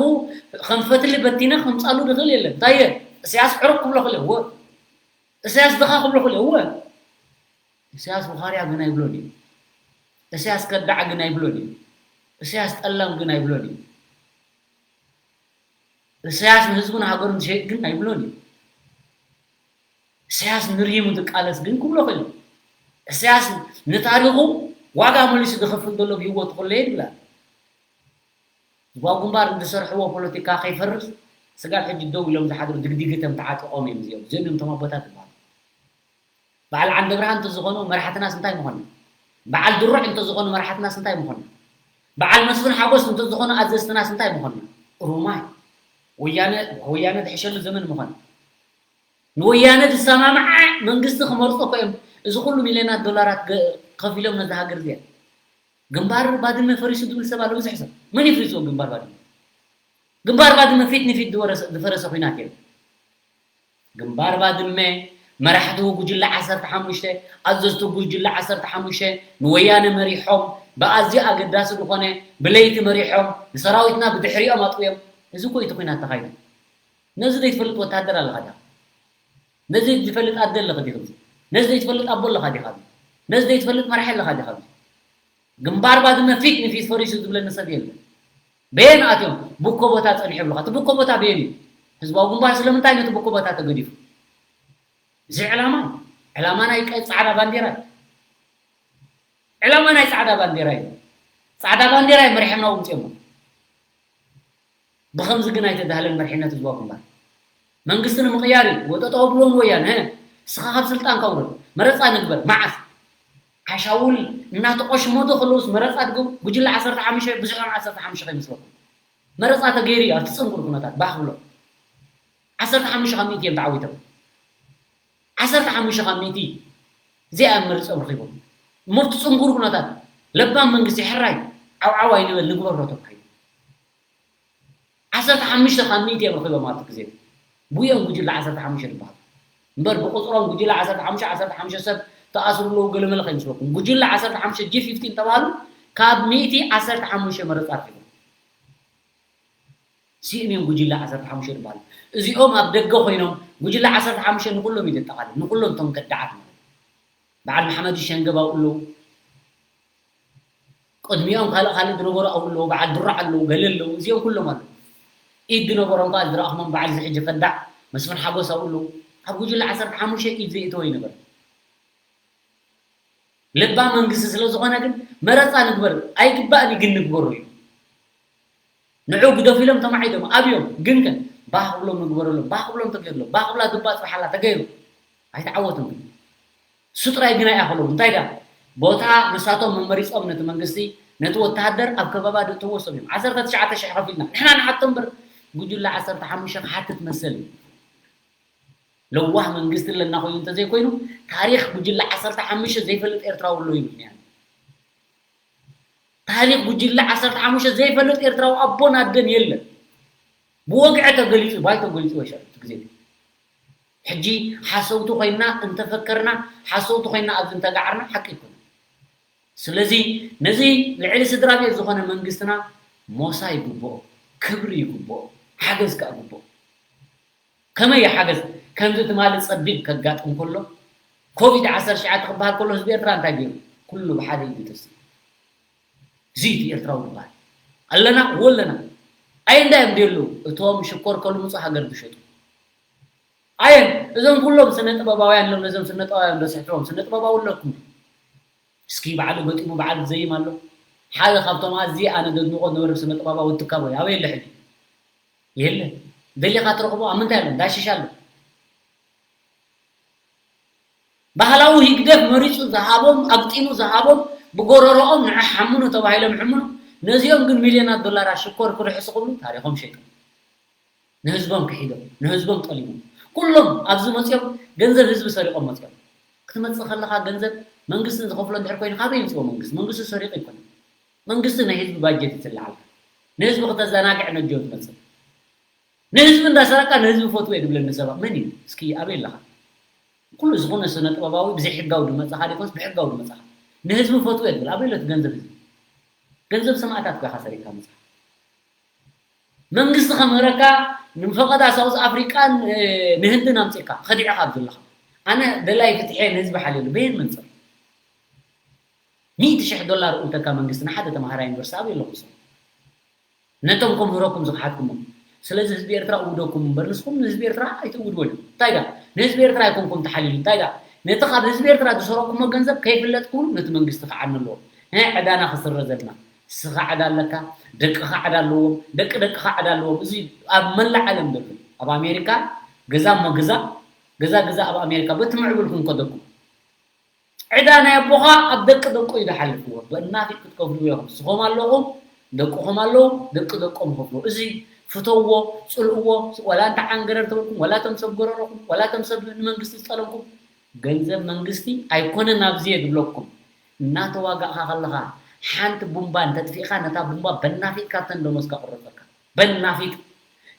ከም ፈትሊ በቲነ ከምፃሉ ዝኽእል የለን እንታይ እየ እስያስ ዕሩቕ ክብሎ ክእል እወ እስያስ ድኻ ክብሎ ክእል እወ እስያስ ወኻርያ ግን ኣይብሎን እዩ እስያስ ከዳዕ ግን ኣይብሎን እዩ እስያስ ጠላም ግን ኣይብሎን እዩ እስያስ ንህዝቡን ሃገሩን ዝሸይጥ ግን ኣይብሎን እዩ እስያስ ንርሂሙ ዝቃለስ ግን ክብሎ ክእል እዩ እስያስ ንታሪኹ ዋጋ መሊሱ ዝኸፍል ዘሎ ብህይወቱ ከሎ የድላ ህዝባዊ ግንባር ዝሰርሕዎ ፖለቲካ ከይፈርስ ስጋብ ሕጂ ደው ኢሎም ዝሓድሩ ድግዲግተም ተዓጢቖም እዮም እዚኦም እዚኦም እዮም ተማቦታት ዝበሃሉ በዓል ዓንደብርሃን እንተዝኾኑ መራሕትናስ እንታይ ምኾንና በዓል ድሩዕ እንተዝኾኑ መራሕትናስ እንታይ ምኾንና በዓል መስፍን ሓጎስ እንተዝኾኑ ኣዘዝትናስ እንታይ ምኾንና ሩማይ ወያነ ወያነ ዝሕሸሉ ዘመን ምኾነ ንወያነ ዝሰማምዓ መንግስቲ ክመርፁ እኮ እዮም እዚ ኩሉ ሚልዮናት ዶላራት ከፊሎም ነዛ ሃገር እዚኣ ግንባር ባድመ ፈሪሱ ዝብል ሰብ ኣሎ ብዙሕ ሰብ መን ይፍሪስዎ ግንባር ባድመ ግንባር ባድመ ፊት ንፊት ዝፈረሰ ኩናት የለ ግንባር ባድመ መራሕቲ ጉጅለ ዓሰርተ ሓሙሽተ ኣዘዝቲ ጉጅለ ዓሰርተ ሓሙሽተ ንወያነ መሪሖም ብኣዝዩ ኣገዳሲ ዝኾነ ብለይቲ መሪሖም ንሰራዊትና ብድሕሪኦም ኣጥዮም እዚ እኮ እቲ ኩናት ተኻይዱ ነዚ ዘይትፈልጥ ወታደር ኣለኻ ዲኻ ነዚ ዝፈልጥ ኣደ ኣለኻ ዲኻ ነዚ ዘይትፈልጥ ኣቦ ኣለኻ ዲኻ ነዚ ዘይትፈልጥ መራሒ ኣለኻ ዲኻ ግንባር ባድመ ፊት ንፊት ፈሪሱ ዝብለኒ ሰብ የለን በየን ኣትዮም ብኮ ቦታ ጸኒሑ ይብሉኻ እቲ ብኮ ቦታ በየን እዩ ህዝባዊ ግንባር ስለምንታይ ነቲ ብኮ ቦታ ተገዲፉ እዚ ዕላማ እዩ ዕላማ ናይ ቀ- ጻዕዳ ባንዴራ እዩ ዕላማ ናይ ጻዕዳ ባንዴራ እዩ ጻዕዳ ባንዴራ እዩ መሪሖምና ውፅኦሞ ብኸምዚ ግን ኣይተዳህለን መሪሕነት ህዝባዊ ግንባር መንግስቲ ንምቕያር እዩ ወጠጠው ኣብልዎም ወያነ እስኻ ካብ ስልጣንካ ውረድ መረፃ ንግበር መዓስ ሓሻውል እናተቆሽመዶ ከለውስ መረፃ ድግብ ጉጅለ ዓሰርተ ሓሙሽተ ብዙሕ ዓሰርተ ሓሙሽተ ከይመስለኩም መረፃ ተገይሩ እዩ ኣብቲ ፅንቁር ኩነታት ባህ ብሎ ዓሰርተ ሓሙሽተ ካብ ሚእቲ እዮም ተዓዊቶም ዓሰርተ ሓሙሽተ ካብ ሚእቲ እዚኣ እዮም መሪፆም ረኺቦም እሞ ኣብቲ ፅንቁር ኩነታት ለባም መንግስቲ ሕራይ ዓውዓው ኣይንበል ንግበሮ ተባሂሉ ዓሰርተ ሓሙሽተ ካብ ሚእቲ እዮም ረኺቦም ኣብቲ ግዜ ብኡ እዮም ጉጅለ ዓሰርተ ሓሙሽተ ዝበሃሉ እምበር ብቁፅሮም ጉጅለ ዓሰርተ ሓሙሽተ ዓሰርተ ሓሙሽተ ሰብ ተኣስሩ ኣለዉ ገለመለ ከይመስለኩም ጉጅለ ዓሰርተ ሓሙሽተ ጂ ፊፍቲን ተባሃሉ ካብ ሚእቲ ዓሰርተ ሓሙሽተ መረፃ ረኺቦም ስእም እዮም ጉጅለ ዓሰርተ ሓሙሽተ ዝበሃሉ እዚኦም ኣብ ደገ ኮይኖም ጉጅለ ዓሰርተ ሓሙሽተ ንኩሎም እዩ ዘጠቓልል ንኩሎም እቶም ከዳዓት ማለት በዓል መሓመድ ሸንገብ ኣብኡ ኣለዉ ቅድሚኦም ካልእ ካልእ ዝነበሩ ኣብኡ ኣለዉ በዓል ድሮ ኣለዉ ገለ ኣለዉ እዚኦም ኩሎም ኣለዉ ኢድ ዝነበሮም ከዓ ዝረኣኽሞም በዓል ዝሕጂ ከዳዕ መስፍን ሓጎስ ኣብኡ ኣለዉ ኣብ ጉጅለ ዓሰርተ ሓሙሽተ ኢድ ዘየእተወ ይነበረ ለባ መንግስቲ ስለ ዝኾነ ግን መረፃ ንግበር ኣይግባእን ግን ንግበሮ እዩ ንዑ ግደፉ ኢሎም ተማዒዶም ኣብዮም ግን ከ ባህ ክብሎም ንግበረሎም ባህ ክብሎም ተገይርሎም ባህ ክብላ ዝባፅብሓላ ተገይሩ ኣይተዓወቱን ግን እሱ ጥራይ ግን ኣይኣኸሎም እንታይ ዳ ቦታ ንሳቶም መመሪፆም ነቲ መንግስቲ ነቲ ወተሃደር ኣብ ከበባ ደእተዎ ሰብ እዮም። ዓሰርተ ትሽዓተ ሽሕ ከፊልና ንሕና ንሓቶ እምበር ጉጅለ ዓሰርተ ሓሙሽተ ክሓትት መሰል እዩ። ለዋህ መንግስቲ ኣለና ኮይኑ እንተዘይኮይኑ ታሪኽ ጉጅለ ዓሰርተ ሓሙሽተ ዘይፈልጥ ኤርትራዊ ኣሎ ይብል። ታሪኽ ጉጅለ ዓሰርተ ሓሙሽተ ዘይፈልጥ ኤርትራዊ ኣቦን ኣደን የለን። ብወግዒ ተገሊጹ ባይ ተገሊጹ ወሻ ግዜ ሕጂ ሓሰውቲ ኮይና እንተፈከርና ሓሰውቲ ኮይና ኣብዚ እንተጋዓርና ሓቂ ይኮነ። ስለዚ ነዚ ልዕሊ ስድራ ቤት ዝኾነ መንግስትና ሞሳ ይግብኦ፣ ክብሪ ይግብኦ፣ ሓገዝ ከኣ ይግብኦ። ከመይ ሓገዝ ከምዚ ትማሊ ጸቢብ ከጋጥም ከሎ ኮቪድ ዓሰርተ ትሽዓተ ክበሃል ከሎ ህዝቢ ኤርትራ እንታይ ገይሩ? ኩሉ ብሓደ ኢዱ ተሲ እዚ እቲ ኤርትራዊ ዝበሃል ኣለና ወለና ኣየ እንታይ እዮም ደሉ እቶም ሽኮር ከልምፁ ሃገር ዝሸጡ ኣየን እዞም ኩሎም ስነ ጥበባውያን ሎም ነዞም ስነ ጥበባውያን ዶ ስሕትዎም ስነ ጥበባዊ ኣለኩም እስኪ ባዕሉ ገጢሙ ባዕሉ ዘይም ኣሎ ሓደ ካብቶም ኣዝየ ኣነ ዘድንቆ ዝነበረ ስነ ጥበባዊ ትካቦ ኣበይ ኣሎ ሕጂ የለ ደሊኻ ትረኽቦ ኣብ ምንታይ ኣሎ እንዳሽሽ ኣሎ ባህላዊ ህግደፍ መሪጹ ዝሃቦም ኣግጢሙ ዝሃቦም ብጎረሮኦም ንዓ ሓምኑ ተባሂሎም ሕምኑ ነዚኦም ግን ሚልዮናት ዶላራት ሽኮር ክርሕሱ ክብሉ ታሪኾም ሸይጦም ንህዝቦም ክሒዶም ንህዝቦም ጠሊሞም ኩሎም ኣብዚ መጽኦም ገንዘብ ህዝቢ ሰሪቖም መጽኦም ክትመጽእ ከለኻ ገንዘብ መንግስትን ዝኸፍሎ እንድሕር ኮይኑ ካበይ ይምጽኦ መንግስት መንግስቲ ሰሪቑ ይኮነ መንግስቲ ናይ ህዝቢ ባጀት ይትልዓልካ ንህዝቢ ክተዘናግዕ ነጆ ትመጽእ ንህዝቢ እንዳሰረቅካ ንህዝቢ ፈትዎ እየ ዝብለኒ ሰባት መን እዩ እስኪ ኣበይ ኣለኻ ኩሉ ዝኾነ ስነ ጥበባዊ ብዘይ ሕጋዊ ዝመጻኻ ዘይኮነስ ብሕጋዊ ዝመጻኻ ንህዝቢ ፈትዎ እየ ትብል ኣበይ ኣሎ እቲ ገንዘብ ህዝቢ ገንዘብ ሰማእታት እኮ ኢኻ ሰሪቅካ መጻኻ መንግስቲ ከምህረካ ንፈቐዳ ሳውዝ ኣፍሪቃን ንህንድን ኣምጺእካ ከዲዕኻ ኣብ ዘለኻ ኣነ ደላይ ፍትሒ ንህዝቢ ሓልየሉ በየን መንፅር ሚእቲ ሽሕ ዶላር እውተካ መንግስቲ ንሓደ ተምሃራይ ዩኒቨርሲቲ ኣበይ ኣለኹም ንስኹም ነቶም ከምህረኩም ዝኸሓድኩሞም ስለዚ ህዝቢ ኤርትራ እውደኩም እምበር ንስኹም ንህዝቢ ኤርትራ ኣይትእውድዎ ኢሉ እንታይ ዳ ንህዝቢ ኤርትራ ኣይኮንኩም ተሓልዩሉ እንታይ ዳ ነቲ ካብ ህዝቢ ኤርትራ ዝሰረቅኩሞ ገንዘብ ከይፍለጥ ክብሉ ነቲ መንግስቲ ክዓኒ ኣለዎ ናይ ዕዳና ክስረዘልና ንስኻ ዕዳ ኣለካ ደቅኻ ዕዳ ኣለዎም ደቂ ደቅኻ ዕዳ ኣለዎም እዚ ኣብ መላእ ዓለም ዘሎ ኣብ ኣሜሪካ ገዛ እሞ ገዛ ገዛ ገዛ ኣብ ኣሜሪካ በቲ ምዕቡል ክንከደኩም ዕዳ ናይ ኣቦኻ ኣብ ደቂ ደቁ እዩ ዝሓልፍዎ። በናፊት ክትከፍልዎ ኢኹም። ንስኹም ኣለኹም፣ ደቅኹም ኣለዉ፣ ደቂ ደቆም ይኸፍልዎ። እዚ ፍተውዎ፣ ፅልእዎ፣ ዋላ እንተ ዓንገረር ተበልኩም፣ ዋላ እቶም ሰብ ጎረረኹም፣ ዋላ እቶም ሰብ ንመንግስቲ ዝጠለምኩም፣ ገንዘብ መንግስቲ ኣይኮነን ኣብዚ እየ ዝብለኩም። እናተዋጋእኻ ከለኻ ሓንቲ ቡምባ እንተጥፊእኻ ነታ ቡምባ በናፊት ካብተን ደሞዝካ ቁረፀካ። በናፊት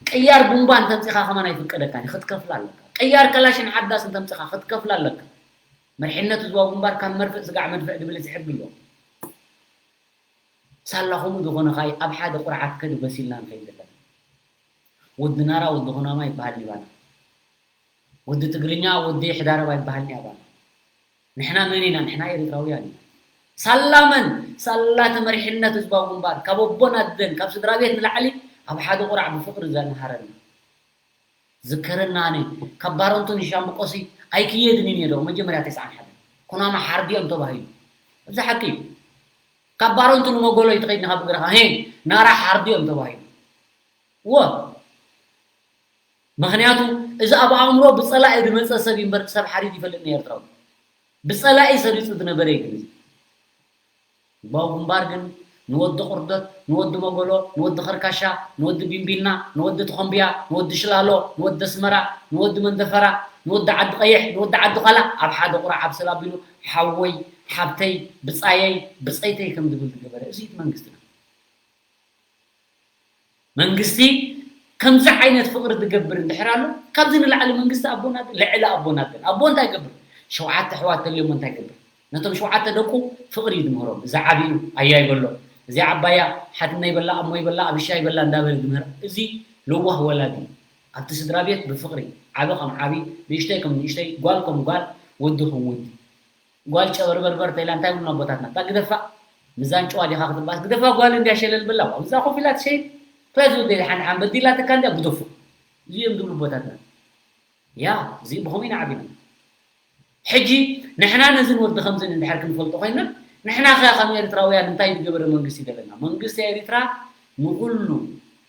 ቅያር ቡምባ እንተምፂኻ ከማን ኣይፍቀደካን እዩ። ክትከፍላ ኣለካ። ቅያር ከላሽን ሓዳስ እንተምፂኻ ክትከፍላ ኣለካ። መሪሕነት ህዝባዊ ግንባር ካብ መርፍእ ስጋዕ መድፍዕ ዝብል እዚ ሕጊ ኣሎ። ሳላ ከምኡ ዝኾነ ኸኣ ኣብ ሓደ ቁርዓት ከዱ በሲልና ንኸይድ ዘለና። ወዲ ናራ ወዲ ኩናማ ይበሃል ሊባና። ወዲ ትግርኛ ወዲ ሕዳረባ ይበሃል ኒያባና። ንሕና መን ኢና? ንሕና ኤርትራውያን ኢና። ሳላ መን? ሳላ እቲ መሪሕነት ህዝባዊ ግንባር ካብ ኣቦን ኣደን ካብ ስድራ ቤት ንላዕሊ ኣብ ሓደ ቁራዕ ብፍቕሪ ዘምሃረና። ዝከረና ኣነ ካብ ባረንቱ ንሻምብቆሲ ኣይክየድን እየ ነይረ መጀመርያ ተስዓን ሓደ ኩናማ ሓርድዮም ተባሂሉ እዚ ሓቂ እዩ ካብ ባረንቱ ንመጎሎ ይትኸይድ ንካ ብግረኻ ሄ ናራ ሓርድዮም ተባሂሉ እወ ምኽንያቱ እዚ ኣብ ኣእምሮ ብፀላኢ ዝመፀ ሰብ እዩ እምበር ሰብ ሓሪድ ይፈልጥ ንኤርትራዊ ብፀላኢ ሰሪፁ ዝነበረ እዩ ግን እዚ ህዝባዊ ግንባር ግን ንወዲ ቁርደት፣ ንወዲ መጎሎ፣ ንወዲ ከርካሻ፣ ንወዲ ቢንቢና፣ ንወዲ ተኾምብያ፣ ንወዲ ሽላሎ፣ ንወዲ ኣስመራ፣ ንወዲ መንደፈራ፣ ንወዲ ዓዲ ቀይሕ፣ ንወዲ ዓዲ ኳላ ኣብ ሓደ ቁራዕ ኣብ ሰላቢሉ ሓወይ፣ ሓብተይ፣ ብፃየይ፣ ብፀይተይ ከም ዝብል ዝገበረ እዚ እዩ መንግስትና። መንግስቲ ከምዚ ዓይነት ፍቕሪ ዝገብር እንድሕር ኣሎ ካብዚ ንላዕሊ መንግስቲ ኣቦና ልዕሊ ኣቦና ኣቦ እንታይ ይገብር ሸውዓተ ኣሕዋት ተልዮሞ እንታይ ይገብር ነቶም ሸውዓተ ደቁ ፍቕሪ እዩ ዝምህሮም እዚ ዓብዩ ኣያ ይበሎ እዚ ዓባያ ሓትና ይበላ ኣሞ ይበላ ኣብሻ ይበላ እንዳበለ ዝምህር እዚ ለዋህ ወላዲ ኣብቲ ስድራ ቤት ብፍቕሪ ዓቢ ከም ዓቢ ንእሽተይ ከም ንእሽተይ ጓል ከም ጓል ወዲ ከም ወዲ ጓል ጨበርበርበር ተይላ እንታይ ይብሉና ኣቦታትና እታ ግደፋ ምዛን ጨዋ ዲኻ ክትበኣስ ግደፋ ጓል እንድያ ሸለል በላ ኣብዛ ኮፍ ኢላ ትሸይን ታይ ዝብል ሓንሓን በዲላትካ እንድያ ግደፉ እዚኦም ዝብሉ ኣቦታትና ያ እዚ ብኸምኡ ኢና ዓቢና ሕጂ ንሕና ነዚ ንወዲ ከምዚ እንድሕር ክንፈልጦ ኮይና ንሕና ከ ከም ኤርትራውያን እንታይ ዝገበረ መንግስቲ ዘለና መንግስቲ ኤርትራ ንኩሉ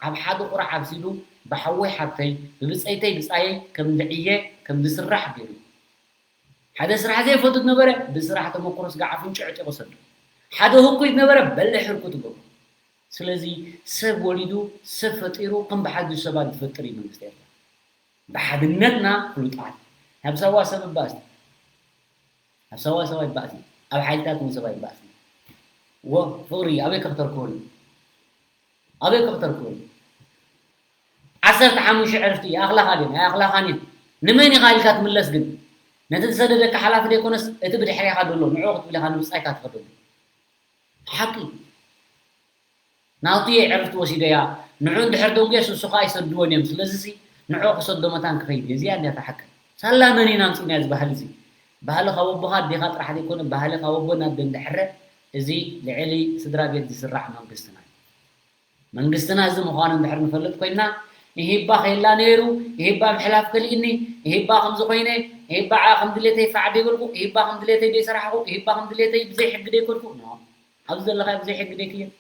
ኣብ ሓደ ቁራዕ ኣብሲሉ ብሓወይ ሓብተይ ብብፀይተይ ብፃየይ ከም ዝዕየ ከም ዝስራሕ ገይሩ ሓደ ስራሕ ዘይፈቱ ዝነበረ ብስራሕ ተመክሮ ስጋዕ ኣፍንጭዑ ጢቑ ሰዱ ሓደ ህኩይ ዝነበረ በልሕ ህርኩ ትገብሮ። ስለዚ ሰብ ወሊዱ ሰብ ፈጢሩ ከም ብሓድሽ ሰባት ዝፈጥር እዩ መንግስቲ ኤርትራ። ብሓድነትና ፍሉጣት። ናብ ሳዋ ሰብ ይባእስ፣ ኣብ ሳዋ ሰብ ኣይባእስን፣ ኣብ ሓይልታት እውን ሰብ ኣይባእስን። ወ ፍቕሪ ኣበይ ከኽተርክቦ እዩ? ኣበይ ከኽተርክቦ እዩ? ዓሰርተ ሓሙሽተ ዕርፍቲ ይኣኽላኻ ድየን ኣይኣኽላኻን እየን። ንመን ኢኻ ኢልካ ትምለስ ግን? ነቲ ዝሰደደካ ሓላፊ ደይኮነስ እቲ ብድሕሬኻ ዘሎ ንዕኡ ክትብል ኢኻ ንብጻይካ ትኸደሉ። ሓቂ ናቱ እየ ዕርፍቲ ወሲደያ። ንዑ እንድሕር ደንጉየ ንሱ ከዓ ይሰድዎን እዮም። ስለዚ ሲ ንዑ ክሰዶ መታን ክኸይድ እየ። እዚኣ እንዲያ እታ ሓቂ። ሳላ መን ኢና ኣምፂእና እዚ ባህሊ እዚ? ባህሊ ካብ ኣቦኻ ኣዴኻ ጥራሕ ዘይኮነ ባህሊ ካብ ኣቦ ናብ ኣደ እንዳሕረ እዚ ልዕሊ ስድራ ቤት ዝስራዕ መንግስትና እዩ። መንግስትና እዚ ምዃኑ እንድሕር ንፈልጥ ኮይንና፣ ኢህባ ከየላ ነይሩ፣ ኢህባ ምሕላፍ ከሊእኒ፣ ኢህባ ከምዚ ኮይነ፣ ኢህባ ዓ-፣ ከም ድሌተይ ፋዕ ደይበልኩ፣ ኢህባ ከም ድሌተይ ደይሰራሕኹ፣ ኢህባ ከም ድሌተይ ብዘይ ሕጊ ደይኮንኩ፣ ኖ። ኣብዚ ዘለኻዮ ብዘይ ሕጊ ደይክየድ።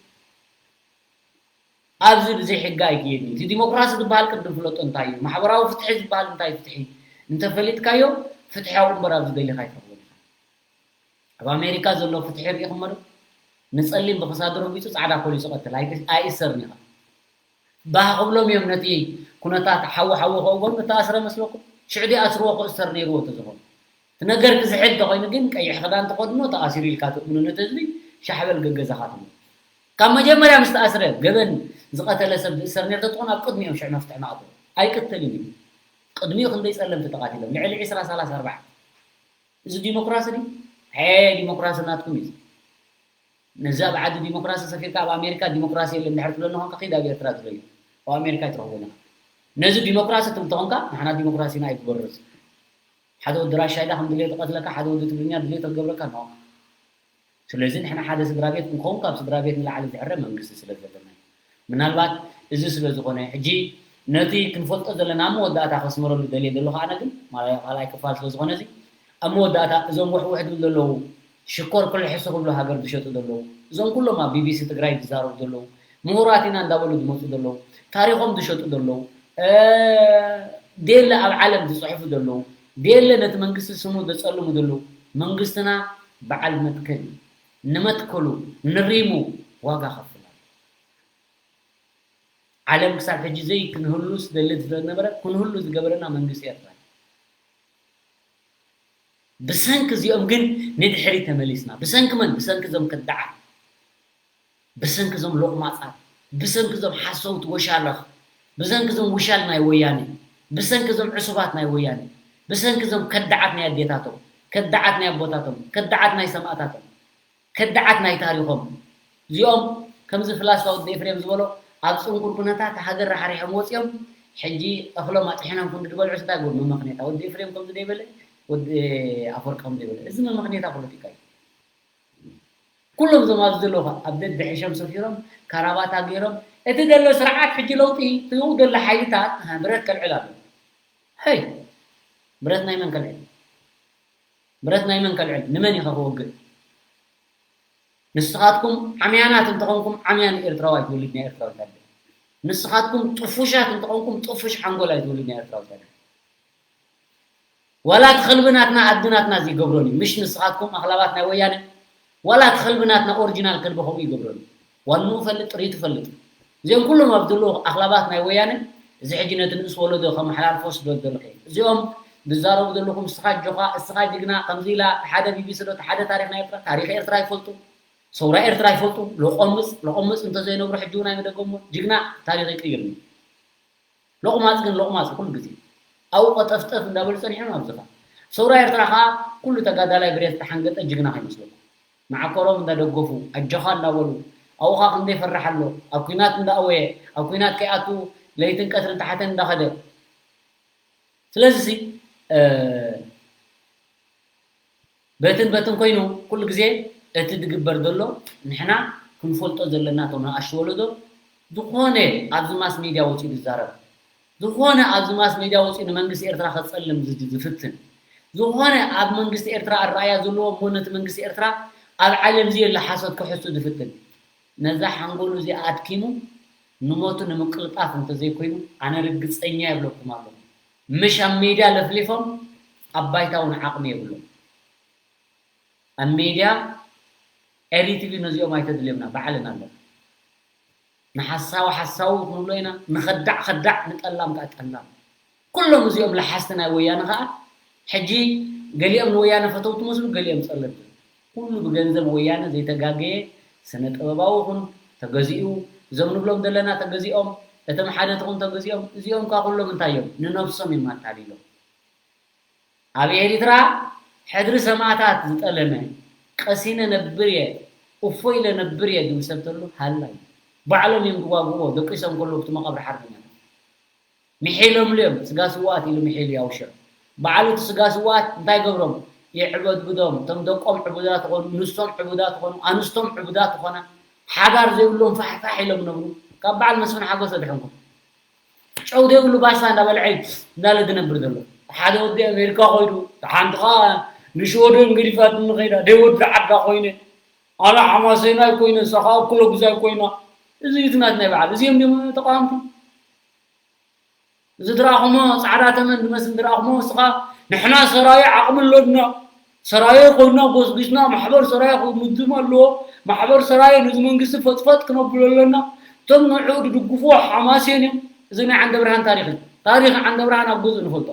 ኣብዚ ብዘይ ሕጊ ኣይክየድን እዩ። እቲ ዲሞክራሲ ዝበሃል ቅድም ፍለጦ እንታይ እዩ? ማሕበራዊ ፍትሒ ዝበሃል እንታይ እዩ? ፍትሒ እንተፈሊጥካዮ ፍትሓዊ እምበር ኣብዚ ደሊኻ ኣይትረኽቦን ኢኻ። ኣብ ኣሜሪካ ዘሎ ፍትሒ ርኢኹሞ ዶ? ንጸሊም ብኽሳዱ ረጊጹ ጻዕዳ ፖሊስ ይቐትል፣ ኣይ-፣ ኣይእሰርን ኢኻ። ባህ ክብሎም እዮም ነቲ ኩነታት ሓዊ ሓዊ ከእጎም፣ እተኣስረ መስለኩም? ሽዑ ድኣ ኣስርዎ ክእሰር ነይርዎ ተዝኾነ። እቲ ነገር ክዝሕል እንተኾይኑ ግን ቀይሕ ክዳን ተኸድኖ ተኣሲሩ ኢልካ ትእምኖ ነቲ ህዝቢ ሻሕ በል ገገዛኻ ትብሎ። ካብ መጀመርያ ምስ ተኣስረ ገበን ዝቐተለ ሰብ ዝእሰር ነይሩ ተትኾን ኣብ ቅድሚኦም ሽዑ መፍትሒ ምኣተወ። ኣይቅተልን እዩ። ቅድሚኡ ክንደይ ጸለምቲ ተቓቲሎም? ልዕሊ ዕስራ፣ ሰላሳ፣ ኣርባዓ። እዚ ዲሞክራሲ ድዩ? ሄ ዲሞክራሲ ናትኩም እዩ። ነዚ ኣብ ዓዲ ዲሞክራሲ ሰፊርካ ኣብ ኣሜሪካ ዲሞክራሲ የለን እንድሕር ትብለኒ ኾንካ ኺድ ኣብ ኤርትራ ዝለዩ። ኣብ ኣሜሪካ ኣይትረኽቦን ኢኻ። ነዚ ዲሞክራሲ ትብል ተኾንካ ንሕና ዲሞክራሲና ኣይግበርስ። ሓደ ወዲ ራሻይዳ ከም ድሌቱ ቀትለካ፣ ሓደ ወዲ ትግርኛ ድሌቱ ክገብረካ ነው። ስለዚ ንሕና ሓደ ስድራ ቤት ክንከውን ካብ ስድራ ቤት ንላዕሊ ዝሕረ መንግስቲ ስለ ዘለና እዩ። ምናልባት እዚ ስለ ዝኾነ ሕጂ ነቲ ክንፈልጦ ዘለና ኣብ መወዳእታ ከስምረሉ ደልየ ዘለኹ ኣነ ግን ማለ-፣ ካልኣይ ክፋል ስለ ዝኾነ እዚ ኣብ መወዳእታ እዞም ውሕውሕ ዝብሉ ዘለዉ ሽኮር ክልሕሱ ክብሉ ሃገር ዝሸጡ ዘለዉ እዞም ኩሎም ኣብ ቢቢሲ ትግራይ ዝዛረቡ ዘለዉ ምሁራት ኢና እንዳበሉ ዝመፁ ዘለዉ ታሪኾም ዝሸጡ ዘለዉ እ፣ ዴለ ኣብ ዓለም ዝፅሕፉ ዘለዉ ዴለ ነቲ መንግስቲ ስሙ ዘፀልሙ ዘለዉ መንግስትና በዓል መትከል እዩ። ንመትከሉ ንሪሙ ዋጋ ከፍል ኣሎ። ዓለም ክሳብ ሕጂ ዘይክንህሉ ዝደሊ ዝነበረ ክንህሉ ዝገበረና መንግስቲ ኤርትራ እዩ። ብሰንኪ እዚኦም ግን ንድሕሪት ተመሊስና። ብሰንኪ መን? ብሰንኪ እዞም ከዳዓት፣ ብሰንኪ እዞም ሎቕማጻት፣ ብሰንኪ እዞም ሓሰውቲ ወሻለኽ፣ ብሰንኪ እዞም ውሻል ናይ ወያነ፣ ብሰንኪ እዞም ዕሱባት ናይ ወያነ፣ ብሰንኪ እዞም ከዳዓት ናይ ኣዴታቶም፣ ከዳዓት ናይ ኣቦታቶም፣ ከዳዓት ናይ ሰማእታቶም። ከዳዓት ናይ ታሪኾም። እዚኦም ከምዚ ፍላስፋ ወዲ ኤፍሬም ዝበሎ ኣብ ጽንኩር ኩነታት ሃገር ራሕሪሖም ወጺኦም፣ ሕጂ እኽሎም ኣጥሒኖም ክንዲ ዝበልዑ እንታይ ግብር መመኽኔታ። ወዲ ኤፍሬም ከምዚ ደይበለ፣ ወዲ ኣፈወርቂ ከምዚ ደይበለ። እዚ መመኽኔታ ፖለቲካ እዩ። ኩሎም እዞም ኣብዚ ዘለዉ ኸ ኣብ ደድሕሾም ሰፊሮም፣ ካራባታ ገይሮም፣ እቲ ዘሎ ስርዓት ሕጂ ለውጢ ትህቡ ዘሎ ሓይልታት፣ ኣሃ፣ ብረት ከልዕል ኣሎ። ሀይ፣ ብረት ናይ መን ከልዕል? ብረት ናይ መን ከልዕል? ንመን ኢኸ ክወግእ? ንስኻትኩም ዓምያናት እንተኾንኩም ዓምያን ኤርትራዊ ኣይትወልድ ናይ ኤርትራዊት ኣደ። ንስኻትኩም ጥፉሻት እንተኾንኩም ጥፉሽ ሓንጎል ኣይትወልድ ናይ ኤርትራዊት ኣደ። ዋላ እቲ ከልቢ ናትና ኣዲ ናትና እዚ ይገብሮን እዩ። ምሽ ንስኻትኩም ኣኽላባት ናይ ወያነ ዋላ እቲ ከልቢ ናትና ኦሪጂናል ከልቢ ከምኡ ይገብረሉ። ዋንኡ ፈልጥ፣ ጥሪቱ ፈልጥ። እዚኦም ኩሎም ኣብ ዘለዉ ኣኽላባት ናይ ወያነ፣ እዚ ሕጂ ነቲ ንእስ ወለዶ ከመሓላልፎ ስደት ዘለኹ እየ። እዚኦም ዝዛረቡ ዘለኹም፣ እስኻ ጆኻ፣ እስኻ ጅግና፣ ከምዚ ኢላ፣ ሓደ ቢቢሲ ዶ፣ ሓደ ታሪኽ ናይ ኤርትራ፣ ታሪኽ ኤርትራ ይፈልጡ፣ ሰውራ ኤርትራ ይፈልጡ፣ ሎቆምጽ፣ ሎቆምጽ እንተዘይነብሩ ሕጂ እውን ኣይምደገምዎን። ጅግና ታሪኽ ይቅይር እዩ። ሎቕማጽ ግን ሎቕማጽ ኩሉ ግዜ ኣብኡ ቀጠፍጠፍ እንዳበሉ ጸኒሖም ኣብዚ ኸኣ። ሰውራ ኤርትራ ኸኣ ኩሉ ተጋዳላይ ብሬት እንዳሓንገጠ ጅግና ከይመስለኩም። መዓኮሮም እንዳደገፉ፣ ኣጆኻ እንዳበሉ፣ ኣብኡ ኸኣ ክንደይ ይፈርሕ ኣሎ፣ ኣብ ኲናት እንዳኣወየ፣ ኣብ ኲናት ከይኣቱ ለይትን ቀትርን ታሕተን እንዳኸደ። ስለዚሲ፣ እ፣ በትን በትን ኮይኑ ኩሉ ግዜ እቲ ዝግበር ዘሎ ንሕና ክንፈልጦ ዘለና እቶም ንኣሽቱ ወለዶ ዝኾነ ኣብዚ ማስ ሜድያ ወፂኡ ዝዛረብ ዝኾነ ኣብዚ ማስ ሜድያ ወፂኡ ንመንግስቲ ኤርትራ ከፀልም ዝ-፣ ዝፍትን ዝኾነ ኣብ መንግስቲ ኤርትራ ኣረኣያ ዘለዎ እሞ ነቲ መንግስቲ ኤርትራ ኣብ ዓለም እዚ የለ ሓሶት ክሕሱ ዝፍትን ነዛ ሓንጎሉ እዚኣ ኣድኪሙ ንሞቱ ንምቅልጣፍ እንተዘይኮይኑ ኣነ ርግፀኛ ይብለኩም ኣለኹ። ምሽ ኣብ ሜድያ ለፍሊፎም ኣብ ባይታ እውን ዓቕሚ የብሎም። ኣብ ሜድያ ኤሪ ቲቪ ነዚኦም ኣይተድልዮምና፣ ባዕልና ኣለና። ንሓሳዊ ሓሳዊ ክንብሎ ኢና፣ ንኸዳዕ ኸዳዕ፣ ንጠላም ከዓ ጠላም። ኩሎም እዚኦም ለሓስቲ ናይ ወያነ ከዓ ሕጂ ገሊኦም ንወያነ ፈተውቲ መስሉ፣ ገሊኦም ጸለምቲ። ኩሉ ብገንዘብ ወያነ ዘይተጋገየ ስነ ጥበባዊ ይኹን ተገዚኡ፣ እዞም ንብሎም ዘለና ተገዚኦም፣ እቶም ሓደ ትኹን ተገዚኦም፣ እዚኦም ከዓ ኩሎም እንታይ እዮም? ንነብሶም እዮም ኣታሊሎም። ኣብ ኤሪትራ ሕድሪ ሰማእታት ዝጠለመ፣ ቀሲነ ነብር እየ፣ እፎ ኢለ ነብር እየ ዝብል ሰብ ተሎ ሃላይ። ባዕሎም እዮም ዝዋግእዎ፣ ደቂሶም ከለዉ ኣብቲ መቓብር ሓርበኛታት። ምሒሎምሉ እዮም፣ ስጋ ስውኣት ኢሉ ምሒሉ ያውሸ። በዓል እቲ ስጋ ስውኣት እንታይ ገብሮም? የዕበድብዶም። እቶም ደቆም ዕቡዳት ኾኑ፣ ንሶም ዕቡዳት ኾኑ፣ ኣንስቶም ዕቡዳት ኾና፣ ሓዳር ዘይብሎም ፋሕፋሕ ኢሎም ነብሩ። ካብ በዓል መስፍን ሓጎስ ኣድሕንኩም። ጨው ዘይብሉ ባስታ እንዳበልዐ እንዳለ ዝነብር ዘሎ። ሓደ ወዲ ኣሜሪካ ኮይዱ፣ ሓንቲ ኸዓ ንሽወደን ገዲፋትኒ ኸይዳ፣ ደይ ወዲ ዓዳ ኮይነ፣ ኣነ ሓማሴናይ ኮይነ፣ እሳ ኸዓ ኩሎ ግዛይ ኮይና። እዚ እዩ ትናት ናይ በዓል። እዚኦም ድዮም ተቃወምቲ? እዚ ዝረኣኹሞ ጻዕዳ ተመን ዝመስል ዝረኣኹሞ፣ እስኻ ንሕና ሰራየ ዓቕሚ ኣለና፣ ሰራየ ኮይና ጎስጒስና፣ ማሕበር ሰራየ ክምዝም ኣለዎ፣ ማሕበር ሰራየ ነዚ መንግስቲ ፈጥፈጥ ክነብሎ ኣለና። እቶም ንዕኡ ዝድግፍዎ ሓማሴን እዮም። እዚ ናይ ዓንደብርሃን ታሪኽ እዩ። ታሪኽ ዓንደብርሃን ኣብ ገዝኡ ንፈልጦ።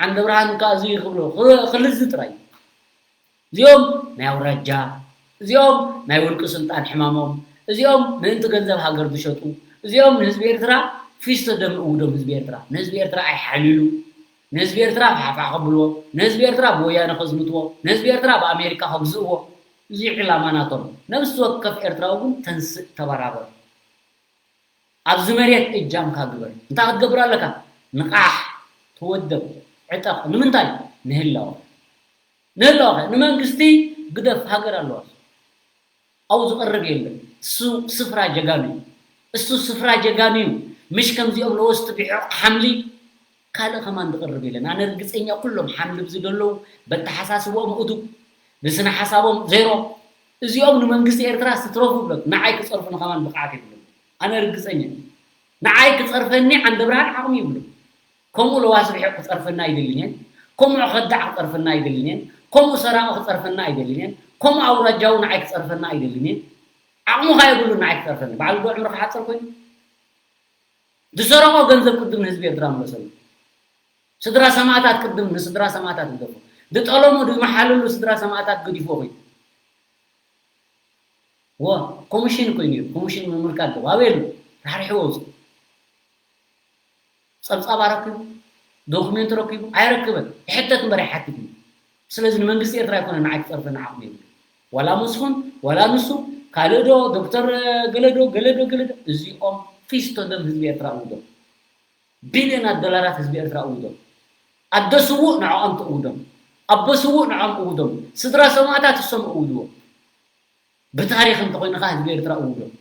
ዓንደብርሃን ከኣ እዚ ክብሎ፣ ኽ-፣ ክልዚ ጥራይ። እዚኦም ናይ ኣውራጃ፣ እዚኦም ናይ ውልቂ ስልጣን ሕማሞም፣ እዚኦም ምእንቲ ገንዘብ ሃገር ዝሸጡ፣ እዚኦም ንህዝቢ ኤርትራ ፊስቶ ደም እውዶም ህዝቢ ኤርትራ። ንህዝቢ ኤርትራ ኣይሓልዩሉ። ንህዝቢ ኤርትራ ፋሕፋሕ ከብልዎ፣ ንህዝቢ ኤርትራ ብወያነ ከዝምትዎ፣ ንህዝቢ ኤርትራ ብኣሜሪካ ከግዝእዎ። እዚ ዕላማ ናቶም። ነብሲ ወከፍ ኤርትራዊ ግን ተንስእ ተበራበር። ኣብዚ መሬት እጃምካ ግበር። እንታይ ክትገብር ኣለካ? ንቓሕ፣ ተወደብ፣ ዕጠቕ። ንምንታይ? ንህላወ። ንህላወ። ንመንግስቲ ግደፍ፣ ሃገር ኣለዋ። ኣብኡ ዝቐርብ የለን። እሱ ስፍራ ጀጋኑ እዩ። እሱ ስፍራ ጀጋኑ እዩ። ምሽ ከምዚኦም ለወስቲ ብሕቕ ሓምሊ ካልእ ከማን ዝቐርብ የለን። ኣነ ርግጸኛ ኩሎም ሓምሊ ብዝደለዉ በተሓሳስቦኦም እዱብ፣ ብስነ ሓሳቦም ዜሮ። እዚኦም ንመንግስቲ ኤርትራ ስትረፉ ብሎት ንዓይ ክጸርፉኒ ከማን ብቕዓት የብሎም። ኣነ ርግጸኛ እየ። ንዓይ ክጸርፈኒ ዓንደብርሃን ዓቕሚ ይብሉ። ከምኡ ለዋስ ብሕቕ ክጸርፈና ኣይደልን እየን። ከምኡ ከዳዕ ክጸርፈና ኣይደልን እየን። ከምኡ ሰራቒ ክጸርፈና ኣይደልን እየን። ከምኡ ኣውራጃዊ ንዓይ ክጸርፈና ኣይደልን እየን። ዓቕሙ ከ የብሉን ንዓይ ክጸርፈኒ። ባዕሉ ዶ ዕምሪ ክሓጽር ኮይኑ? ዝሰረቖ ገንዘብ ቅድም ንህዝቢ ኤርትራ ምለሰሉ። ስድራ ሰማእታት ቅድም ንስድራ ሰማእታት ይገፉ። ዝጠለሙ ዝመሓለሉ ስድራ ሰማእታት ገዲፍዎ ኮይኑ። ዎ፣ ኮሚሽን ኮይኑ እዩ። ኮሚሽን ምምልካት ገቡ። ኣበይ ኣሎ? ራሕሪሕዎ ውፅእ። ጸብጻብ ኣረኪቡ? ዶክሜንት ረኪቡ? ኣይረክበን። ይሕተት እምበር ኣይሓትትን። ስለዚ ንመንግስቲ ኤርትራ ኣይኮነን ንዓይ ክጸርፈኒ ዓቕሚ የብሉን። ዋላ መስፍን፣ ዋላ ንሱ፣ ካልእ ዶ፣ ዶክተር ገለ ዶ፣ ገለ ዶ፣ ገለ ዶ፣ እዚኦም ፊስቶ ደም ህዝቢ ኤርትራ እውዶም። ቢልዮናት ዶላራት ህዝቢ ኤርትራ እውዶም። ኣደ ስዉእ ንዕኦም ትእውዶም። ኣቦ ስዉእ ንዕኦም እውዶም። ስድራ ሰማእታት እሶም እውድዎም። ብታሪኽ እንተኾይኑ ኸዓ ህዝቢ ኤርትራ እውዶም።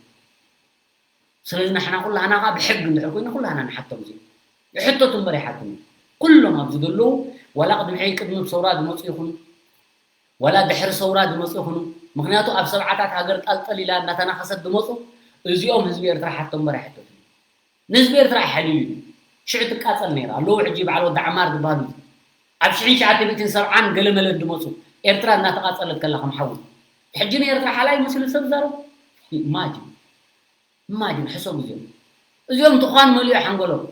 ስለዚ ንሕና ኩላህና ኸዓ ብሕጊ እንድሕር ኮይና ኩላህና ንሓቶም እዚኦም። ይሕተቱ እምበር ኣይሓትምን። ኩሎም ኣብዚ ዘለዉ ዋላ ቅድሚ ሕጂ ቅድሚ ሰውራ ዝመጹ ይኹኑ፣ ዋላ ድሕሪ ሰውራ ዝመጹ ይኹኑ፣ ምኽንያቱ ኣብ ሰብዓታት ሃገር ጣልጠል ኢላ እናተናኸሰት ዝመጹ እዚኦም ህዝቢ ኤርትራ ሓቶም እምበር ኣይሕተቱን። ንህዝቢ ኤርትራ ኣይሓልዩን እዩ። ሽዑ ትቃጸል ነይራ። ኣለዉ ሕጂ በዓል ወዲ ዓማር ዝበሃሉ ኣብ ሽሕን ትሽዓተ ሚእትን ሰብዓን ገለ መለ ዝመጹ ኤርትራ እናተቃጸለት ከላ ከም ሓዊ። ሕጂ ንኤርትራ ሓላይ መሲሉ ሰብ ዛረብ? ኢማጂን። ኢማጂን፣ ሕሰቡ እዚኦም። እዚኦም ትዃን መሊኦ ሓንጎሎም።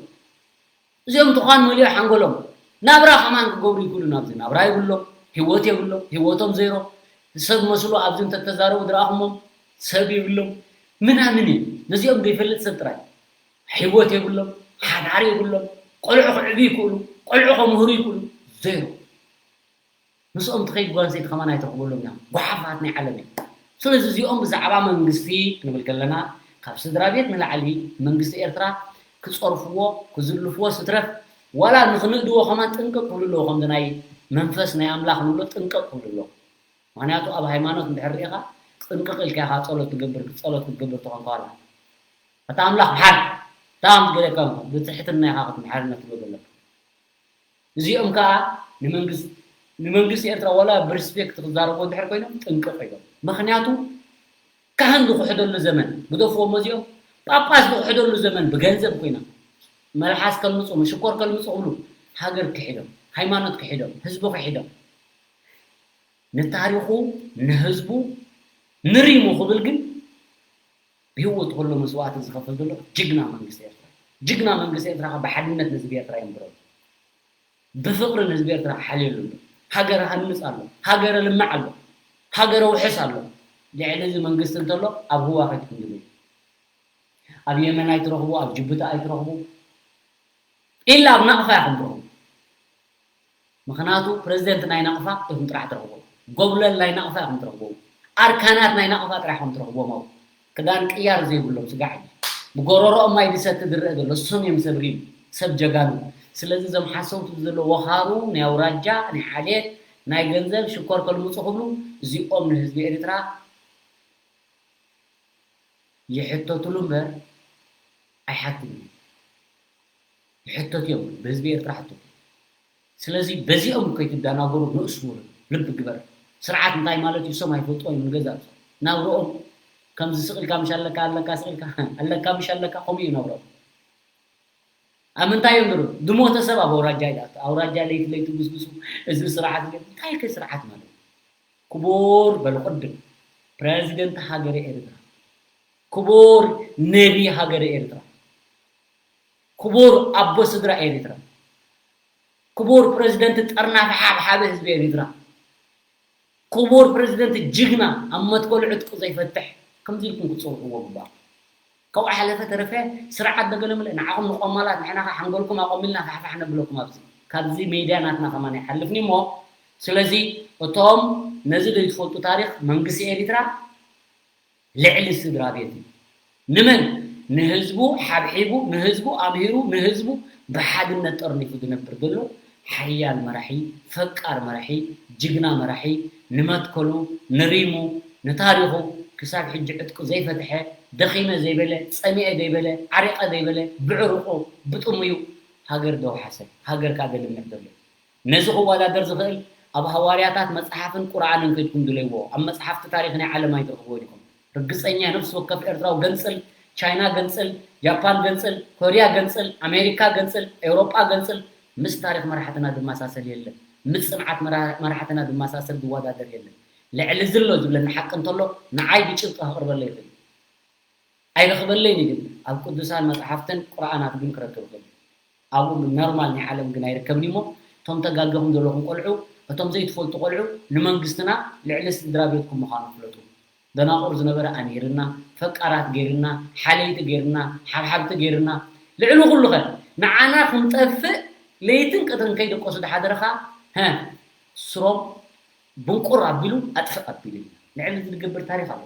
እዚኦም ትዃን መሊኦ ሓንጎሎም። ናብራ ከማን ክገብሩ ይክእሉ ናብዚ። ናብራ ይብሎም፣ ህይወት የብሎም፣ ህይወቶም ዜሮ። ሰብ መስሉ ኣብዚ እንተተዛረቡ ዝረኣኹሞም ሰብ የብሎም። ምናምን እዩ። ነዚኦም ዘይፈልጥ ሰብ ጥራይ። ህይወት የብሎም፣ ሓዳር የብሎም። ቆልዑ ክዕብዩ ይክእሉ፣ ቆልዑ ከምህሩ ይክእሉ። ዜሮ። ምስኦም ትኸይድ ጓል ኣንስተይቲ ከማን ኣይትረኽበሎም እያ። ጓሓፋት ናይ ዓለም እያ። ስለዚ እዚኦም ብዛዕባ መንግስቲ ክንብል ከለና፣ ካብ ስድራ ቤት ንላዕሊ መንግስቲ ኤርትራ ክጸርፍዎ፣ ክዝልፍዎ ስትረፍ፣ ዋላ ንኽንእድዎ ከማን ጥንቅቕ ክብሉ ኣለዎ። ከምዚ ናይ መንፈስ ናይ ኣምላኽ ንብሎ ጥንቅቕ ክብሉ ኣለዎ። ምኽንያቱ ኣብ ሃይማኖት እንድሕር ርኢኻ፣ ጥንቅቕ ኢልካ ኢኻ ጸሎት ትገብር፣ ጸሎት ክትገብር ትኾንካ ዋላ። ኣታ ኣምላኽ ምሓር፣ እታ ከም ዝገለካ ብትሕትና ኢኻ ክትምሓርና ትብሎ ዘለካ። እዚኦም ከኣ ንመንግስ-፣ ንመንግስቲ ኤርትራ ዋላ ብሪስፔክት ክዛረቡ እንድሕር ኮይኖም ጥንቅቕ ኢሎም። ምኽንያቱ ካህን ዝኽሕደሉ ዘመን ግደፍዎም እዚኦም፣ ጳጳስ ዝኽሕደሉ ዘመን ብገንዘብ ኮይኖም መልሓስ ከልምጹ፣ ሽኮር ከልምጹ ክብሉ ሃገር ክሒዶም፣ ሃይማኖት ክሒዶም፣ ህዝቢ ክሒዶም። ንታሪኹ፣ ንህዝቡ፣ ንሪሙ ክብል ግን ብህይወቱ ከሎ መስዋእቲ ዝኸፍል ዘሎ ጅግና መንግስቲ ኤርትራ። ጅግና መንግስቲ ኤርትራ ከኣ ብሓድነት ንህዝቢ ኤርትራ የንብሮ። ብፍቕሪ ንህዝቢ ኤርትራ ሓልየሉ ኣሎ። ሃገር ሃንጽ ኣሎ። ሃገር ልምዕ ኣሎ። ሃገር ውሕስ ኣሎ። ልዕሊ እዚ መንግስቲ እንተሎ ኣብ ህዋ ከይትክንድሉ። ኣብ የመን ኣይትረኽቦ፣ ኣብ ጅቡቲ ኣይትረኽቦ። ኢላ ኣብ ናቕፋ ኢኹም ትረኽቡ። ምኽንያቱ ፕረዚደንት ናይ ናቕፋ ኢኹም ጥራሕ ትረኽቦ። ጎብለል ናይ ናቕፋ ኢኹም ትረኽቦ። ኣርካናት ናይ ናቕፋ ጥራሕ ኢኹም ትረኽቦም። ኣብ ክዳን ቅያር ዘይብሎም ስጋዕ እዩ። ብጎሮሮኦም ማይ ዝሰቲ ዝረአ ዘሎ እሶም እዮም ሰብ ሪም፣ ሰብ ጀጋኑ። ስለዚ እዞም ሓሰውቲ ዘሎ ወኻሩ ናይ ኣውራጃ፣ ናይ ዓሌት፣ ናይ ገንዘብ ሽኮር ከልምጹ ክብሉ እዚኦም ንህዝቢ ኤርትራ ይሕተቱሉ እምበር ኣይሓትኑ እዮም። ይሕተቱ እዮም፣ ብህዝቢ ኤርትራ ሕተቱ። ስለዚ በዚኦም ከይትደናገሩ ንኡስ በሉ፣ ልቢ ግበር። ስርዓት እንታይ ማለት እዩ? እሶም ኣይፈልጥዎ እዮም፣ ንገዛእ ናብርኦም ከምዚ ስቕ ኢልካ ምሽ ኣለካ፣ ኣለካ፣ ስቕ ኢልካ ኣለካ፣ ምሽ ኣለካ፣ ከምኡ እዩ ናብርኦም። ኣብ ምንታይ እዮም ንሩ? ዝሞተ ሰብ ኣብ ኣውራጃ ይኣቱ። ኣውራጃ ለይቲ ለይቲ ጉስጉሱ፣ እዚ ስርዓት እዚ፣ እንታይ ከ ስርዓት ማለት እዩ? ክቡር በሉ ቅድም ፕረዚደንት ሃገረ ኤርትራ፣ ክቡር ነቢ ሃገረ ኤርትራ፣ ክቡር ኣቦ ስድራ ኤርትራ፣ ክቡር ፕረዚደንት ጠርናፊ ሓብሓቢ ህዝቢ ኤርትራ፣ ክቡር ፕረዚደንት ጅግና ኣብ መትከሉ ዕጥቁ ዘይፈትሕ ከምዚ ኢልኩም ክትጽውዕዎ ግባእ። ካብኡ ሓለፈ ተረፈ ስርዓት ደገለምለ ንዓኹም ንቆማላት ንሕና ከ ሓንጎልኩም ኣቆሚልና ፋሕፋሕ ነብለኩም ኣብዚ። ካብዚ ሜድያ ናትና ከማን ይሓልፍኒ እሞ፣ ስለዚ እቶም ነዚ ዘይትፈልጡ ታሪኽ መንግስቲ ኤሪትራ ልዕሊ ስድራ ቤት እዩ። ንመን? ንህዝቡ ሓብሒቡ፣ ንህዝቡ ኣምሂሩ፣ ንህዝቡ ብሓድነት ጠርኒፉ ዝነብር ዘሎ ሓያል መራሒ፣ ፈቃር መራሒ፣ ጅግና መራሒ፣ ንመትከሉ፣ ንሪሙ፣ ንታሪኹ ክሳብ ሕጂ ዕጥቁ ዘይፈትሐ፣ ደኺመ ዘይበለ፣ ጸሚኤ ዘይበለ፣ ዓሪቐ ዘይበለ፣ ብዕሩቑ፣ ብጥሙዩ ሃገር ዘውሓሰ፣ ሃገር ከኣ ዘልምዕ ዘሎ። ነዚ ክወዳደር ዝኽእል ኣብ ሃዋርያታት መጽሓፍን ቁርኣንን ከድኩም ድለይዎ። ኣብ መጽሓፍቲ ታሪኽ ናይ ዓለም ኣይትረኽብዎ ዲኹም? ርግጸኛ ነፍሲ ወከፍ ኤርትራዊ ገንጽል፣ ቻይና ገንጽል፣ ጃፓን ገንጽል፣ ኮርያ ገንጽል፣ ኣሜሪካ ገንጽል፣ ኤውሮጳ ገንጽል፣ ምስ ታሪኽ መራሕትና ዝመሳሰል የለን። ምስ ጽንዓት መራ-፣ መራሕትና ዝመሳሰል ዝወዳደር የለን። ልዕሊ እዚ ኣሎ ዝብለኒ ሓቂ እንተሎ ንዓይ ብጭብጢ ከቕርበለይ ይኽእል እዩ። ኣይረኽበለይን እዩ ግን ኣብ ቅዱሳን መጽሓፍትን ቁርኣናት ግን ክረክብ ይኽእል እዩ። ኣብኡ ኖርማል ናይ ዓለም ግን ኣይርከብን እሞ እቶም ተጋገኹም ዘለኹም ቆልዑ እቶም ዘይትፈልጡ ቆልዑ ንመንግስትና ልዕሊ ስድራ ቤትኩም ምዃኑ ፍለጡ። ደናቑር ዝነበረ ኣምሂርና፣ ፈቃራት ገይርና፣ ሓለይቲ ገይርና፣ ሓብሓብቲ ገይርና፣ ልዕሊ ኩሉ ኸ ንዓና ክንጠፍእ ለይትን ቀትርን ከይደቀሱ ዝሓደረኻ፣ ሀ፣ ስሮም ብንቁር ኣቢሉ ኣጥፍእ ኣቢሉ እዩ። ልዕሊ ዝገብር ታሪኽ ኣሎ።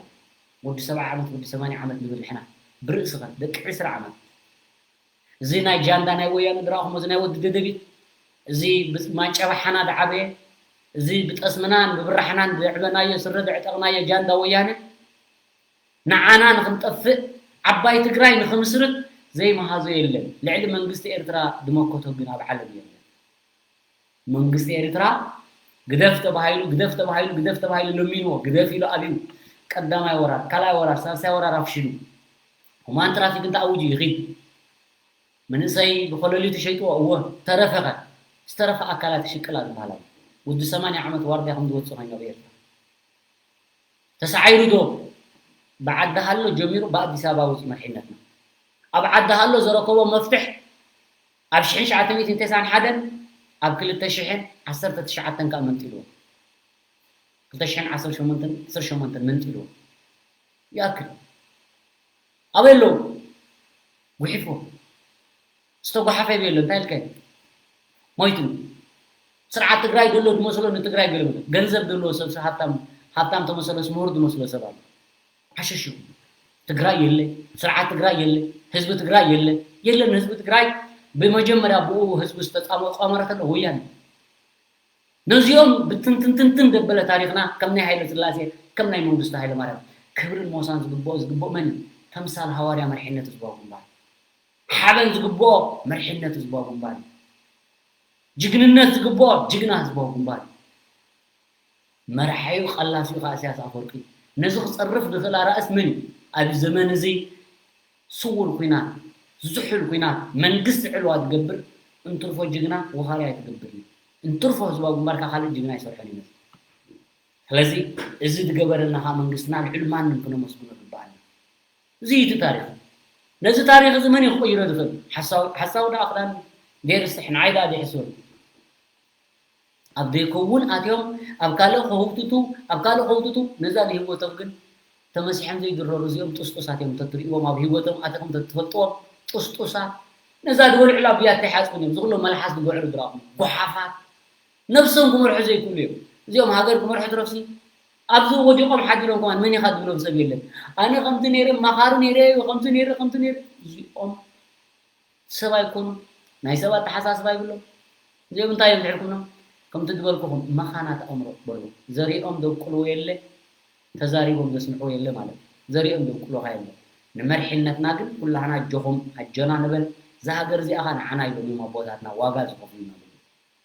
ወዲ ሰብዓ ዓመት፣ ወዲ ሰማንያ ዓመት ንብል ንሕና። ብርእስኸ ደቂ ዕስራ ዓመት። እዚ ናይ ጃንዳ ናይ ወያነ ድራኹም፣ እዚ ናይ ወዲ ደደቢት፣ እዚ ብማንጨባ ሓና ዝዓበየ፣ እዚ ብጠስምናን ብብራሕናን ዘዕበናዮ ስረ ዘዕጠቕናዮ ጃንዳ ወያነ፣ ንዓና ንኽንጠፍእ፣ ዓባይ ትግራይ ንኽምስርት ዘይመሃዞ የለን። ልዕሊ መንግስቲ ኤርትራ ዝመከቶ ግን ኣብ ዓለም የለን። መንግስቲ ኤርትራ ግደፍ ተባሂሉ፣ ግደፍ ተባሂሉ፣ ግደፍ ተባሂሉ ለሚንዎ፣ ግደፍ ኢሉ ኣብዩ። ቀዳማይ ወራር፣ ካልኣይ ወራር፣ ሳልሳይ ወራር ኣፍሽሉ። ሁማን ትራፊክ እንተ ኣውጁ ይኺድ። መንእሰይ ብኮለልዩ ተሸይጥዎ፣ እወ፣ ተረፈ ኸ? ዝተረፈ ኣካላት ሽቅላ ዝበሃል ኣሎ። ወዲ ሰማንያ ዓመት ዋርድያ ከም ዝወጽእ ኮይኑ ኣብ ኤርትራ። ተሳዒሩ ዶ? ብዓዲ ሃሎ ጀሚሩ ብኣዲስ ኣበባ ወጺኡ መሪሕነትና። ኣብ ዓዲ ሃሎ ዘረከቦ መፍትሕ ኣብ ሽሕን ትሽዓተ ሚእትን ተስዓን ሓደን ኣብ ክልተ ሽሕን ዓሰርተ ትሽዓተን ከኣ መንጢልዎ። ክልተ ሽሕን ዓሰርተ ሸሞንተን፣ ዓሰርተ ሸሞንተን መንጢልዎ። ይኣክል። ኣበይ ኣለዉ? ጉሒፎ። ዝተጓሓፈ የብሉ። እንታይ ኢልካዮ? ሞይቱ። ስርዓት ትግራይ ዘሎ ዝመስሎ ንትግራይ ገለመለ። ገንዘብ ዘለዎ ሰብ፣ ሰብ ሃብታም፣ ሃብታም ተመሰለስ ምሁር ዝመስሎ ሰብ ኣሎ። ዓሸሹ። ትግራይ የለ፣ ስርዓት ትግራይ የለ፣ ህዝቢ ትግራይ የለ። የለን ህዝቢ ትግራይ ብመጀመርያ ብኡ ህዝቢ ዝተጻምኦ ቋመረ ተሎ ወያነ። ነዚኦም ብትንትንትንትን ዘበለ ታሪኽና ከም ናይ ሃይለ ስላሴ፣ ከም ናይ መንግስቱ ሃይለ ማርያም ክብርን ሞሳን ዝግብኦ፣ ዝግብኦ መን እዩ? ተምሳል ሃዋርያ መሪሕነት ህዝባዊ ግንባር። ሓበን ዝግብኦ መሪሕነት ህዝባዊ ግንባር እዩ። ጅግንነት ዝግብኦ ጅግና ህዝባዊ ግንባር እዩ። መራሒኡ ቀላሲኡ ከኣ ኢሳያስ ኣፈወርቂ እዩ። ነዚ ክጸርፍ ዝኽእል ኣራእስ መን እዩ? ኣብዚ ዘመን እዚ ስዉር ኲናት፣ ዝሑል ኲናት፣ መንግስቲ ዕልዋ ዝገብር እንትርፎ ጅግና ወኻርያ ኣይትገብርን እዩ። እንትርፎ ህዝባዊ ግንባር ከኣ ካልእ ጅግና ኣይሰርሖን እዩ ነዚ። ስለዚ እዚ ዝገበረልና ከዓ መንግስትና ልዕሊ ማንም ክነመስግኖ ግባኣና። እዚ እዩ እቲ ታሪኽ። ነዚ ታሪኽ እዚ መን እዩ ክቕይሮ ዝኽእል? ሓሳዊ፣ ሓሳዊ ደኣ ክዳን ገይሩ ስሕ ንዓይ ደኣ ዲሕሱር። ኣብ ዘይከውን ኣትዮም ኣብ ካልእ ከህውትቱ፣ ኣብ ካልእ ከህውትቱ፣ ነዛ ንህይወቶም ግን ተመሲሖም ዘይድረሩ እዚኦም ጥስጡሳት እዮም። እንተትርእይዎም ኣብ ህይወቶም ኣቲኹም እንተትፈልጥዎም ጥስጡሳት፣ ነዛ ዝበልዕላ ብያቲ ሓፅብን እዮም። ዝኩሎም መልሓስ ዝጎዕሩ ድራኹም፣ ጎሓፋት፣ ነብሶም ክመርሑ ዘይክእሉ እዮም። እዚኦም ሃገር ክመርሑ ትረፍሲ ኣብዚ ወዲቖም ሓዲሮም ከማን መን ኢኻ ዝብሎም ሰብ የለን። ኣነ ከምዚ ነይረ፣ መኻሪ ነይረ፣ ከምዚ ነይረ፣ ከምዚ ነይረ። እዚኦም ሰብ ኣይኮኑን። ናይ ሰብ ኣተሓሳስባ ይብሎም። እዚኦም እንታይ እዮም ድሕር ኩሎም? ከምቲ ዝበልኩኹም መኻናት ኣእምሮ በሉ። ዘሪኦም ዘብቅልዎ የለ፣ ተዛሪቦም ዘስምዕዎ የለ ማለት እዩ። ዘሪኦም ዘብቅልዎ የለ። ንመሪሕነትና ግን ኩላህና ኣጆኹም፣ ኣጆና ንበል። እዛ ሃገር እዚኣ ኸኣ ንዓና ኢሎም እዮም ኣቦታትና ዋጋ ዝኸፍሉና ዘለዉ።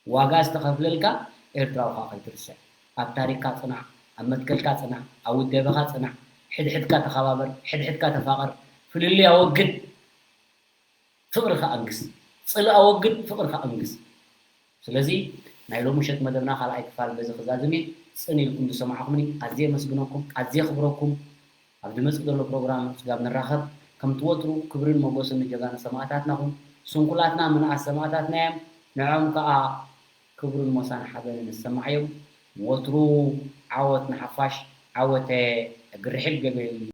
ዋጋ ዝተኸፍለልካ ኤርትራዊ ኸኣ ከይትርስዕ። ኣብ ታሪኽካ ጽናዕ፣ ኣብ መትከልካ ጽናዕ፣ ኣብ ውደበኻ ጽናዕ፣ ሕድሕድካ ተኸባበር፣ ሕድሕድካ ተፋቐር፣ ፍልልይ ኣወግድ፣ ፍቕርኻ ኣንግስ። ጽልኢ ኣወግድ፣ ፍቕርኻ ኣንግስ። ስለዚ ናይ ሎሚ ምሸት መደብና ካልኣይ ክፋል በዚ ክዛዝም እየ። ጽን ኢልኩም ዝሰማዕኩምኒ ኣዝየ የመስግነኩም፣ ኣዝየ የኽብረኩም። ኣብ ዝመጽእ ዘሎ ፕሮግራም ስጋብ ንራኸብ፣ ከምቲ ወትሩ ክብርን ሞጎስን ንጀጋኑ ሰማእታትና ኹን። ስንኩላትና ምንኣስ ሰማእታትና እዮም፣ ንዕኦም ከኣ ክብርን ሞሳን ሓበንን ንሰማዓዮም። ወትሩ ዓወት ንሓፋሽ፣ ዓወተ እግሪ ሕድ ገበሊ።